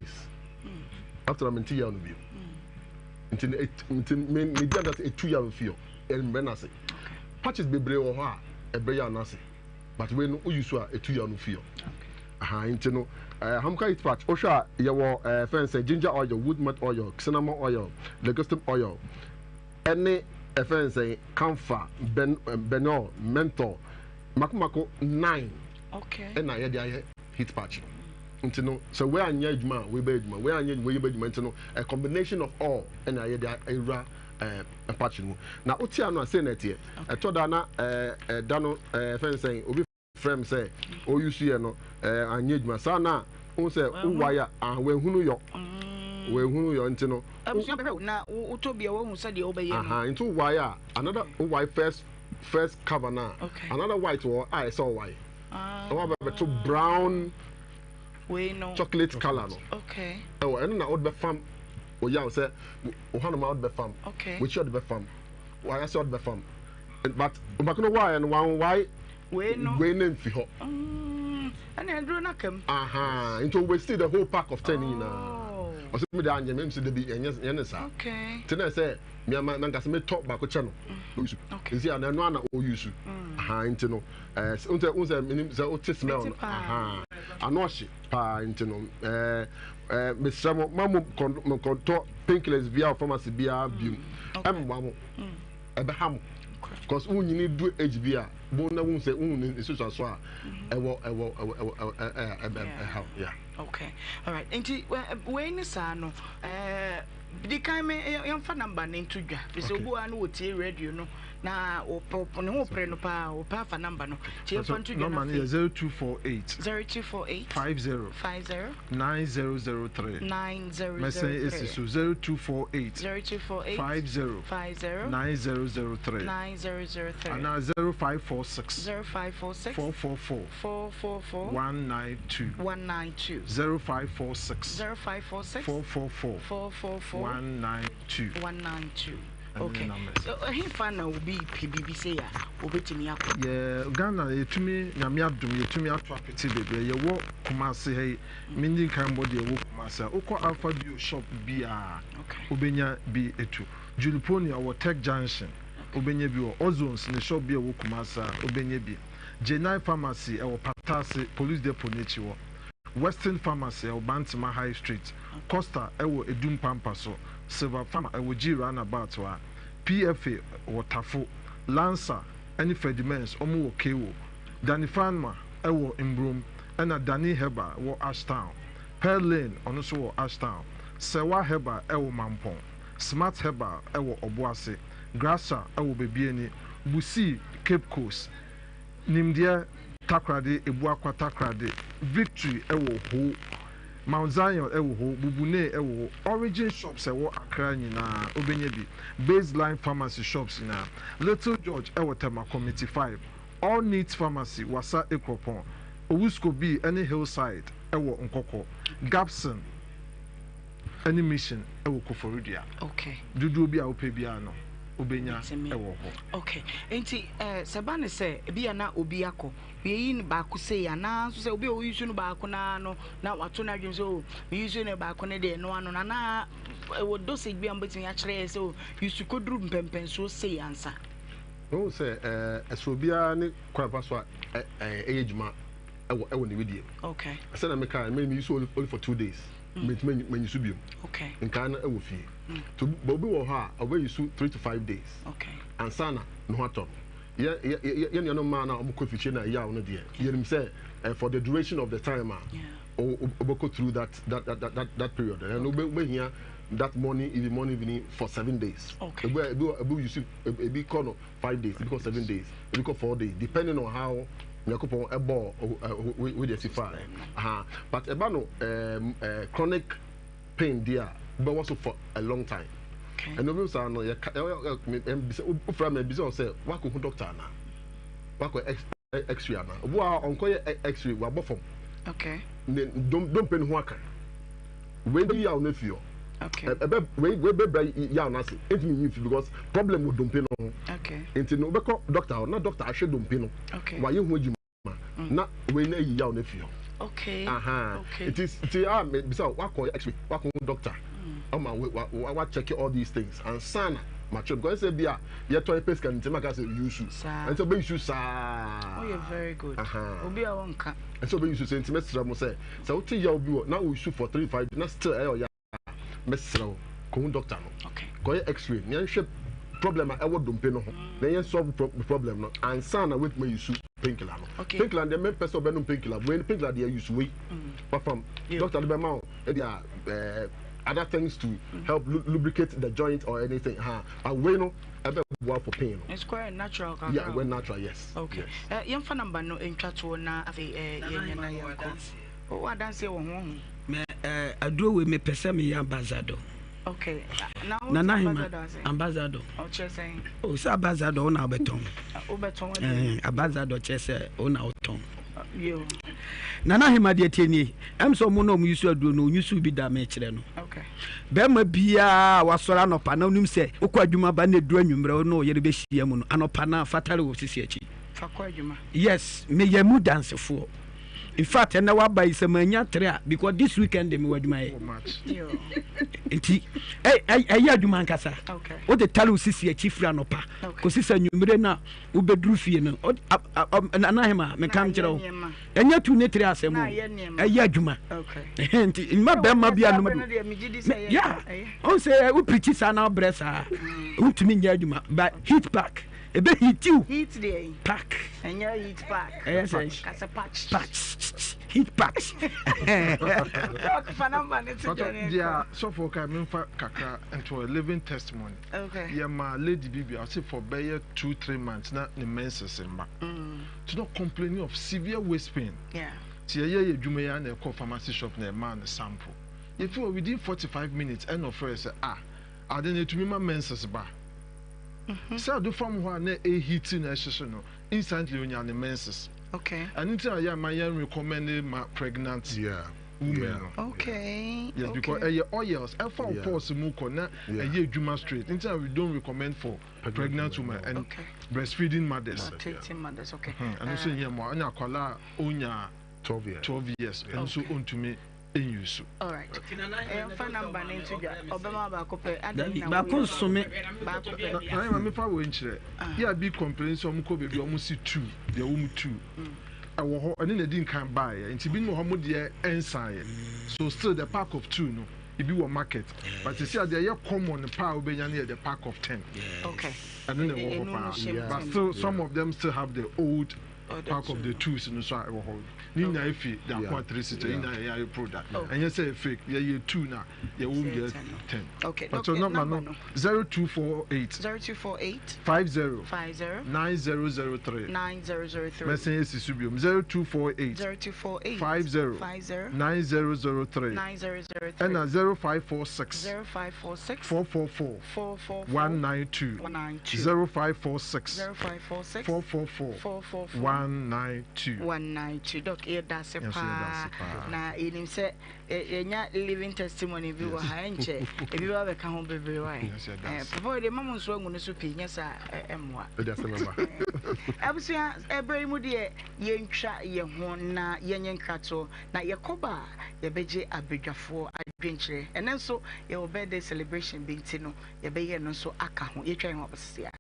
mm. after na mente yaw no bio mm. nti nti me me di adase etu yaw no fi hɔ ɛmbrɛ n'ase patches bebree wɔ hɔ a ɛbrɛ yaw n'ase but wei no woyi so a etu yaw no fi hɔ aha nti no ɛɛ eh, hamka heat patch wohwɛ a yɛwɔ ɛɛ eh, fɛn sɛ ginger oil, wood malt oil, cinnamon oil, ligusticum oil ɛne ɛfɛn sɛ camphor, ben benol, menthol, mako mako nine ɛna yɛde ayɛ heat patch no. Nti no sɛ wei anyɛ adwuma a wei bɛyɛ adwuma, wei anyɛ adwuma wei bɛyɛ adwuma nti no a combination of all ɛna yɛde awura ɛɛ patch no mu. Na wote ano a sei na ɛteɛ. Ɛtɔ da na ɛɛ ɛda no ɛɛ fɛn sɛn obi frɛ me sɛ ɔyusu yɛ no ɛɛ anyɛ adwuma saa na wohu sɛ wowae a ah wahunu yɔ wahunu yɔ nti no. Abusua bɛhwɛ wo na wotɔ bi a wahu sɛdeɛ wobɛyɛ no. Aha nti wowae a another wowae first cover no a another white wɔ hɔ a ɛsɛ ɔwae na waba bɛto brown chocolate colour no ɛwɔ ɛno na wode bɛfam wo yaw sɛ wo hanom a wode bɛfam w'akyi wode bɛfam w'ayase wode bɛfam but ɔbako no waeɛ no wanwae Wei no. Wei no mfi hɔ. Ɛna aduro no aka mu. Aha, nti o waste the whole pack of 10 nyinaa. Ɔsɛ mi de anyɛ mi nso de bi ɛnyɛ ɛnyɛ ne saa. Okay. Ti na sɛ mi ama na nkasa mi tɔ baako kyɛ no. Oyusu. Okay. Nti ana ɛno ana oyusu. Aha, nti no ɛɛ n sɛ n sɛ minim sɛ o te smell no. Aha, ano ɔhye paa nti no ɛɛ ɛɛ mesrɛ mo ma mo kɔ mo kɔtɔ painkillers bia wɔ pharmacy bia biom. Ɛmmoa mo. Ɛbɛha mo. Cause wonyini du age bi a bon na wohu sɛ wohu ne nsusuaso a ɛwɔ ɛwɔ ɛwɔ ɛwɔ ɛɛ ɛhaw yeah. Okay, alright. Nti wei ne saa no ɛɛ di kan me yɛmfa number no nto dwa. Fisɛ obi wɔ ha no wɔtie radio no na wɔpɛ ne ho pere no paa wɔpɛ afa number no. Nti yɛmfa nto dwa na afei. Number no yɛ 0248 0248 50 50 9003. 9003. Mɛsɛn esi so 0248 0248 50 50 9003. 9003. Anaa 0546 0546 444 444 192. 192. 0546 0546 444 444 192. 192. Ɛno ne numbers. Ɛhefa na obi pɛ biribi sei a obetumi akɔ? Yɛ Ghana yɛtumi Nyame adom yɛtumi ato apete baabi a yɛwɔ Kumasi ha yi menni nkan mmɔ deɛ ɛwɔ Kumasi a wokɔ Alpha Bio shop biara wobɛnya bi atu Juliponia wɔ Tech Junction wobɛnya bi wɔ Ozones ne shop bi a ɛwɔ Kumasi a wobɛnya bi Jenai Pharmacy ɛwɔ Patase Police Depot no akyi hɔ Western Pharmacy ɛwɔ Bantama High Street Costa ɛwɔ Edum Pampa so Silver Farm ɛwɔ G Roundabout hɔ a, PFA wɔ Tafo, Lancer ɛne Ferdimens ɔmo wɔ Kewo, Danny Pharma ɛwɔ Mbrom ɛna Danny Herbal wɔ Ashtown, Pearl Lane ɔno nso wɔ Ashtown, Serwa Herbal ɛwɔ Mampong, Smart Herbal ɛwɔ Ɔboase, Graça ɛwɔ Bebiani, Busii Cape Coast, Nimdeɛ Takoradi Ebuakwa Takoradi, Victory ɛwɔ Ho. Mount Zion wɔ hɔ, Bubune wɔ hɔ, Origin shops a ɛwɔ Accra nyinaa wobɛnya bi, Baseline Pharmacy shops nyinaa, Little George wɔ Tema Committee 5, All Needs Pharmacy, Wassa Ekuropɔn, Owuskobi ne Hillside wɔ Nkɔkɔ, Gabson ne Mission wɔ Koforidua. Okay. Dodoɔ bi a wopɛ biara no wobɛnya wɔ hɔ. Okay. Nti eh, sɛ ba ne sɛ ebi a na obi akɔ Yɛyi no baako sei anaa nso sɛ obi a ɔyi so no baako no ara no na wato n'adwene sɛ o meyi so no baako no deɛ ɛno ano no anaa ɛwɔ dosage bi a mobɛtumi akyerɛ yɛ sɛ o yi so kɔduru mpɛmpɛnsoɔ sei ansa. Wohu sɛ ɛsɛ obiara ne kwan fa so a ɛyɛ adwuma ɛwɔ ɛwɔ ne wedeɛ mu. Okay. Sɛnea meka me me use only for 2 days. Mentumi manyi so biom. Okay. Nkaa no ɛwɔ fie. To obi wɔ hɔ a ɔbɛyi so 3 to 5 days. Okay. Ansa na ne ho atɔ no. Yɛ nuanom mmaa no a wɔkɔ afikyire na yaw no deɛ, yɛnim sɛ for the duration of the time a wobɛkɔ through that period, ɛno wobɛhia that morning evening, morning evening for 7 days. Okay. Ebi use ebi kɔ no 5 days, ebi kɔ 7 days, ebi kɔ 4 days, depending on how Nyankopɔn ɛbɔ wei deɛ si fa. But ɛba no chronic pain deɛ a, wobɛwɔ so for a long time. Ɛna obi saa no yɛka ɛɛ wofra mi ebisa sɛ wakɔ hu doctor ana, wakɔ x-ray ana. Obi wa ɔnkɔ yɛ x-ray, wabɔ fam. Ne dompe ne ho aka wei bi yaw no efi hɔ. Ɛbɛ wei bɛ bra yaw no ase ntumi nyi fi because problem wɔ dompe no ho. Nti no wobɛkɔ doctor hɔ na doctor ahwɛ dompe no, wayɛ ho adwuma na wei na eyi yaw no efi hɔ. Nti a bisa wakɔ x-ray, wakɔ hu doctor, ɔma wa wa wa check all these things ansa na ma kyerɛ, because ɛsɛ bi a yɛtɔ yɛ pɛ sika nti ma ka sɛ use ɛnsɛ ɔbɛ use saa. Oh, you're very good. Obi a wɔnka. Ɛsɛ ɔbɛ use sɛ nti mɛsrɛ mo sɛ wote yaw bi wɔ na wo use for 3, 5 na still ɛyɛ ɔya, mɛsrɛ wo kɔhu doctor no, kɔyɛ x-ray na yɛnhwɛ problem a ɛwɔ dompe no ho na yɛn solve problem no ansa na wetuma use painkiller no. Painkiller deɛ, mɛmpɛ sɛ ɔbɛnom painkiller wei no. Painkiller deɛ, use wei wafam, doctor no bɛma wo ebi a other things to help lubricate the joint or anything ha, but wei no ɛbɛ boa for pain no. It's quite natural kakra. Yeah, well, natural, yes. Okay. Yes. Yɛmfa number no ntwa toɔ na afei yɛnyɛ na yɛnkɔ. Wowɔ adanseɛ wɔ ho ho? Mɛ aduro wei mepɛ sɛ meyɛ ambassador. Okay. Na wo Nana Hema ambassador ase? Ambassador. Ɔkyerɛ sɛn? O sɛ ambassador wo na wobɛtɔn. Wobɛtɔn adi. Ambassador kyerɛ sɛ wo na wotɔn. Yo. Nana Hema deɛ tie nie. Ɛm sɛ ɔmo na ɔmo yusu aduro no, onyusu bi da mekyerɛ no. Okay. Bɛrima biara a wasɔre anɔpa na onim sɛ wokɔ adwuma ba na edu anwummerɛ wo ne wo yere bɛhyia mu no, anɔpa na fatale wɔ sisi akyi. Fa kɔ adwuma. Yes, meyɛ mu dansefoɔ. In fact, ɛnɛ waba yi sɛ manya tere a, because this weekend de mewɔ adwuma yɛ. Nti ɛyɛ adwuma ankasa. Wode tale wo sisi akyi firi anɔpa kɔsi sɛ anwummere no a wobɛduru fie no. Nana Hema, meka nkyerɛ wo, ɛnyɛ tu ne tere asɛm o, ɛyɛ adwuma. Nti mma bɛrima bi anom do ya ɔn sɛ wopirikyi saa na wobrɛ saa, wontumi nyɛ adwuma. But heat pack ebe heat you. Heat deɛ. Pack. Ɛnyɛ heat pack. Ɛyɛ sɛ. Kasa patch. Patch. Heat patch. Fa number ne to dwa ne. Deɛ sɔfo ka memfa kakra nto a living testimony. Okay. Yɛ ma lady bi bi ɔse for bɛyɛ 2, 3 months na ne menses mma. To not complaining of severe waist pain. Ti yɛyɛ yɛ adwuma yi a na ɛkɔ pharmacy shop na ɛmaa no sample. Yɛfi hɔ within 45 minutes ɛna ɔfrɛ sɛ, ah, ade no etumi ma menses ba. Sɛ ɔde fam hɔ a na ɛheat na ɛhyehye no, instantly onya ne menses. Okay. Ɛno nti na yɛ ama yɛn recommend ma pregnant Yeah. women no. Okay. Yes, because ɛyɛ oils ɛfa wo pores mu kɔ na ɛyɛ adwuma straight. Nti na we don't recommend for pregnant women and okay. breastfeeding mothers. Lactating mothers, okay. Ɛno nso nyɛ mmoa. Ɛna akwadaa a onya 12 years ɛno nso ontumi nuse. Alright. Ɛnfa number ne nto dwa. Ɔbɛma baako pɛ. Adan na baako nsome. Baako pɛ. Na na maame fa wɔ nkyerɛ. Yɛ a bi complain sɛ ɔmo kɔ baabi ɔmo si two deɛ wɔn two. Ɛwɔ hɔ ɛne na edi nkan baeɛ nti binom wɔ hɔ ɔmo deɛ ɛnsaeɛ so still the pack of two no ebi wɔ market but sisi a deɛ ɛyɛ common paa a wobɛnya no yɛ the pack of ten. Okay. Ɛno na ɛwɔ hɔ paa but still some of them still have the old pack of the tools no so a ɛwɔ hɔ ne nyinaa efi de akoa 360 ne nyinaa yɛ yɛ product ɛnyɛ sɛ yɛ fake yɛyɛ two na yɛwɔ mu deɛ ten okay number no 0248 0248 50 50 9003 9003 mɛsɛn esi so biom 0248 0248 50 50 9003 9003 ɛna 0546 0546 444 444 192 192 0546 0546 444 444 192 192 Doc yɛda ase Yɛn nso yɛda paa ase paa. na yɛnim sɛ yɛnya living testimony bi wɔ ha ɛnkyɛ ebi ba bɛka ho bebree wa papa wei de ma mo nso angu no so pii nyɛ saa ɛmmoa abusua ɛberɛ yi mu deɛ yɛntwa yɛn ho na yɛnyɛ nkratoɔ na yɛkɔba a yɛbɛgye abadwafoɔ adwenkyerɛ ɛnɛ nso yɛwɔ birthday celebration bi nti no yɛbɛyɛ no nso aka ho yɛtwa yɛn ho abɛsese a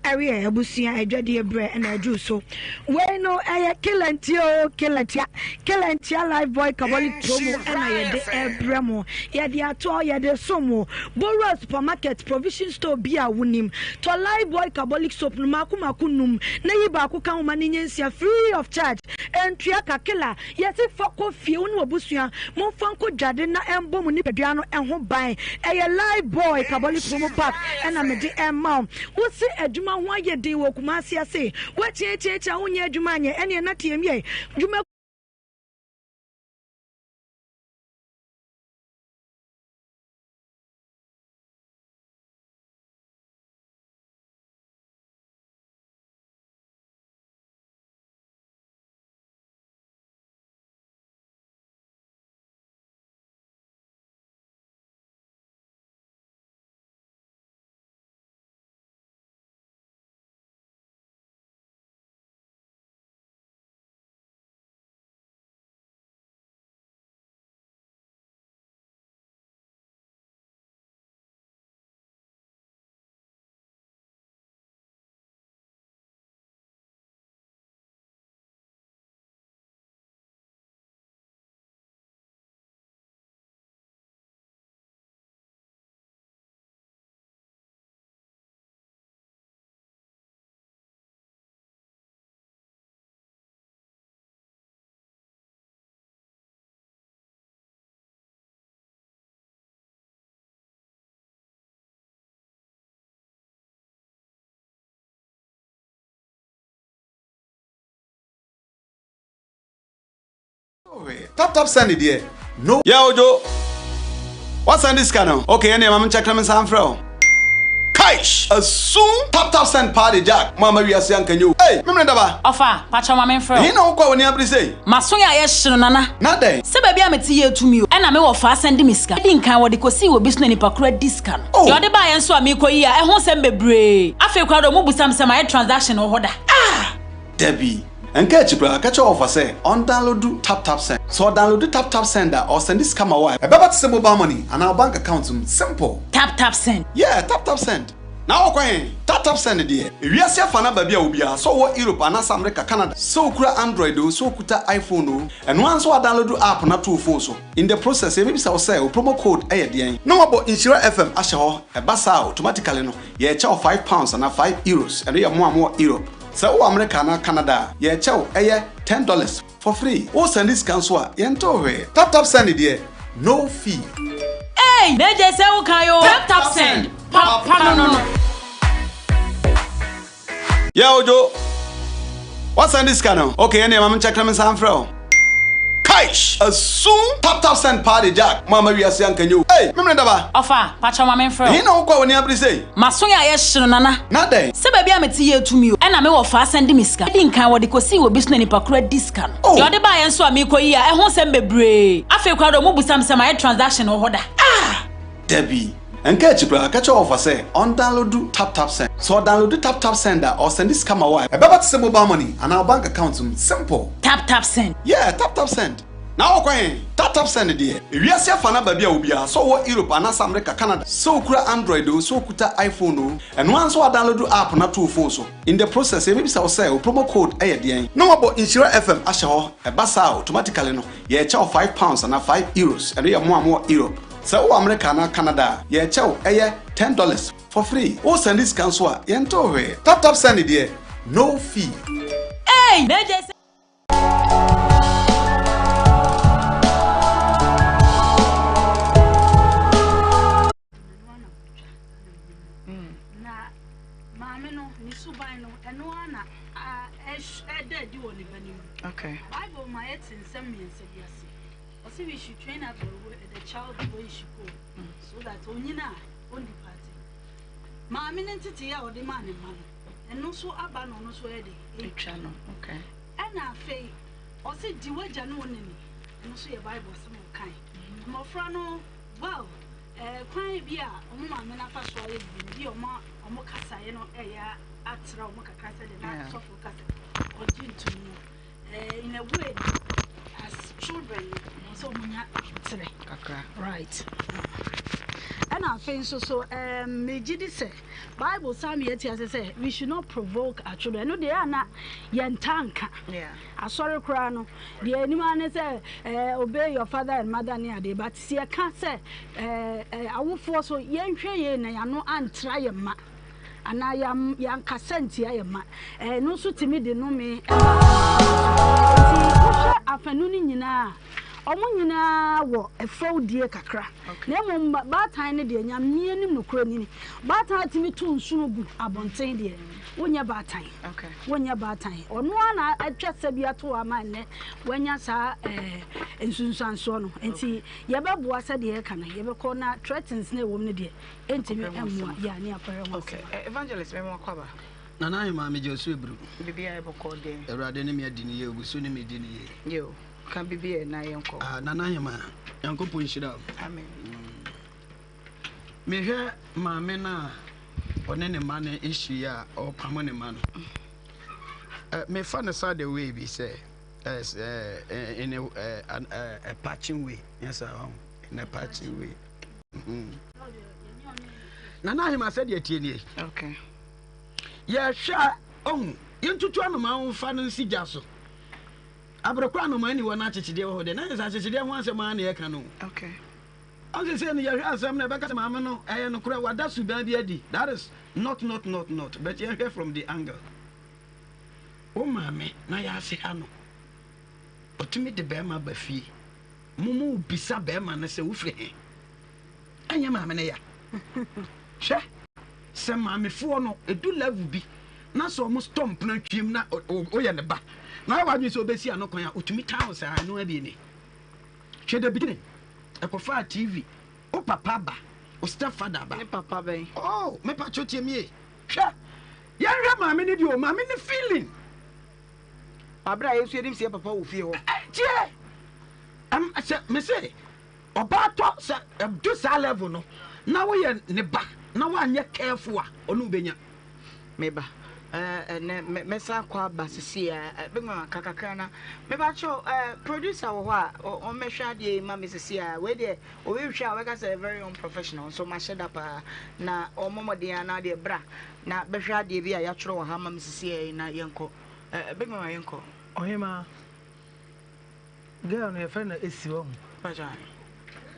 Ɛweɛ abusua adwadie berɛ na aduru so. Wei no ɛyɛ Kelentia oo Kelentia, Kelentia Life Boy Carbolic Promo ɛna yɛde ɛbrɛ mo. Yɛde atɔ, yɛde som mo. Bowura supermarket, provision store bi a wonim. Tɔ Life Boy Carbolic Soap no mako mako num na yi baako ka ho ma no nyɛ nsia free of charge. Ɛntua ka. Kela, Yɛse fa kɔ fie, wo ne w'abusua momfa nkɔ dwade na ɛmbɔ mo nipadua no ho ban. Ɛyɛ Life Boy Carbolic Promo Pack ɛna mede ɛma wo. Wose adwuma ho ayɛ den wɔ Kumasi ase, woakyiakyiakyia wonyɛ adwuma anyɛ, ɛneɛ na team yɛ dwuma. Tap tap send deɛ no. Yeah Ojo, wa send sika no? Okay ɛneɛ ma me nkyɛk na me nsan mfrɛ wo. Kaish! Asum! Tap tap send paa de Jack, mo amma wiase anka nyɛ o. Ei! Memene daba! Ɔfa, pakyɛw ma menfrɛ wo. Ɛhe na wokɔ a w'ani abere sei? M'aso yɛ ayɛ hye no Nana. Na dɛn? Sɛ baabi a mete yɛ tumi o. Ɛna me wɔfa asan di me sika. Edi nkan wɔde kosii wɔ bi so na nipa koro adi sika no. Oh! Deɛ ɔde baeɛ nso a meekɔ yi a ɛho nsɛm bebree. Afei koraa deɛ ɔmo busa me sɛ mayɛ transaction wɔ hɔ da. Ah! Dabi. Ɛnka akyi koraa, ka kyerɛ wɔfa sɛ ɔndownloadu TapTapSend. Sɛ ɔdownloadu TapTapSend a, ɔresɛnde sika ma wo a, ɛbɛba te sɛ mobile money anaa wo bank account mu. Simple! TapTapSend. Yeah, TapTapSend. Na wokɔ he? TapTapSend deɛ, ewiase afa no aba bi a obiara, sɛ ɔwɔ Europe anaasɛ America, Canada, sɛ okura Android oo, sɛ okuta iPhone oo, ɛno ara ne sɛ woadownloadu app no ato wo phone so. In the process, yɛbɛbisa wo sɛ, wo promo code yɛ deɛn? Na wɔabɔ Nhyira FM ahyɛ hɔ. Ɛba saa a, automatically no, yɛrekyɛ wo £5 anaa €5. Ɛno yɛ mo a mowɔ Europe. Sɛ wowɔ America anaa Canada a, yɛrekyɛ wo, ɛyɛ $10 for free. Wo sɛnde sika nso a, yɛntew hwee. Tap tap send deɛ, no fee. Eii na gye sɛ wo kan oo. Tap tap send, papa no no. Yeah Ojo, wa sɛnde sika no? Okay ɛneɛ ma me nkyɛk na me nsan mfrɛ wo. Kaish! Asum! Tap tap send paa de Jack mo ama wiase anka nyɛ o. Ei! Memene daba! Ɔfa, pakyɛw ma menfrɛ wo. Ɛhe na wokɔ a w'ani abere sei? M'aso yɛ ayɛ hye no Nana. Na dɛn? Sɛ baabi a mete yɛ tumi o. Ɛna me wɔfa asan de me sika. Edi nkan wɔde kosii wɔ bi so na nipa koro adi sika no. Oh! Deɛ ɔde baeɛ nso a meekɔ yi a ɛho nsɛm bebree. Afei koraa deɛ ɔmo busa me sɛ mayɛ transaction wɔ hɔ da. Ah! Dabi. Ɛnka akyi koraa, ka kyerɛ wɔfa sɛ ɔndownloadu TapTapSend. Sɛ ɔdownloadu TapTapSend a, ɔresɛnde sika ma wo a, ɛbɛba te sɛ mobile money anaa wo bank account mu. Simple! TapTapSend. Yeah, TapTapSend. Na wokɔ he? TapTapSend deɛ. Ewiase afa no aba bi a obiara, sɛ ɔwɔ Europe anaasɛ America, Canada, sɛ okura Android oo, sɛ okuta iPhone oo, ɛno ara nso woadownload app no ato wo phone so. In the process, yɛbɛbisa wo sɛ wo promo code yɛ deɛn? Na wɔabɔ Nhyira FM ahyɛ hɔ. Ɛba saa a, automatically no, yɛrekyɛ wo £5 anaa €5. Ɛno yɛ mo a mowɔ Europe. Sɛ wowɔ America anaa Canada a, yɛrekyɛ wo ɛyɛ $10 for free. Wo sɛnde sika nso a, yɛntoo hwee. Tap tap send deɛ, no fee. Ei! Na agyae sɛ. Na maame no ne suban no ɛno ara na ɛda adi wɔ ne ba no mu. Okay. Bible ma yɛte nsɛm mmiɛnsa bi ase. Ɔse we should train up the, way, the child the way he should go so that onyina a ɔndi party. Maame no nteteyɛ a ɔde maa ne mma no ɛno nso aba na ɔno nso ɛyɛ de ɛtwa no. Okay. Ɛna afei ɔse di w'agya ne wo na ni ɛno nso yɛ Bible asɛm a ɔkae. Mmɔfra no well eh, kwan bi a wɔn maame no afa so ayɛ biribi no bi a wɔn wɔn kasaeɛ no ɛyɛ atra wɔn kakra sɛ de na sɔfo kasa ɔgye ntum no eh, in a way as children no wɔn sɛ wɔn nya aboterɛ kakra right ɛna afei nso so um, megye di sɛ bible saa mi yɛte ase sɛ we should not provoke our children ɛno deɛ ana yɛntaa nka asɔre koraa no deɛ anim ara ne sɛ eh, obey your father and mother ne adeɛ but sɛ yɛka sɛ eh, eh, awofoɔ so yɛnhwɛ yie na yɛano antra yɛn mma anaa yɛankasa ntia yɛn mma ɛno nso tumi de nnome ba nti wohwɛ afanu no nyinaa a wɔn nyinaa wɔ ɛfɛwdie kakra na mmom baatan no deɛ Nyame anim nokorɛ ni baatan tumi to nsono gu abɔnten deɛ wonyɛ baatan wonyɛ baatan ɔno ara na atwa sɛ bi ato ama nnɛ wanya saa ɛɛ nsunsuansoɔ no nti yɛbɛboa sɛdeɛ yɛka no yɛbɛkɔ na threatens na ɛwɔ mu no deɛ ɛntumi mmoa yɛ a ne akɔhwɛ ho asɛm. Evangelist mɛma wakɔ aba. Nana Ahemaa megye wo so eburu. Biribiara yɛ bɔkɔɔ deɛ. Awurade ne me adi ne yie ogu so ne me di ne yie. Yo, ka biribi ɛ na yɛnkɔ. Ah, Nana Ahemaa, Nyankopɔn nhyira wo. Amen. Mehwɛ maame no a ɔne ne mma no ahyia a ɔrepamo ne mma no. Eh, mefa no sa the way bi sɛ eh, in a, eh, a, a patching way. Yes, sir, in a patching way. Mm. Nana Ahema sɛdeɛ tie nie. Okay. Yɛhwɛ a ɔhu yɛntutu anomaa ho mfa no nsi gya so. Aberekɔ anomaa ni hɔ na akyekyedeɛ wɔ hɔ deɛ na yɛ sɛ akyekyedeɛ ho asɛm ara na yɛka no. Okay. Ɔn sɛ no yɛhwɛ asɛm no ɛbɛka sɛ maame no ɛyɛ nokorɛ wada suban bi adi that is not not not not but yɛhwɛ from the angle. Wo maame na yɛase ha no ɔtumi de bɛrima ba fie mo mo bisa bɛrima no sɛ wofiri he ɛnyɛ maame no ya hwɛ sɛ maamefoɔ no ɛdu level bi na sɛ ɔmo stɔ mpena twiem na woyɛ ne ba na ayɛ w'adwene sɛ ɔbɛsi ano kwan a ɔtumi taa wo saa ɛno abie ne hwɛ the beginning ɛkɔfaa tv wo papa ba wo step father ba ne papa bɛn oh me pa kyɛw tie mie hwɛ yɛnhwɛ maame no deɛ o maame no feeling Abere a yɛn nso yɛnim sɛ yɛ papa wɔ fie hɔ. Tie! Ɛm sɛ me se ɔbaa tɔ sɛ ɛdu saa level no na woyɛ ne ba na woanyɛ careful a ɔne wo bɛnya. Me ba ɛnɛ mɛsan akɔ aba sisi a bɛma maka kakra na me ba kyɛw producer wɔ hɔ a ɔmmɛhwɛ adeɛ yi ma me sisi a wei deɛ obi hwɛ a ɔbɛka sɛ very unprofessional nso mahyɛ da paa na ɔmmɔ mmɔden a na adeɛ bra na bɛhwɛ adeɛ bi a yɛatwerɛ wɔ ha ma me sisi a na yɛnkɔ big mama yɛnkɔ. Ɔhemaa, girl no yɛfrɛ no Esi wahu.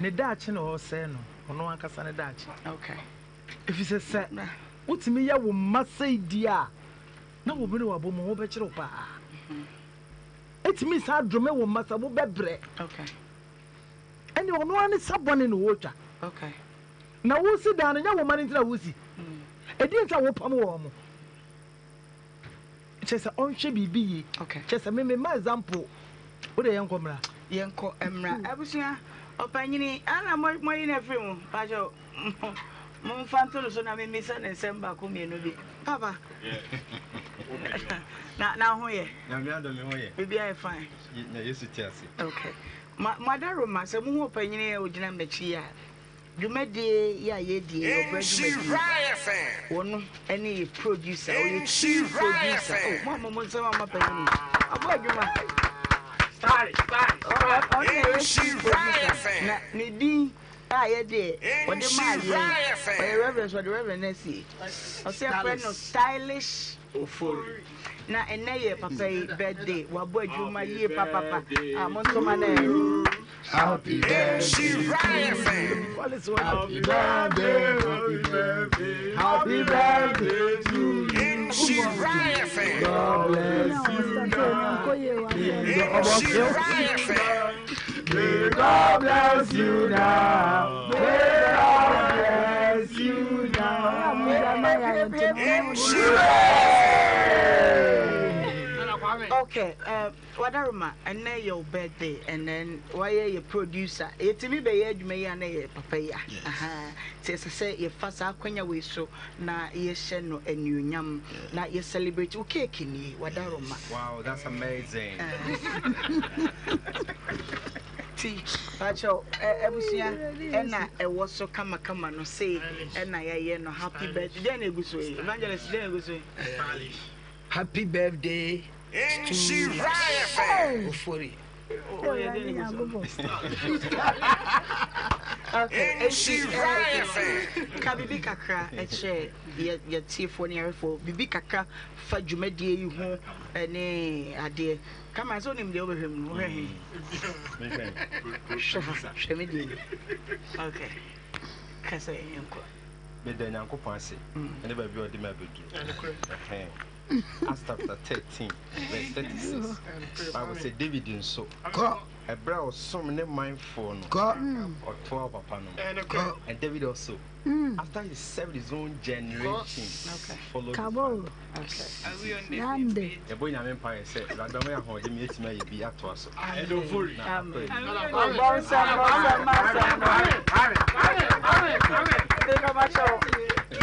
Ne daakye na ɔresɛe no, ɔno ankasa ne daakye. Okay. Efisɛ sɛ wotumi yɛ wo mma sei di a, na wo mene wabɔ mu ho bɛkyerɛ wo paa. Etumi saa dome wo mma sɛ wobɛbrɛ. Okay. Ɛne ɔno ara ne sa bɔne na ɔretwa. Okay. Na wosi dan no nyɛ wo mma no nti na wosi. Ɛdeɛn nti a wopam wɔn mo? Kyerɛ sɛ ɔnhwɛ biribi yie. Okay. Kyerɛ sɛ me mema example. Wo deɛ yɛnkɔ mmra. Yɛnkɔ mmra. Abusua, ɔpanyini, ana mo moayi no afiri mu? Pakyɛw, momfa nto no so na memmisa no nsɛm baako mmienu bi. Papa, na na ho yɛ? Nyame adom me ho yɛ. Biribiara yɛ fine? Na Yesu te ase. Okay. Ma mo adaworoma, sɛ muhu ɔpanyini a ogyina m'akyi yi a, Dwumadie yi a yɛdie yi ɔbrɛ dwumadie wɔno ɛne yɛ producer ɔyɛ chief producer oh mo a mo mo nsɛm ama panyini abɔ adwuma ɔno yɛ chief producer na ne din a yɛde ɔde maa yɛn ɔyɛ reverend so ɔde reverend na asie ɔsɛ ɛfrɛ no stylish Ofori na ɛnɛ yɛ papa yi birthday wabɔ adwuma yie papapa a mo ntoma no ɛ. Happy birthday Happy birthday, happy birthday, happy birthday to you. God bless you now. May God bless you now. May God bless you now. Okay, uh, Wadaroma, ɛnɛ yɛ wo birthday and then wayɛ yɛ producer. Yɛtumi bɛyɛ adwuma yi a na yɛ papa yi a. Nti ɛsɛ sɛ yɛfa saa akwanya wei so na yɛhyɛ no anuonyam na yɛ celebrate wo cake nie wadaroma. Wow, that's amazing. Ti pakyɛw abusua ɛna ɛwɔ so kamakama no sei ɛna yɛayɛ no happy birthday dɛn na egu so yi evangelist dɛn na egu so yi. Happy birthday to Ofori. Ka biribi kakra kyerɛ yɛ tiefoɔ ne yɛhwɛfoɔ biribi kakra fa dwumadie yi ho ne adeɛ kama sɛ wonim deɛ wobɛhwɛ mu no wohwɛ he hwɛ ha hwɛ me deɛ yi okay ka sɛ yɛnkɔ Meda Nyankopɔn ase ne baabi a ɔde me abɛduru. Acts chapter 13 verse 36. Bible sɛ David nso, ɛberɛ a ɔsom ne manfoɔ no, ɔtoa ɔpapa no. And David also, after he served his own generation, followed his father. Yɛbɔ Nyame mpaeɛ sɛ Awurade ɔma yɛ ahoɔden ma yɛatumi ayɛ bi atoa so. Na akɔ anim.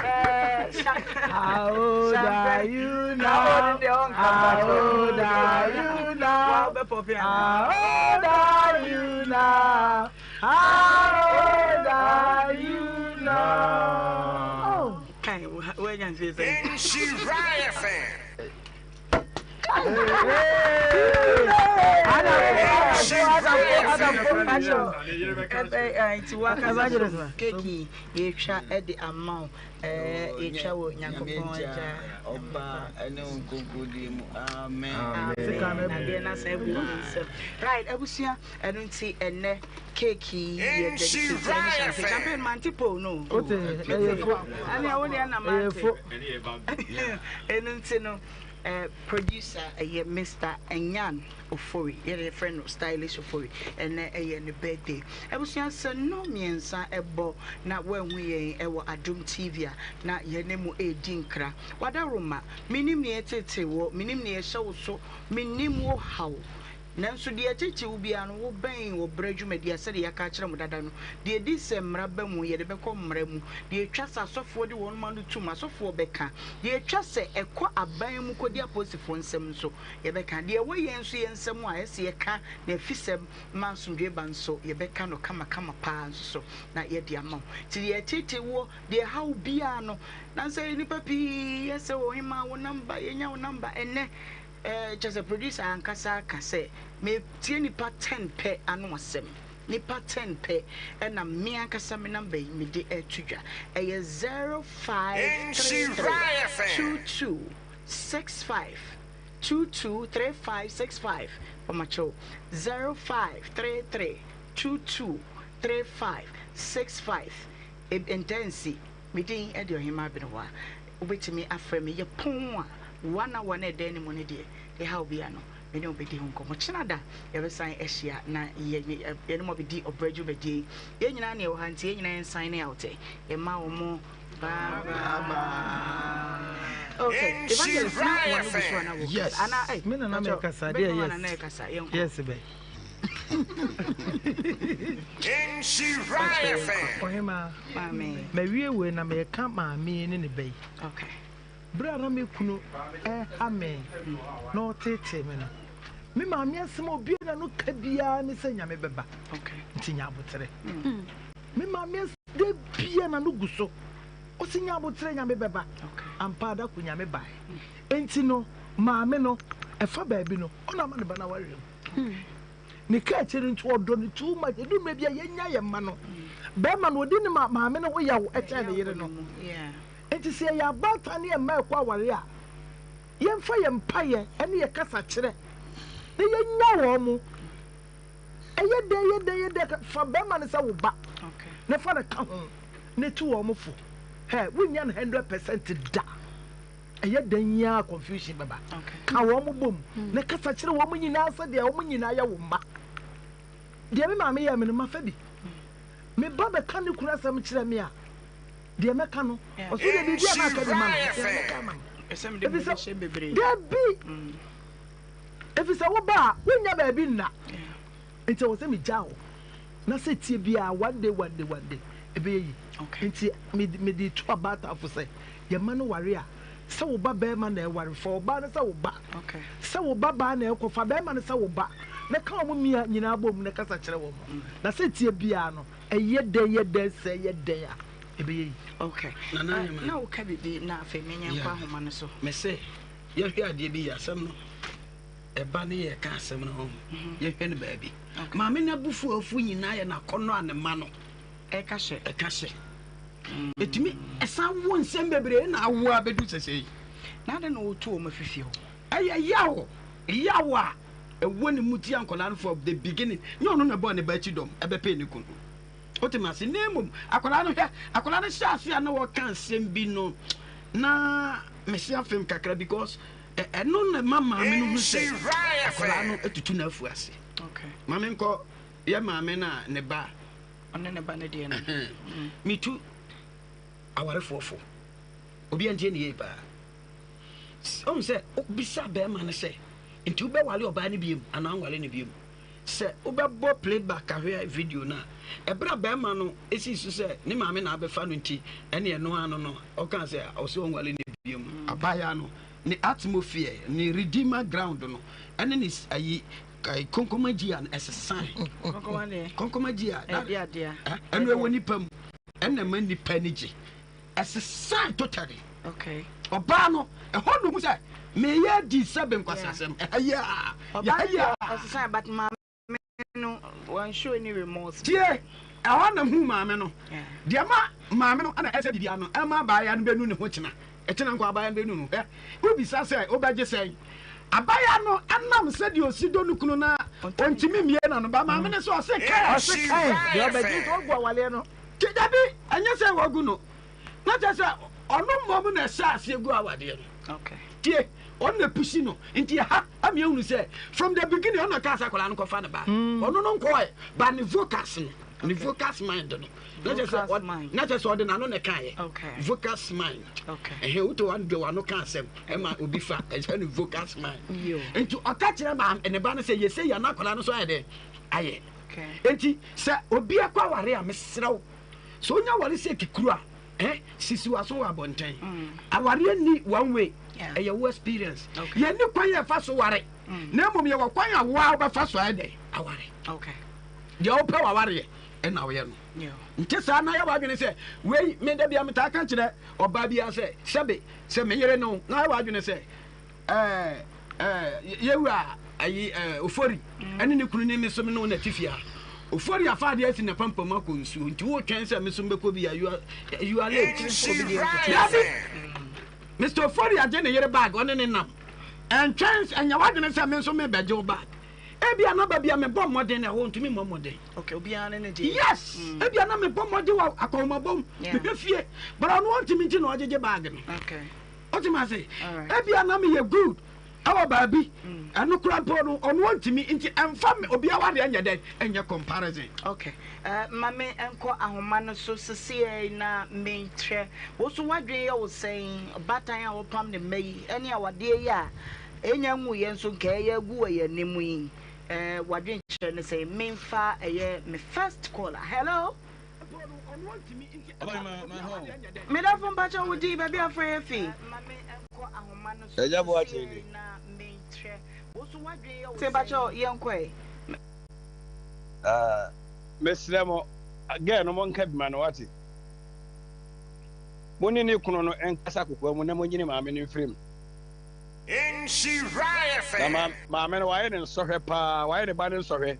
How old are you now? How old are you now? How old are you now? How old are you now? Kan wanya mfie sɛn? Nhyira FM. Nti wakasa so keki yɛtwa de ama wo yɛtwa wɔ Nyankopɔn agya ɔba ɛne wo nkonkodie mu amen. Adeɛ no asan agu wɔn nsam right abusua ɛno nti ɛnɛ Cake yi yɛ dedicate ɛne champagne. Champagne mante po no. Wote ɛyɛ fo. Ɛne ɛwo deɛ na Ɛyɛ mante. fo. Ɛno nti no eh, producer ɛyɛ Mister Nyan Ofori, yɛde yɛfrɛ no Stylish Ofori. Ɛnɛ ɛyɛ ne birthday. Abusua sɛ nnɔn mmiɛnsa ɛbɔ na woanhu yɛn ɛwɔ Adom TV a, na yɛne mo ɛredi nkra. Wadaworoma, mennim nea ɛtetee woɔ, mennim nea ɛhyɛ wo so, mennim wo haw. Nanso deɛ ɛtete wo biara no, wobɛn wɔ berɛ dwumadie a, sɛdeɛ yɛaka akyerɛ mo dada no, deɛ ɛdi sɛ mmara ba mu, yɛde bɛkɔ mmara mu, deɛ ɛtwa sɛ asɔfoɔ de wɔn ano tom, asɔfoɔ bɛka, deɛ ɛtwa sɛ ɛkɔ aban mu kɔdi apolisifoɔ nsam nso, yɛbɛka, deɛ ɛwɔ yɛn nso yɛn nsam a ɛsɛ yɛka na afisɛm ma asomdwoeɛ ba nso, yɛbɛka no kamakama pa ara nso so na yɛde ama wo. Nti deɛ ɛtete woɔ, deɛ ɛha wo biara no, nansa yi nnipa pii yɛ sɛ, Ɔhemaa, wo namba, yɛnya wo namba ɛnnɛ, Eh kyerɛ sɛ producer ankasa aka sɛ metie nipa ten pɛ ano asɛm. Nipa ten pɛ ɛna me ankasa me number yi mede ɛto dwa. Ɛyɛ 0533 22 65 22 35 65 Ɔmakyɛw 0533 22 35 65 Ntaa nsi. Me din de Ɔhemmaa Abenewaa. Wobɛtumi afrɛ me. Yɛ pon a one hour na ɛda anim no deɛ, deɛ ɛhaw biara no, me ne wo bɛdi ho nkɔmmɔ. Kyena da, yɛbɛsan ahyia na yɛne mo abɛdi ɔbrɛ dwumadie yi. Yɛn nyinaa na yɛwɔ ha nti yɛn nyinaa yɛn sign out ɛ. Yɛma wɔn bye bye. Okay, Evangelist na wɔn no gu so ana wɔ Yes. kasa ana ɛ. Me na na mekasa deɛ yes. Yes bɛ. Ɔhemaa, mawie wei na mereka maame yi ne ne ba yi. Berɛ a na me kunu reha me na ɔreteetee me no, me maame asɛm a obue n'ano ka biara ne sɛ Nyame bɛba, nti nya aboterɛ. Me maame da biara n'ano gu so, ɔse nya aboterɛ Nyame bɛba. Ampa ara da koro Nyame baeɛ. Enti no, maame no, ɛfa baabi no, ɔna ama ne ba no awareɛ mu. Ne kaa akyire no nti ɔdɔ no too much. Ɛdu mmerɛ bi a yɛnya yɛn mma no, bɛrima no ɔdi ne maame no ho yaw kyɛn ne yere no. Enti sɛ yɛyɛ abaatan ne yɛn mma rekɔ aware a, yɛmfa yɛn mpaeɛ ne yɛn kasakyerɛ na yɛnya wɔn. Ɛyɛ dɛn, ɛyɛ dɛn, ɛyɛ dɛn, fa barima no sɛ wo ba na fa no ka ho na tu wɔn fo. Hɛ, wonnya no 100% da. Ɛyɛ dɛn yi ara confusion bɛba. Ka wɔn bom na kasa kyerɛ wɔn nyinaa sɛdeɛ wɔn nyinaa yɛ wo mma. Deɛ me maame yɛɛ me no, mafa bi. Me ba bɛka ne kunu asɛm kyerɛ me a, deɛ mɛka no, ɔso deɛ biribi a maka bi ma no, deɛ mɛka ama no. Efisɛ, dabi, efisɛ wo ba a, wonnya baabi nna. Nti ɛwɔ sɛ megyaa wo. Na sɛ tie biara, one day, one day, one day, ɛbɛyɛ yi. Nti mede tu abaatafo sɛ, yɛn mma no ware a, sɛ wo ba barima na ɛware, fa ɔbaa no sɛ wo ba. Sɛ wo ba baa na ɛkɔ, fa barima no sɛ wo ba. Na ka wɔn mmea nyinaa bom na kasa kyerɛ wɔn. Na sɛ tie biara no, ɛyɛ dɛn, yɛ dɛn, sɛ ɛyɛ dɛn a, ɛbɛyɛ yi. Okay. Nana Uh, Nyame. na woka biribi na afei menyɛ nkɔ Yeah. ahoma no so. Mese yɛhwɛ adeɛ bi yɛ asɛm no ɛba ne yɛka asɛm no ho yɛhwɛ no baabi. Maame no abufuafu nyinaa yɛ n'akɔnnɔ a ne mma no Ɛka hyɛ. ɛka hyɛ. Ɛtumi ɛsan wo nsɛm bebree na awo a bɛdu sɛsɛ yi. Na adɛn na wɔtu wɔn afi fie hɔ? Ɛyɛ yaw, yaw a ɛwɔ ne mu tia nkwadaa no from the beginning. Nyɛ ɔno na ɛbɔɔ ne ba akyi dɔm ɛbɛpee ne kunu. Wote me ase? Na mmom akwadaa no hwɛ, akwadaa no hyɛ ase a na wɔka nsɛm bi no na mese afem kakra because ɛno na ɛma maame no hu sɛ akwadaa no atutu n'afu ase. Maame nkɔ yɛ maame no a ne ba ɔne ne ba no deɛ no. Metu awarefoɔ fo. Obi antie ne yie paa. Ɔhu sɛ wobisa bɛrima no sɛ nti wobɛware ɔbaa no biom anaa wonware no biom. Sɛ wobɛbɔ playback ahwɛ video no a, ɛberɛ a bɛrima no sii so sɛ ne maame na abɛfa no nti ɛne ɛno ano no ɔkaa sɛ ɔsɛ ɔnware no biom. Abaayewa no ne atmosphere, ne redeemer ground no ɛne ne ayi kɔnkɔma gia no ɛsesae. Kɔnkɔma gia ɛno ɛwɔ nipa mu ɛna ɛma nipa ani gye. Ɛsesae totally. Okay. Ɔbaa no, ɛhɔ na ohu sɛ meyɛ adi sɛ be nkwaseasɛm. Ɛha yi a, Ɔbaa yɛha yi no a. ɔsesae but maame no wɔn show any remorse. Tie, ɛhɔ na hu maame no. Yeah. Deɛ ma maame no ɛna ɛsɛ biribiara no, ɛma abaayewa no bɛnu ne ho kyena. Ɛkyena nko abaayewa no bɛnu no. Hwɛ, wobisa sɛ wobɛgye sɛn? Abaayewa no ɛnam sɛdeɛ ɔsi dɔ ne kunu na ɔntumi mmie n'ano ba maame no sɛ ɔse kɛɛ. Ɔse kɛɛ, deɛ ɔbɛgye sɛ ɔgu awaleɛ no. Dabi, ɛnyɛ sɛ wagu no. Na kyerɛ sɛ ɔno mmom na ɛhyɛ aseɛ gu awadeɛ no. Tie, ɔno na pusi no. Nti ɛha ama yɛhunu sɛ from the beginning ɔno na kaa sɛ akwadaa no nkɔfa ne ba. Ɔno no nkɔɛ, but ne vocals no, ne vocals mind no. Na kyerɛ sɛ na kyerɛ sɛ ɔde n'ano na ɛkaeɛ. Vocals mind. Ɛhɛn, wotɔ w'ano de w'ano ka asɛm ɛma obi fa, ɛsɛ ne vocals mind. Nti ɔka kyerɛ maame ne ba no sɛ yɛsɛ yɛ na akwadaa no so ayɛ dɛ ayɛ. Nti sɛ obi akɔ aware a mesrɛ wo Sɛ onya aware sɛ kikuru a, eh, sisi w'aso wɔ abɔnten. Mm. Awareɛ nni one way, ɛyɛ wo experience. Yɛnni kwan yɛ fa so ware, mm. na mmom yɛwɔ kwan a woa wobɛfa so ayɛ dɛ aware. Deɛ wopɛ w'awareɛ ɛna woyɛ no. Nte saa na yɛ w'adwene sɛ wei me da bia metaa ka kyerɛ ɔbaa biara sɛ sɛbe sɛ meyere no na yɛ w'adwene sɛ Ɛɛ ɛɛ yɛwura ayi ɛɛ Ofori ɛne ne kunu ne me so me ne wo na te fie ha. Ofori afa adeɛ asi n'apampam akɔ nsuo nti wotwɛn sɛ me so mbɛkɔ bi a you are you are late. Dabi Mr. Ofori agye ne yere bag ɔne ne nam. Ɛntwɛn ɛnyɛ w'adwene sɛ me nso mebɛgye wo bag. Ebia na baabi a mebɔ mmɔden na ɛhɔ ntumi mmɔ mmɔden. Okay, obiara ne ne deɛ. Yes, ebia na mebɔ mmɔden wɔ akɔnhomabɔ mu, mehwɛ fie, but ɔno ɔntumi nti na ɔgyegye bag no. Okay. Wote me ase? Ebia na meyɛ good ɛwɔ baabi, ɛno kora mpo no ɔno ɔntumi nti ɛmfa me obiara wadeɛ nyɛ dɛn ɛnyɛ comparison. Okay, eh, ma me nkɔ ahoma no so seseɛ na menhwɛ wo so w'adwene yɛ wo sɛn ɔbaatan a wɔpam ne mma yi ɛne awadeɛ yi a ɛnya nwuiɛ nso nka ɛyɛ agu wɔ yɛn anim yi, eh, w'adwenkyerɛ. kyerɛ ne sɛ memfa ɛyɛ me first caller. Hello. Medafo mpakyɛ wo din baabi afrɛ yɛ fi. Ɛgya Boakye ni. Te mpakyɛ yɛn kɔ ɛ. Ah, mesrɛ mo, girl no monka bi ma no wate. Mo ne ne kunu no nkasa kokoa mu na monyi ne maame no mfiri mu. Na maame no wayɛ ne nsɔhwɛ paa, wayɛ ne ba no nsɔhwɛ.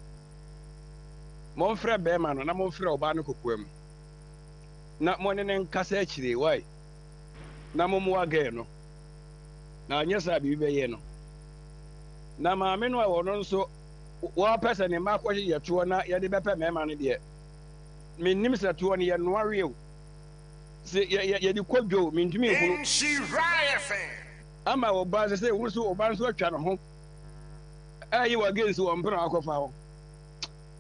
Momfrɛ bɛrima no na momfrɛ ɔbaa no kokoa mu na mo ne no nkasa akyire wai na mommoa girl no na anyɛ saa biribi bɛyɛ no. Na maame no a ɔno nso wɔpɛ sɛ ne mma akɔhyehyɛ toɔ na yɛde bɛpɛ mmarima no deɛ, mennim sɛ toɔ no yɛnoa we o, sɛ yɛde kɔ dwa o, mentumi nhunu. Ama wo ba sɛ sɛ wo nso wo ba nso atwa ne ho ɛyi wɔ against wɔn mpena akɔfa ho.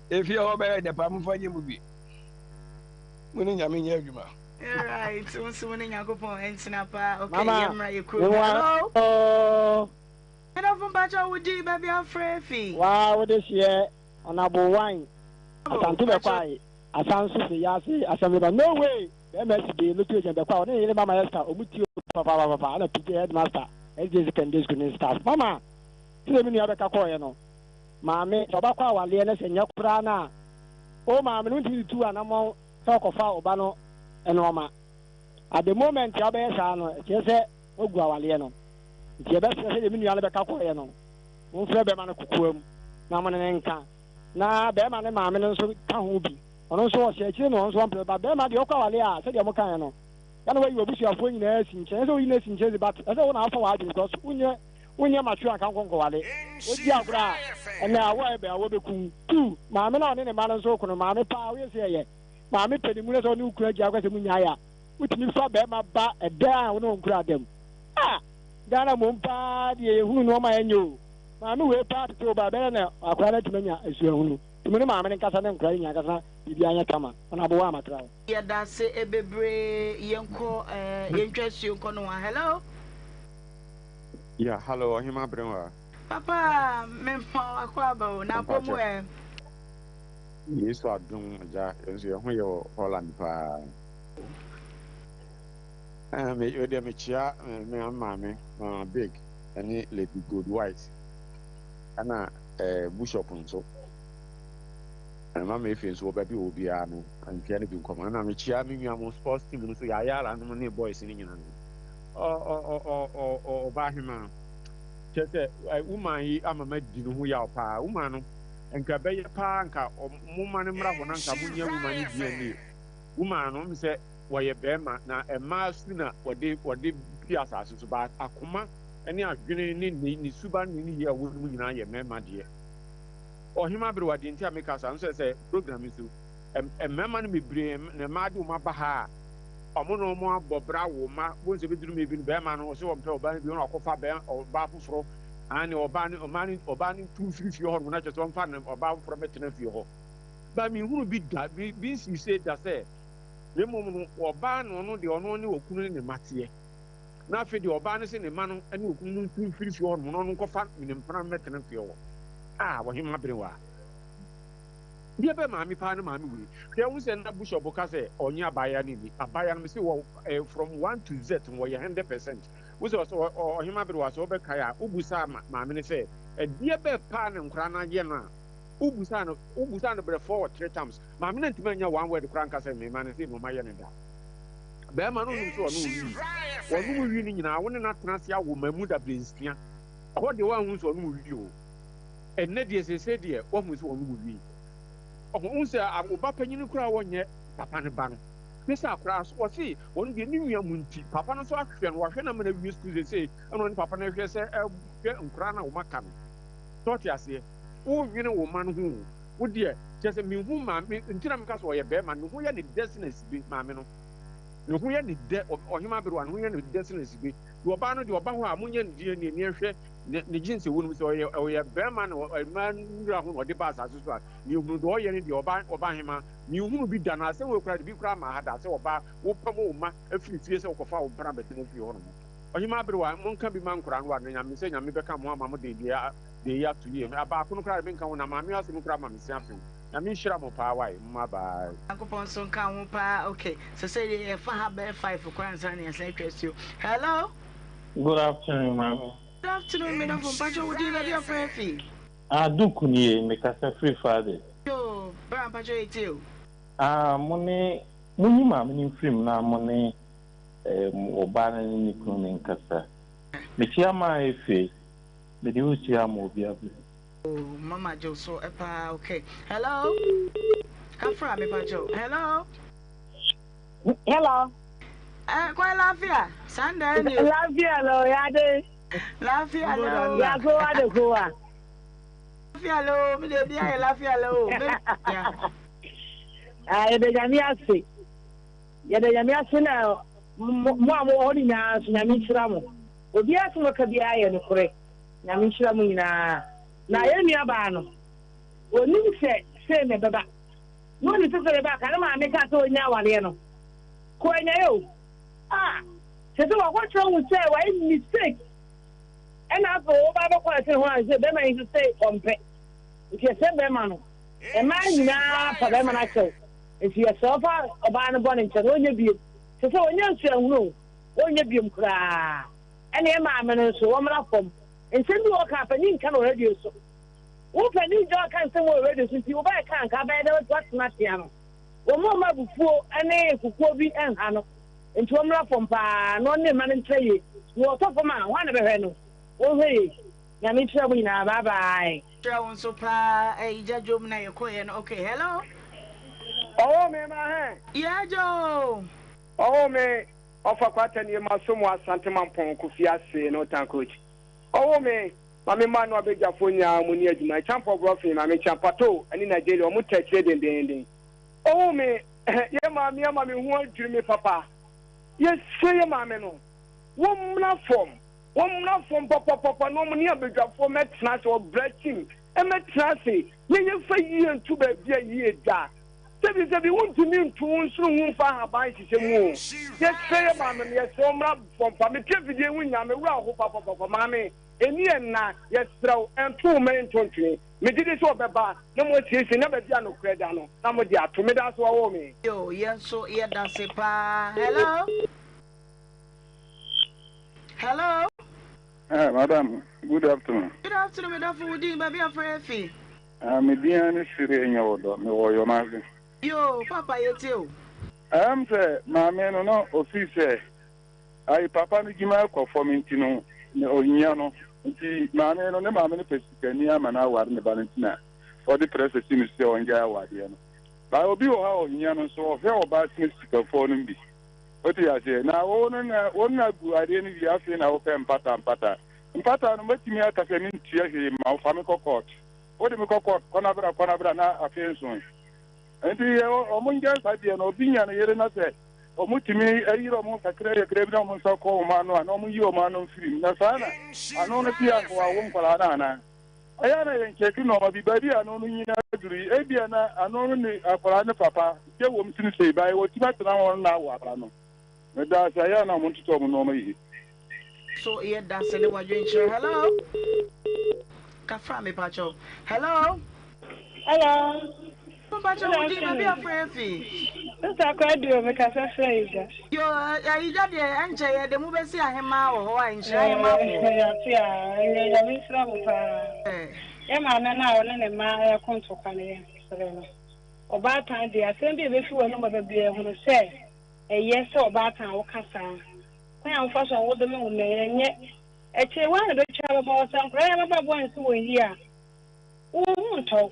Efie hɔ bɛyɛ dɛ paa, momfa nyɛ mu bi. Mo ne Nyame nyɛ adwuma. Alright, wo nso wo ne Nyankopɔn ntena paa. Okay, Mama, yɛmmra yɛ kurom. me wa Hello. oo. Medɔfo mpakyɛ wo din baabi afrɛ fi. Waa wode hyeɛ ɔnabo wine Oh, Asante mpakyɛ. bɛkwae asan nso firi yaase assembly man no way bɛɛma asi bee lotu agent bɛkwae ɔne ne yere mama Esther ɔmu tie o papapapapa ɛna PJ headmaster SDA secondary school ne staff mama sɛdeɛ me nua bɛka kɔɔeɛ no maame sɛ ɔba kɔ awaleɛ na sɛ nyɛ koraa no a o maame no wontumi tutu anamɔn sɛ ɔkɔfa ɔba no nnoɔma at the moment a wobɛyɛ saa no ɛkyerɛ sɛ wagu awaleɛ no nti yɛbɛsrɛ sɛdeɛ me nua no bɛka kɔɔeɛ no momfrɛ bɛma no kokoam na mo ne no nka na bɛrima ne maame no nso ka ho bi ɔno nso ɔhyɛ akyire na ɔno nso ɔmpere ba bɛrima deɛ ɔkɔ awaleɛ a sɛdeɛ mo kaeɛ no yɛne wayi w'abusuafoɔ nyinaa asi nkyɛn ɛsɛ woyi no asi nkyɛn si but ɛsɛ wo na afa w'adwene because wonyɛ wonyɛ mature anka nkɔ nkɔwale wodi agorɔ a ɛnɛ awo a ɛbɛ awo bɛku wo tu maame na ɔne ne mma no nso ko no maame paa woyɛ sɛ ɛyɛ maame pɛ ne mu na sɛ ɔne wo kunu agya akɔ sɛ mu nyae a wotumi fa bɛrima ba ɛdɛ a wo ne wɔn kura adam a Ghana mmom paa deɛ yɛhunu nneɛma a ɛnyɛ o maame wei paa tete wo ba ɛbɛyɛ na akwadaa no atumi anya asuahunu tumi ne maame no nkasa ne nkwadaa no nyinaa nkasa na biribiara nyɛ kama ɔno aboa amakra wo. Yɛdase bebree yɛnkɔ eh yɛntwa asuo nkɔ nohoa hello. Yeah hallo ɔhema Brenwa. Papa me ma wo akwaaba o na abɔ mu Mpakyɛ. ɛ. Yesu adom agya yɛn nso yɛn ho yɛ wɔ Holland paa. Eh, me me deɛ mekyea me me maame Mama Big ɛne Lady Gold White ɛna eh, Bishop nso. Ɛma me efe nso wɔ baabi wɔ biara no nkyea no bi nkɔma. Ɛna mekyea me nua mo sports team no nso yɛayɛ nom ne boys no nyinaa. Ɔbaahemaa. Kyerɛ sɛ, woman yi ama madi ne ho yaw paa. Woman no, nka ɛbɛyɛ paa nka momma no mmra hɔ na nka monyɛ woman no DNA. Woman no, wohu sɛ wɔyɛ bɛrima na mmaa su na wɔde wɔde pue asase so, but akoma ne adwene ne ne ne suban ne ne yie a ɔwɔ no mu nyinaa yɛ mmarima deɛ. Ɔhema Berewa, deɛ nti a meka saa no sɛ sɛ program yi so, mmarima no bebree na mmaa de wɔn aba ha a, Ɔmo ne ɔmo abɔ bra wo mma bohu sɛ ebeduru mmere bi no bɛɛma no ɔse ɔmpɛ ɔbaa no bio na wakɔfa bɛɛ ɔbaa foforɔ aane ɔbaa no ɔmaa no ɔbaa no ntu mfiri fie hɔ nom na kyerɛ sɛ ɔmfa ne ɔbaa foforɔ mmɛtena fie hɔ ba menhunu bi da bi bi nsii sei da sɛ na mmom no ɔbaa no ɔno deɛ ɔno ne ɔkunu ne ne mma teɛ na afei deɛ ɔbaa no se ne mma no ne ɔkunu no ntu mfiri fie hɔ nom na ɔno nkɔfa ne mpena mmɛtena fie hɔ a ɔhema berewa. Deɛ bɛ maame paa ne maame wei. Hwɛ wohu sɛ na bushop ka sɛ ɔnye abaayewa no nni. Abaayewa no mese wɔ eh, from one to Z no wɔyɛ 100%. Wo sɛ ɔsɛ ɔhema berewa sɛ wobɛkae a wobusaa ma maame no sɛ ɛdeɛ bɛ paa na nkoraa no ayɛ no a wobusaa no wobusaa no berɛ four or three times. Maame no antumi annya one word koraa anka sɛ me ma no sei na ɔma yɛ no da. Bɛɛma no nim sɛ ɔne wo wii. Ɔne wo wii no nyinaa wo ne no atena ase awo ma mu dabrɛ nsia. Ɛhɔ deɛ woanhu sɛ ɔne wo wii o. Ɛnnɛ deɛ seesei deɛ woahu sɛ ɔno wui. Ɔho wohu sɛ wo ba panyin koraa wɔnyɛ papa no ba no. Ne saa koraa so ɔse ɔno deɛ ne nua mu nti papa no nso ahwɛ no wahwɛ no ama no awie sukuu seesei ɛna ɔne papa no hwɛ sɛ ɛhwɛ nkoraa no a wɔn aka no. Sɛ ɔte aseɛ wonnwene wo mma no ho o. Wo deɛ kyerɛ sɛ menhu maame nti na meka sɛ ɔyɛ bɛrima ne ho yɛ ne dɛ sene asibe maame no. Ne ho yɛ ne dɛ ɔhema aberewa ne ho yɛ ne dɛ sene asibe. Deɛ ɔbaa no deɛ ɔba hɔ a monyɛ no DNA ne ɛhwɛ Ne ne gyens ɛwɔ no mu sɛ ɔyɛ ɔyɛ bɛrima na mmaa nwura ho na ɔde ba asase so a, nea ehunu deɛ ɔyɛ ne deɛ ɔba ɔba hema. Menhunu bi da na asɛm wei koraa de bi koraa mmaa ha da sɛ ɔbaa wopam wo mma afiri fie sɛ wokɔfa wo mpena bɛtena fie hɔnom. Ɔhemaa Aberewa, monka bi ma nkoraa no wa na Nyame sɛ Nyame bɛka mo ama mo de deɛ deɛ yi ato yie. Baako no koraa de menka ho na maame asɛm koraa ma me se afem. Nyame nhyira mo paa wai. Mma bye. Nyankopɔn nso nka wo ho paa ok sɛsɛi deɛ yɛfa ha bɛyɛ 5 koraa ansa na yɛsan atwa asuo hello. Good afternoon maame. Good afternoon me dɔfo mpakyɛ wo din baabi a frɛ fi. Ah Duke nie me kasa firi Fathers. Yoo bra mpakyɛ yɛ tie o. Ah mo ne mo nyi maame no mfiri mu na mo ne ɔbaa no ne ne kunu no nkasa. Mekyia maa Efe mede wo kyia ama obi abrɛ. Oh mama gye wo so paa ok hello kafra me pakyɛw hello. Hello. Eh kwan lafiya sanda ne. Lafiya lau ya dai. Lafiya lau. Ya kowa da kowa. Lafiya lau mi de bi ayɛ lafiya lau. Ah yɛda Nyame ase. Yɛda Nyame ase na mo a mowɔ hɔ no nyinaa nso Nyame nhyira mo. Obiara asɛm a ɔka biara yɛ nokorɛ. Nyame nhyira mo nyinaa. Na yɛn nua baa no, onim sɛ sei na ɛbɛba. Na onim sɛ sɛ ɛbɛba a, ka ne maame kaa sɛ ɔnya awareɛ no. Kɔ anyae o. Ah, kyerɛ sɛ wakɔkyerɛ hu sɛ wayɛ mistake. Ɛna afei ɔba abɛkɔ ase ho a sɛ bɛrima yi nso sɛ ɔmpɛ. Nti ɛsɛ bɛrima no. Mmaa nyinaa pa bɛrima no akyɛw. Nti yɛsrɛ ɔfa ɔbaa no bɔne nkyɛ no, ɔnyɛ biom. Kyerɛ sɛ ɔnyɛ nsuahunu o, ɔnyɛ biom koraa. Ɛne yɛn maame no nso, wɔmmra fam. Nsɛm bi wɔ hɔ ka a, panin nka no wɔ radio so. Wo panin gya ɔka nsɛm wɔ radio so nti, wobɛyɛ ka anka abɛyɛ dɛ woatena atea no. Wɔmma ɔmma abufuo ne nkukuo bi nha no. Nti wɔmmra fam paa na ɔne ne mma no ntra yie. Na wɔtɔ fam a, hwan na bɛhwɛ no? Wɔnhwɛ yie. Nyame nhyira mo nyinaa. Bye bye. Hyira wo nso paa ɛyi gya dwom na yɛkɔ yɛ no okay hello. Ɔwɔ me ma hɛn. Yeah Joe. Ɔwɔ me ɔfa kwata nie ma so mo asante mampɔn kofi ase no tan coach. Ɔwɔ me ma me ma no abadwafoɔ nyinaa ɔmo ni adwuma ɛkyampɔ brɔfin ma me kyia pato ɛne Nigeria ɔmo ta akyire dendeenden. Ɔwɔ me yɛ maame ama me ho adwiri me papa yɛ srɛ yɛ maame no wɔ mmra fam. Wɔmmra fam papapapa na wɔne abadwafoɔ mmɛtena ase, ɔbra team mmɛtena ase na yɛmfa yie nto baabi a yie da. Sɛbisɛbi wontumi nto wo nsono ho mfa ahaban nhyehyɛ mu o. Yɛsrɛ yɛ maame no, yɛsrɛ wo mmra fam fa me te afidie ho nyinaa, me werɛ aho papapapa. Maame, ɛnni yɛn nna, yɛsrɛ wo, nto wo mma yi nto ntwene. Megye di sɛ ɔbɛba na moasiesie na baabi a nokorɛ da no na mode ato. Meda ase wɔwoo me. Yoo yɛn nso yɛdase paa hello. Hello. Hi, madam. Good afternoon. Good afternoon, me dɔfo. Wo din baabi afrɛ afi? Ah, me din ne Siri Enya wɔ dɔ. Me wɔ Yɔmase. Yo, papa yɛtie o. Ɛm sɛ maame no na ofi sɛ ayi papa no dwuma kɔ fam nti no na ohia no nti maame no ne maame no pɛ sikani ama no aware ne ba no nti na ɔde prɛsɛ si no sɛ ɔngyae awadeɛ no. Ba obi wɔ hɔ a ohia no nso ɔhwɛ ɔbaa sene sikafoɔ no bi. Wote aseɛ? Na wo no na wo na gu adeɛ no wie afei na wopɛ mpata mpata. Mpata no mɛtumi aka sɛ mentua hwee mma wo fa me kɔ court. Wode me kɔ court kɔ na bra kɔ na bra na afei nso. Nti yɛ ɔmo ngyae saa deɛ no obi nya ne yere na sɛ ɔmo tumi ayiri ɔmo kakra kakra bi na ɔmo nsa kɔ ɔmo ano a na ɔmo yi ɔmo ano mfiri mu na saa na ano no te a nka wawo nkwadaa no anaa? Ɛyɛ a na yɛnkyɛke nnoɔma bi, baabi a ano no nyini aduru yi, ebia na ano no ne akwadaa no papa gye wom sene sei, bae wɔtumi atena ho na awo akwadaa no. Meda ase, ɛyɛ a na wɔntoto wɔn nnoɔma yie. So yɛ da se ne wadwenkyerɛ hello kafra me pakyɛw hello. Hello. Mpakyɛ wo din baabi a frɛ fi. Sista Kwadu me kasa frɛ Ayigya. Yo Ayigya deɛ ɛnkyɛ yɛ de mo bɛsi ahemaa wɔ hɔ a nhyira ahemaa foɔ. Yɛate a ɛnɛ Nyame nhyira mo paa. Yɛ maame no a ɔne ne mma reko ntɔkwa no yɛ srɛ no. Ɔbaatan deɛ asɛm bi a ɛbɛfi w'anom aba biara hunu sɛ ɛyɛ sɛ ɔbaatan a woka saa. Kwan a wofa so a wodome wo mma yi ɛnyɛ. Akyire woa na bɛtwa bɛbɔ wo sɛ nkwadaa yi abɛbɔ aboa ansi wɔn yie a wo ho ntɔ wo.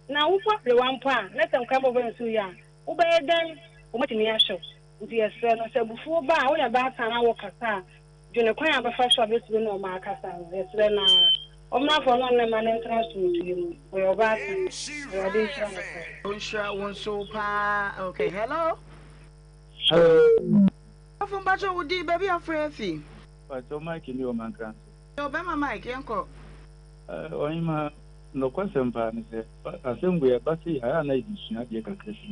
Na wobɔ aberewa mpo a, na sɛ nkwa bɔbɔ nsu yɛ a, wobɛyɛ dɛn? Wɔatumi ahwɛ wo. Nti yɛsrɛ no, sɛ abufuo ba a, woyɛ baatan na wokasa a, dwene kwan a wobɛfa so a wobɛtumi ne wɔn akasa ho. Yɛsrɛ no ara. Ɔmmra fam na ɔne ne mma no ntena asomdwoeɛ mu. Ɔyɛ ɔbaatan. Awurade nhyira no paa. Ɔnhyira wo nso paa okay hello. Hello. Ɔfo mpakyɛ wo din baabi a wofrɛ afi. Mpakyɛw Mike ni wɔ Mankranso. Yo bɛma Mike yɛnkɔ. Ɔhema, nokwasɛm paa ne sɛ, asɛm wei ɛba sei a, ɛyɛ a na yɛsua adeɛ kakra fi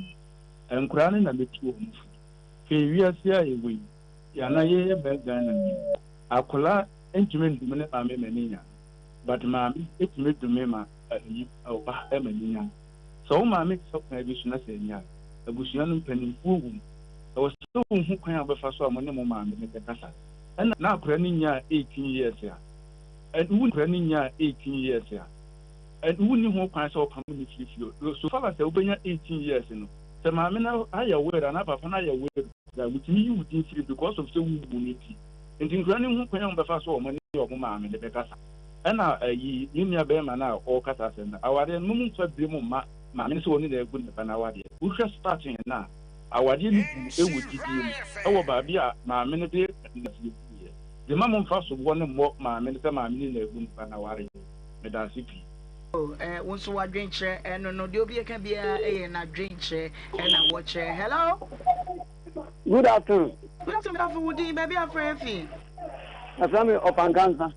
mu. Nkoraa no na mɛtu wɔn fo. Hwɛ wiase a yɛwɔ yi, anaa yɛyɛ bɛɛ Ghana ni. Akwadaa ntumi ndome ne maame ma ne nya but maame tumi dome ma ayi ɔba ma ne nya. Sɛ wo maame fa kwan bi so na sɛ anya a, abusua no mpanimfoɔ wɔ mu. Ɛwɔ sɛ wohu kwan a wobɛfa so a mo ne mo maame no bɛkasa. Ɛna na akwadaa no nyaa 18 years a, wo akwadaa no nyaa 18 years a, wonni ho kwan sɛ wopamo no firi fie. So far as sɛ wobɛnya 18 years no, sɛ maame no ayɛ will anaa papa no ayɛ will koraa, wotumi yi wo din firi mu because of sɛ wonwu no nti. Nti nkwadaa no nhu kwan a wɔbɛfa so a wɔne wɔn maame no bɛkasa. Ɛna ayi, me nua barima no a ɔrekasa asɛm no, awadeɛ no, momfa binom mma maame no sɛ ɔne no agu ne ba no awadeɛ. Wohwɛ starting no a, awadeɛ no gu wɔ gyidie mu wɔ baabi a maame no de n'adeɛ guiɛ. Nti mma momfa soboɔ no mmɔ maame no sɛ maame no na agu ne ba no awareɛ. Medaase pii. Oh eh, wo nso w'adwenkyerɛ ɛno no, deɛ obi ɛka biara ɛyɛ n'adwenkyerɛ ɛna wɔkyerɛ. Hello. Good afternoon. Good afternoon, medafo wo din, baabi a frɛ fi. Ɛfrɛ me Ɔfankansa.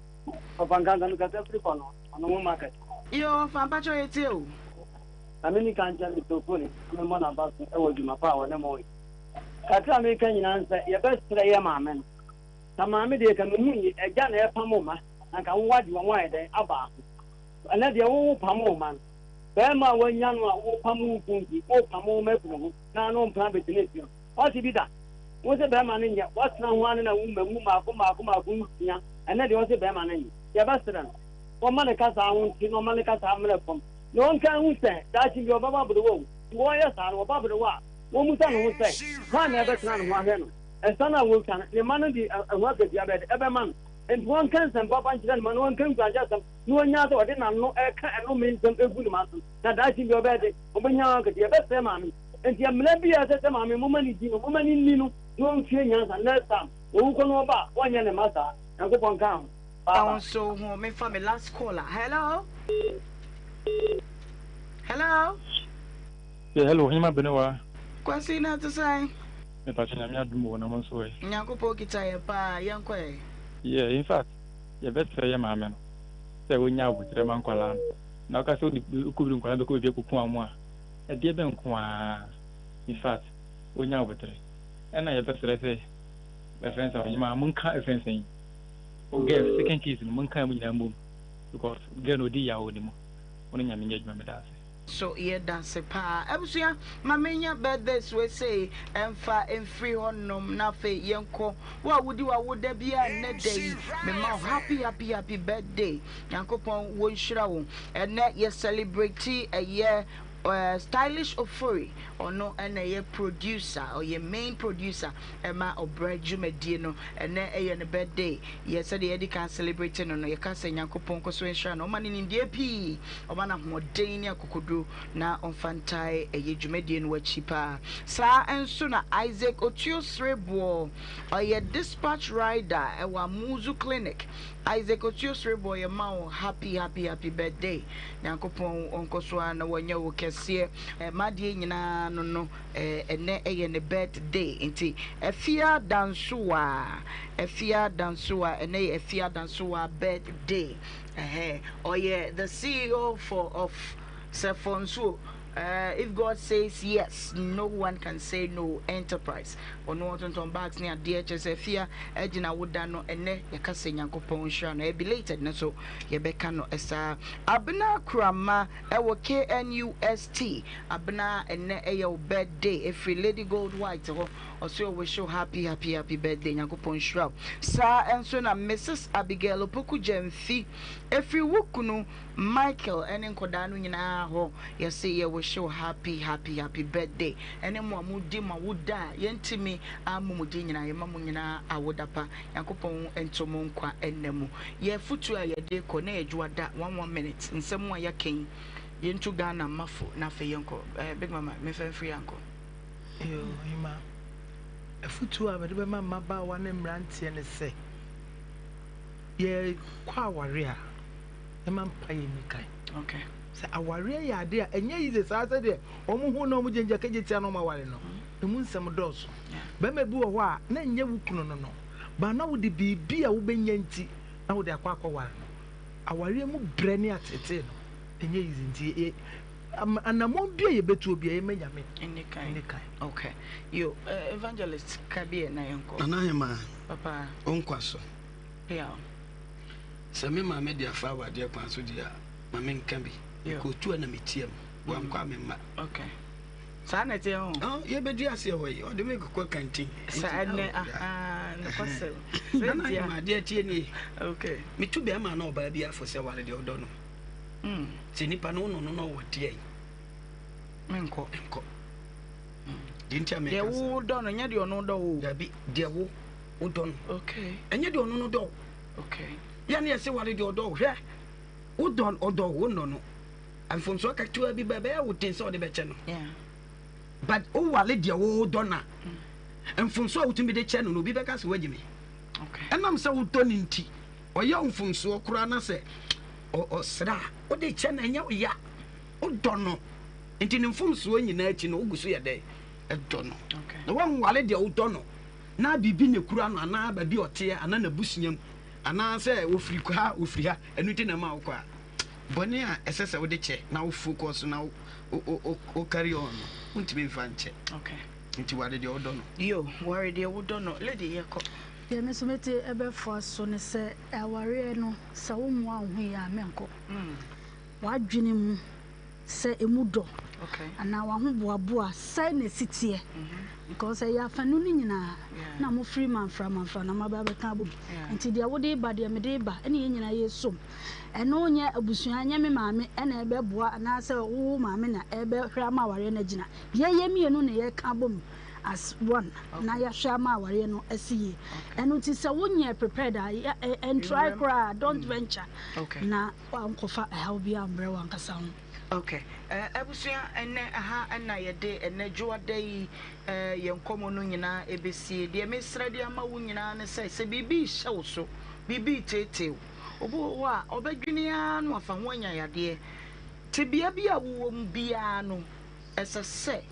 Ɔfankansa me kasa firi kɔ no, ɔno ho market. Yo, ɔfa mpakyɛ yɛ tie o. Na me nika nkyɛn me tofo ne na me mmɔ n'aba so ɛwɔ dwuma pa a wɔne mo yɛ. Kakra a meka nyinaa nsɛ yɛbɛsrɛ yɛ maame no. Ka maame deɛ ka mehu yi agya na ɛpam wo ma na nka wo wagye wɔn ayɛ dɛn abaako. Ɛnɛ deɛ wo wo pam wo ma no. Bɛrima a wanya no a wo pam wo kunku wo pam wo ma afiri ho na ano mpena bɛtena fie no. Wate bi da? Wo se bɛrima no nyɛ, woatena ho ara ne na wo mma mu mmaako mmaako mmaako nsia, ɛnnɛ deɛ wo se bɛrima no nyɛ. Yɛbɛsrɛ no, ɔmma ne kasaa ho nte na ɔmma ne kasaa mmrɛ fam, na ɔnka nhu sɛ daakye bi ɔbɛba aberewa o. Nti wɔreyɛ saa no, ɔba aberewa a, wɔmmisa ne ho sɛ, hwan na ɛbɛtena ne ho ahwɛ no? Ɛsa no a wɔretwa no, ne mma no de ɛho akatua bɛyɛ dɛ? Ɛbɛma no. Enti ɔnka nsɛm papa nkyerɛ ne mma na ɔnka nkuranhyɛsɛm, na ɔnnyaa sɛ ɔde n'ano reka ɛnome nsɛm gu ne mma so, na daakye bi ɔbɛyɛ dɛ? Ɔbɛnya ho akatua. Yɛbɛsrɛ maame. Enti mmara bi a ɛsɛ sɛ maame momma no di no, momma no nni no na ɔnsua nyansa. Next time owu kɔ na ɔba a, ɔnyɛ ne mma saa. Nyankopɔn nka ho. Bye Wo bye. nso ho me fa me last caller hello hello. Yeah hello ɔhema Benewa. Kwasi na ɛte sɛn. Me pakyɛ nyame adom o na mo nso ɛ. Nyankopɔn kita yɛn paa yɛnkɔ ɛ. Yeah in fact yɛbɛsrɛ yɛ maame no sɛ ɔnya aboterɛ ma nkwadaa no na ɔka sɛ wode wokɔbiri nkwadaa no bɛkɔ baabi akɔku wɔn a ɛdeɛ bɛn nko ara in fact wonya aboterɛ ɛna yɛbɛsrɛ sɛ ɛfɛn sɛ ɔhemaa monka ɛfɛn sɛn o girl second case no monka mu nyinaa mmom because girl no ɔdi yaw wɔ ne mu wo ne nyame nyɛ adwuma meda ase. So yɛdase paa abusua ma menya birthdays wei sei ɛmfa mfiri hɔ nom na afei yɛnkɔ wo a wodi w'awoda biara nnɛ da yi mema wo happy happy happy birthday Nyankopɔn wɔ nhyira wo ɛnɛ yɛ celebrate ɛyɛ Stylish Ofori ɔno na ɛyɛ producer ɔyɛ main producer ɛma ɔbrɛ dwumadie no ɛnɛ ɛyɛ ne birthday yɛ sɛdeɛ yɛdi kan celebrate no no yɛka sɛ Nyankopɔn nkɔ so nhyira no ɔma no nimdeɛ pii ɔma no ahoɔden ne akokoduro na ɔmfa ntae ɛyɛ dwumadie no akyi paa saa nso na Isaac Otuo Sereboɔ ɔyɛ dispatch rider ɛwɔ Amuzu Clinic Isaac Otuo Sereboɔ yɛ ma wo happy happy happy birthday Nyankopɔn ɔnkɔ so ara na wanyɛ wo kɛseɛ M'adeɛ nyinaa no no ɛnɛ ɛyɛ ne birthday nti Afia Dansoa Afia Dansoa ɛnɛ yɛ Afia Dansoa birthday ɛhɛ ɔyɛ the CEO for of Sɛfɔnsuo If God says yes, no one can say no enterprise. Ɔno ɔtontɔn bags ne adeɛ kyerɛ sɛ afia agyina wo da no ɛnɛ yɛka sɛ Nyankopɔn nhyira no. Ɛyɛ belated no so yɛbɛka no saa. Abena Kurama ɛwɔ KNUST. Abena ɛnɛ ɛyɛ wo birthday ɛfiri Lady Gold White hɔ. Ɔse ɔ wish wo happy happy happy birthday Nyankopɔn nhyira wo. Saa nso na Mrs Abigail Opoku Gyamfi ɛfiri wo kunu Michael ɛne nkɔdaa no nyinaa hɔ yɛse yɛ wish wo happy happy happy birthday ɛne mo a mo di mo awoda a yɛntumi ammɔ mo din nyinaa yɛma mo nyinaa awoda pa Nyankopɔn nto mo nkwa nna mu yɛ afutuo a yɛde kɔ na yɛ dwoada one one minute nsɛm a yɛaka yi yɛntu Ghana mma fo na afei yɛnkɔ eh, big mama mefa mfiri ankɔ. Yoo Hima, afutuo a mede bɛma mmabaawa ne mmeranteɛ ne sɛ yɛkɔ aware a ɛma mpaeɛ nni kan. Okay. Sɛ awareɛ yɛ adeɛ a ɛnyɛ yize saa sɛdeɛ wɔn ho na wɔn gyinagyina kagye tia na wɔn aware no. Emu nsɛm dɔɔso. Bɛrima bi wɔ hɔ a na ɛnyɛ wo kunu no no, ba na wode biribi a wobɛnya nti na wode akɔ akɔware no. Awareɛ mu brɛ ne ateetee no ɛnyɛ yize nti yɛ anammɔn bi a yɛbɛtuo bi a yɛmma Nyame nni kan. Okay. Yo, uh, evangelist ka bi ɛ na yɛnkɔ. Nana Hemaa, Papa. wo nkwa so. Sɛ me maame de afa awadeɛ kwan so deɛ a, ma menka bi. Mekɔtu a na metia mu. Wankɔ a memma. Okay. Saa na ɛteɛ ho. Oh, yɛbɛdu aseɛ hɔ yi, ɔde me kɔkɔ kantin. Saa ɛnɛ, ahaa, nokwasɛm. Nana Ahima, adeɛ tie nie. Okay. Metu bɛrima na ɔbaa bi afo sɛ ware deɛ ɔdɔ no. Mm. Sɛ nipa no wono no na ɔwɔ deɛ yi. Menkɔ. Nkɔ. Deɛ nti a meka Deɛ wo dɔ no, nyɛ deɛ ɔno dɔ wo. Dabi, deɛ wo wodɔ no. Okay. Ɛnyɛ deɛ ɔno no dɔ wo. Okay. Yɛ ne yɛse ware deɛ ɔdɔ wo. Hwɛ, wodɔ ɔdɔ wo nnɔ no. Mfomsoɔ ketewa bi ba ɛbɛyɛ wo den sɛ ɔde bɛkyɛ no. But wowale deɛ wodɔ no a, mfomsoɔ a wotumi de kyɛ no no obi bɛka sɛ woagyi me. Ɛnam sɛ wodɔ no nti, ɔyɛ wo mfomsoɔ koraa na sɛ ɔsrɛ a, wode kyɛ no ɛnyɛ wo ya. Wodɔ no nti ne mfomsoɔ nyinaa akyi no wogu so yɛ dɛn? Ɛdɔ no. Na woanwale deɛ wodɔ no na biribi na ɛkura no anaa baabi a ɔteɛ anaa n'abusua mu anaasɛ ɔfiri ha ɔfiri ha ɛno nti na ɛma wokɔ a, bɔne a ɛsɛ sɛ wode kyɛ na wo focus na wo wo wo carry on no wontumi mfa nkyɛ. Okay. Nti ware deɛ wodɔ no. Yo, ware deɛ wodɔ no. Lady yɛkɔ. Deɛ me nso mete bɛfoa so ne sɛ awareɛ no sɛ wommoa wo ho yie a menkɔ. W'adwene mu sɛ emu dɔ anaa w'ahoboaboa sɛn na ɛsi teɛ because ɛyɛ afanu no nyinaa na mofiri manfra manfra na moaba abɛka abom nti deɛ wode ba deɛ mede ba ɛne yɛn nyinaa yɛsom ɛno nyɛ abusua nyɛ me maame ɛna ɛbɛboa anaasɛ wo maame na ɛbɛhwɛ ama awareɛ no agyina yɛyɛ mmienu na yɛka abom as one na yɛahwɛ ama awareɛ no asi yie ɛno nti sɛ wonyɛ prepared a ɛntry koraa don't venture na wankɔfa ɛhaw biara ambrɛ wankasa ho. Ok abusua ɛnɛ ɛha na yɛde ɛnɛ dwoada yi yɛn nkɔmmɔ no nyinaa ɛbɛsie. Deɛ mesrɛ de ama wo nyinaa ne sɛ, sɛ biribi rehyɛ wo so, biribi reteetee wo, obi wɔ hɔ a ɔbɛdwene ara na wafa ho anya yadeɛ. Tebea bi a wowɔ mu biara no, ɛsɛ sɛ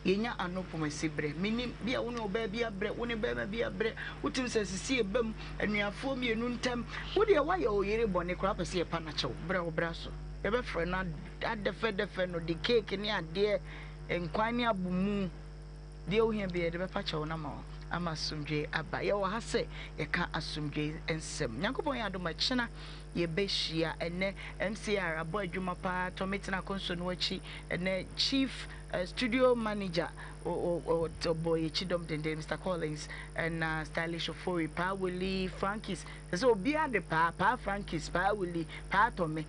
Yɛnya ano pomasi berɛ. Mennim, bi a wo ne ɔbaa bi abrɛ, wo ne barima bi abrɛ, wotumi sɛ sisi ɛba mu, anuafoɔ mmienu ntam. Wo deɛ woayɛ wo yere bɔne koraa wopɛ sɛ yɛpa no akyɛ wo, brɛ wo bra so. Yɛbɛfrɛ no adɛfɛdɛfɛ no de keeki ne adeɛ, nkwan ne abomu, deɛ wohia biara yɛde bɛpa kyɛ wo no ama wo ama asomdwoeɛ aba. Yɛwɔ ha sɛ yɛka asomdwoeɛ nsɛm. Nyankopɔn yɛ adom a ɛkyena yɛbɛhyia. Ɛnnɛ MCR abɔ adwuma paa, Tommy tena konso no akyi, ɛnnɛ Chief Studio manager ɔbɔ yɛ kyidɔm denden Mister Collins ɛna stylish Ofori paa Willie Frankis sɛ sɛ obiara de paa paa Frankis paa Willie paa Tɔme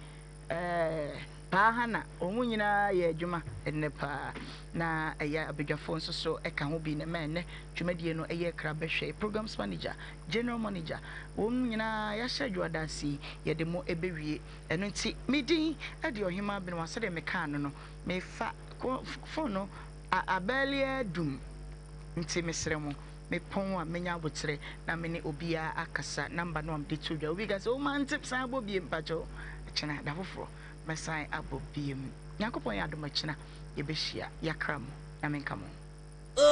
ɛɛ paa Hana wɔn nyinaa yɛ adwuma ɛnɛ paa na ɛyɛ abadwafoɔ nso so ɛka ho bi na ɛma ɛnɛ dwumadie no ɛyɛ kra bɛhwɛ programs manager general manager wɔn nyinaa yɛahyɛ adwuada ase yi yɛde mo ɛbɛwie ɛno nti me din ɛde Ɔhemaa Benwa sɛdeɛ mekaa no no Mefa phone no abɛɛle adum nti mesrɛ mo me pɔn a menya aboterɛ na me ne obiara akasa number no a mede to dwa obi ka sɛ o mante san abɔ biem mpakyɛw kyena da foforɔ mɛsan abɔ biem Nyankopɔn yɛ adom a kyena yɛbɛhyia yakra mo Nyame nka mo ho.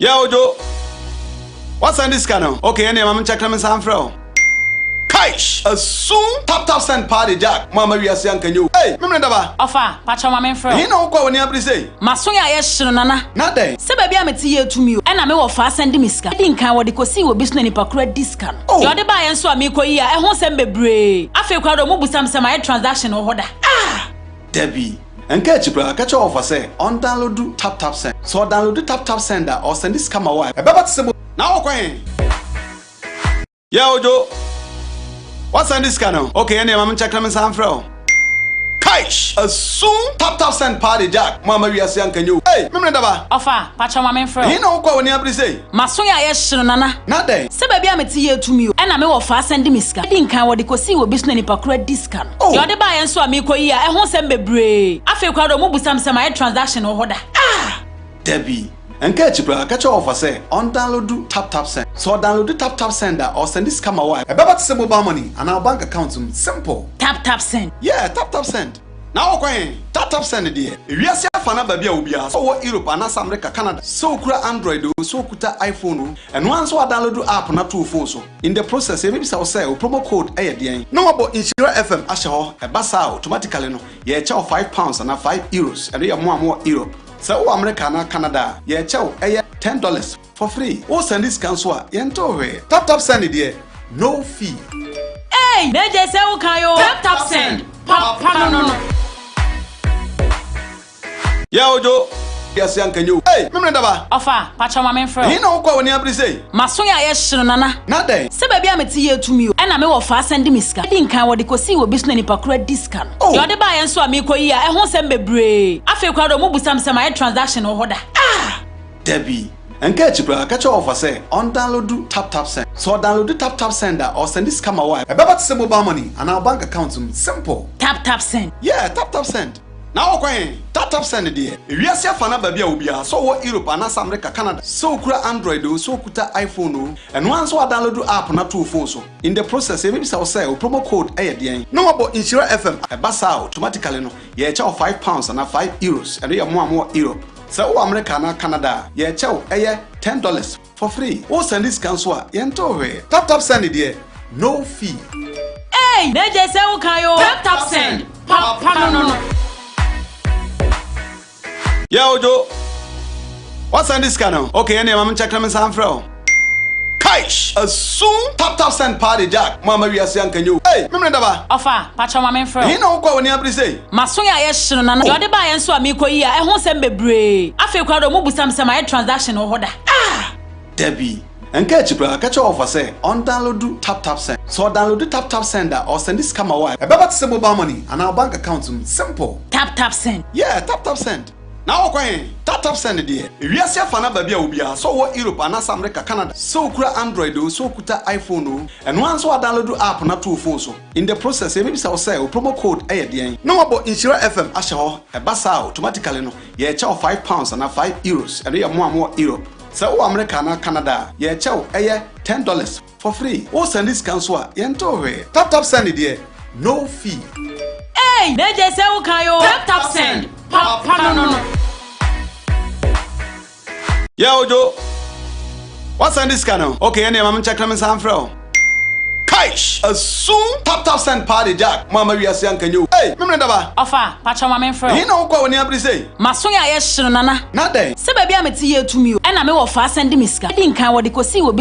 Yeah, Ojo. What's on this channel? Okay, any I'm checking me san frɛ. Kaish! Asum tap tap send party jack. Mo ama wiase anka nyo. Hey, memene daba. Ɔfa, pakyɛw ma memfrɛ wo. Ɛhe na wokɔ a w'ani abere sei? M'aso yɛ a yɛ hye no nana. Na dɛn? Sɛ baabi a mete yɛ tumi o. Ɛna me wɔfaa sɛnde me sika. Edi nkan wɔde kosii wɔ bi so na nipa koro adi sika no. Oh! Deɛ ɔde baeɛ nso a meekɔ yi a ɛho nsɛm bebree. Afei koraa deɛ ɔmo busa me sɛ mayɛ transaction wɔ hɔ da. Ah! Dabi. Ɛnka akyi koraa, ka kyerɛ wɔfa sɛ ɔndownloadu TapTapSend. Sɛ ɔdownloadu TapTapSend a, ɔresɛnde sika ma wo a, ɛbɛba te sɛ mo. Na wokɔ he? Yeah, Ojo. Woasɛnde sika no? Okay, ɛnneɛ ma menkyɛke na mensan mfrɛ wo. Kaish! Asum! Tap tap send paa de Jack, mo amma wiase anka nyɛ o. Ei! Memene daba! Ɔfa, pakyɛw ma menfrɛ wo. Ɛhe na wokɔ a w'ani abere sei? M'aso yɛ ayɛ hye no Nana. Na dɛn? Sɛ baabi a mete yɛ tumi o. Ɛna me wɔfaa sɛnde me sika. Edi nkan wɔde kosii wɔ bi so na nipa koro adi sika no. Oh! Deɛ ɔde baeɛ nso a meekɔ yi a ɛho nsɛm bebree. Afei koraa deɛ ɔmo busa me sɛ mayɛ transaction wɔ hɔ da. Ah! Dabi. Nka akyi koraa, ka kyerɛ wɔfa sɛ ɔndownloadu TapTapSend. Sɛ ɔdownloadu TapTapSend a, ɔresɛnde sika ma wo a, ɛbɛba te sɛ mobile money anaa wo bank account mu. Simple! TapTapSend. Yeah, TapTapSend. Na wokɔ he? TapTapSend deɛ, ewiase afa no aba bi a obiara, sɛ ɔwɔ Europe anaasɛ America, Canada, sɛ okura Android o, sɛ okuta iPhone o, ɛno ara nso woadownloadu app no ato wo phone so. In the process, yɛbɛbisa wo sɛ wo promo code yɛ deɛn? Na wɔabɔ Nhyira FM ahyɛ hɔ. Ɛba saa a, automatically no, yɛrekyɛ wo £5 anaa €5. Ɛno yɛ mo a mowɔ Europe. Sɛ wowɔ America anaa Canada a, yɛrekyɛ wo ɛyɛ $10 for free. Wo sɛnde sika nso a, yɛntew hwee. Tap tap send deɛ, no fee. Eii na gye sɛ wo kan oo. Tap tap send, papa no no. Yeah Ojo, wiase anka nyɛ o. Ei, Memene daba. Ɔfa, pakyɛw ma menfrɛ wo. Ɛhe na wokɔ a w'ani abere sei? M'aso yɛ ayɛ hye no Nana. Na dɛn? Sɛ baabi a mete yɛ tumi o. Ɛna me wɔfaa sɛnde me sika. Edi nkan wɔde kosii wɔ bi so na nipa koro adi sika no. Oh! Deɛ ɔde baeɛ nso a meekɔ yi a ɛho nsɛm bebree. Afei koraa deɛ ɔmo busa me sɛ mayɛ transaction wɔ hɔ da. Ah! Dabi. Nka akyi koraa, ka kyerɛ wɔfa sɛ ɔndownloadu TapTapSend. Sɛ ɔdownloadu TapTapSend a, ɔresɛnde sika ma wo a, ɛbɛba te sɛ mobile money anaa wo bank account mu. Simple! TapTapSend. Yeah, TapTapSend. Na wokɔ he? TapTapSend deɛ, ewiase afa no aba bi a obiara, sɛ ɔwɔ Europe anaasɛ America, Canada, sɛ okura Android o, sɛ okuta iPhone o, ɛno ara nso woadownloadu app no ato wo phone so. In the process, yɛbɛbisa wo sɛ wo promo code yɛ deɛn? Na wɔabɔ Nhyira FM. Ɛba saa a, automatically no, yɛrekyɛ wo £5 anaa €5. Ɛno yɛ mo a mowɔ Europe. Sɛ wowɔ America anaa Canada a, yɛrekyɛ wo ɛyɛ $10 for free. Wo sɛnde sika nso a, yɛntew hwee. Tap tap send deɛ, no fee. Eii na gye sɛ wo kan oo. Tap tap send, papa no no. Yeah Ojo, woasɛnde sika no? Okay, ɛnneɛ ma menkyɛke na mensan mfrɛ wo. Kaish! Asum! Tap tap send paa de Jack, mo amma wiase anka nyɛ o. Ei! Memene daba! Ɔfa, pakyɛw ma menfrɛ wo. Ɛhe na wokɔ a w'ani abere sei? M'aso yɛ ayɛ hye no Nana. Deɛ ɔde baeɛ nso a meekɔ yi a ɛho nsɛm bebree. Afei koraa deɛ ɔmo busa me sɛ mayɛ transaction wɔ hɔ da. Ah! Dabi. Nka akyi koraa, ka kyerɛ wɔfa sɛ ɔndownloadu Tap Tap Send. Sɛ ɔdownloadu Tap Tap Send a, ɔresɛnde sika ma wo a, ɛbɛba te sɛ mobile money anaa wo bank account mu. Simple! Tap Tap Send. Yeah, Tap Tap Send. Na wokɔ he? Tap Tap Send deɛ, ewiase afa no aba bi a obiara, sɛ ɔwɔ Europe anaasɛ America, Canada, sɛ okura Android o, sɛ okuta iPhone o, ɛno ara nso woadownloadu app no ato wo phone so. In the process, yɛbɛbisa wo sɛ wo promo code yɛ deɛn? Na wɔabɔ Nhyira FM ahyɛ hɔ. Ɛba saa a, automatically no, yɛrekyɛ wo £5 anaa €5. Ɛno yɛ mo a mowɔ Europe. Sɛ wowɔ America anaa Canada a, yɛrekyɛ wo ɛyɛ $10 for free. Wo sɛnde sika nso a, yɛntew hwee. Tap tap send deɛ, no fee. Eii na gye sɛ wo kan oo. Tap tap send, papa no no. Yeah Ojo, woasɛnde sika no? Okay, ɛnneɛ ma menkyɛke na mensan mfrɛ wo. Kaish! Asum! Tap tap send paa de Jack, mo amma wiase anka nyɛ o. Ei! Memene daba! Ɔfa, pakyɛw ma menfrɛ wo. Ɛhe na wokɔ a w'ani abere sei? M'aso yɛ ayɛ hye no Nana. Na dɛn? Sɛ baabi a mete yɛ tumi o. Ɛna me wɔfaa sɛnde me sika. Edi nkan wɔde kosii wɔ bi so.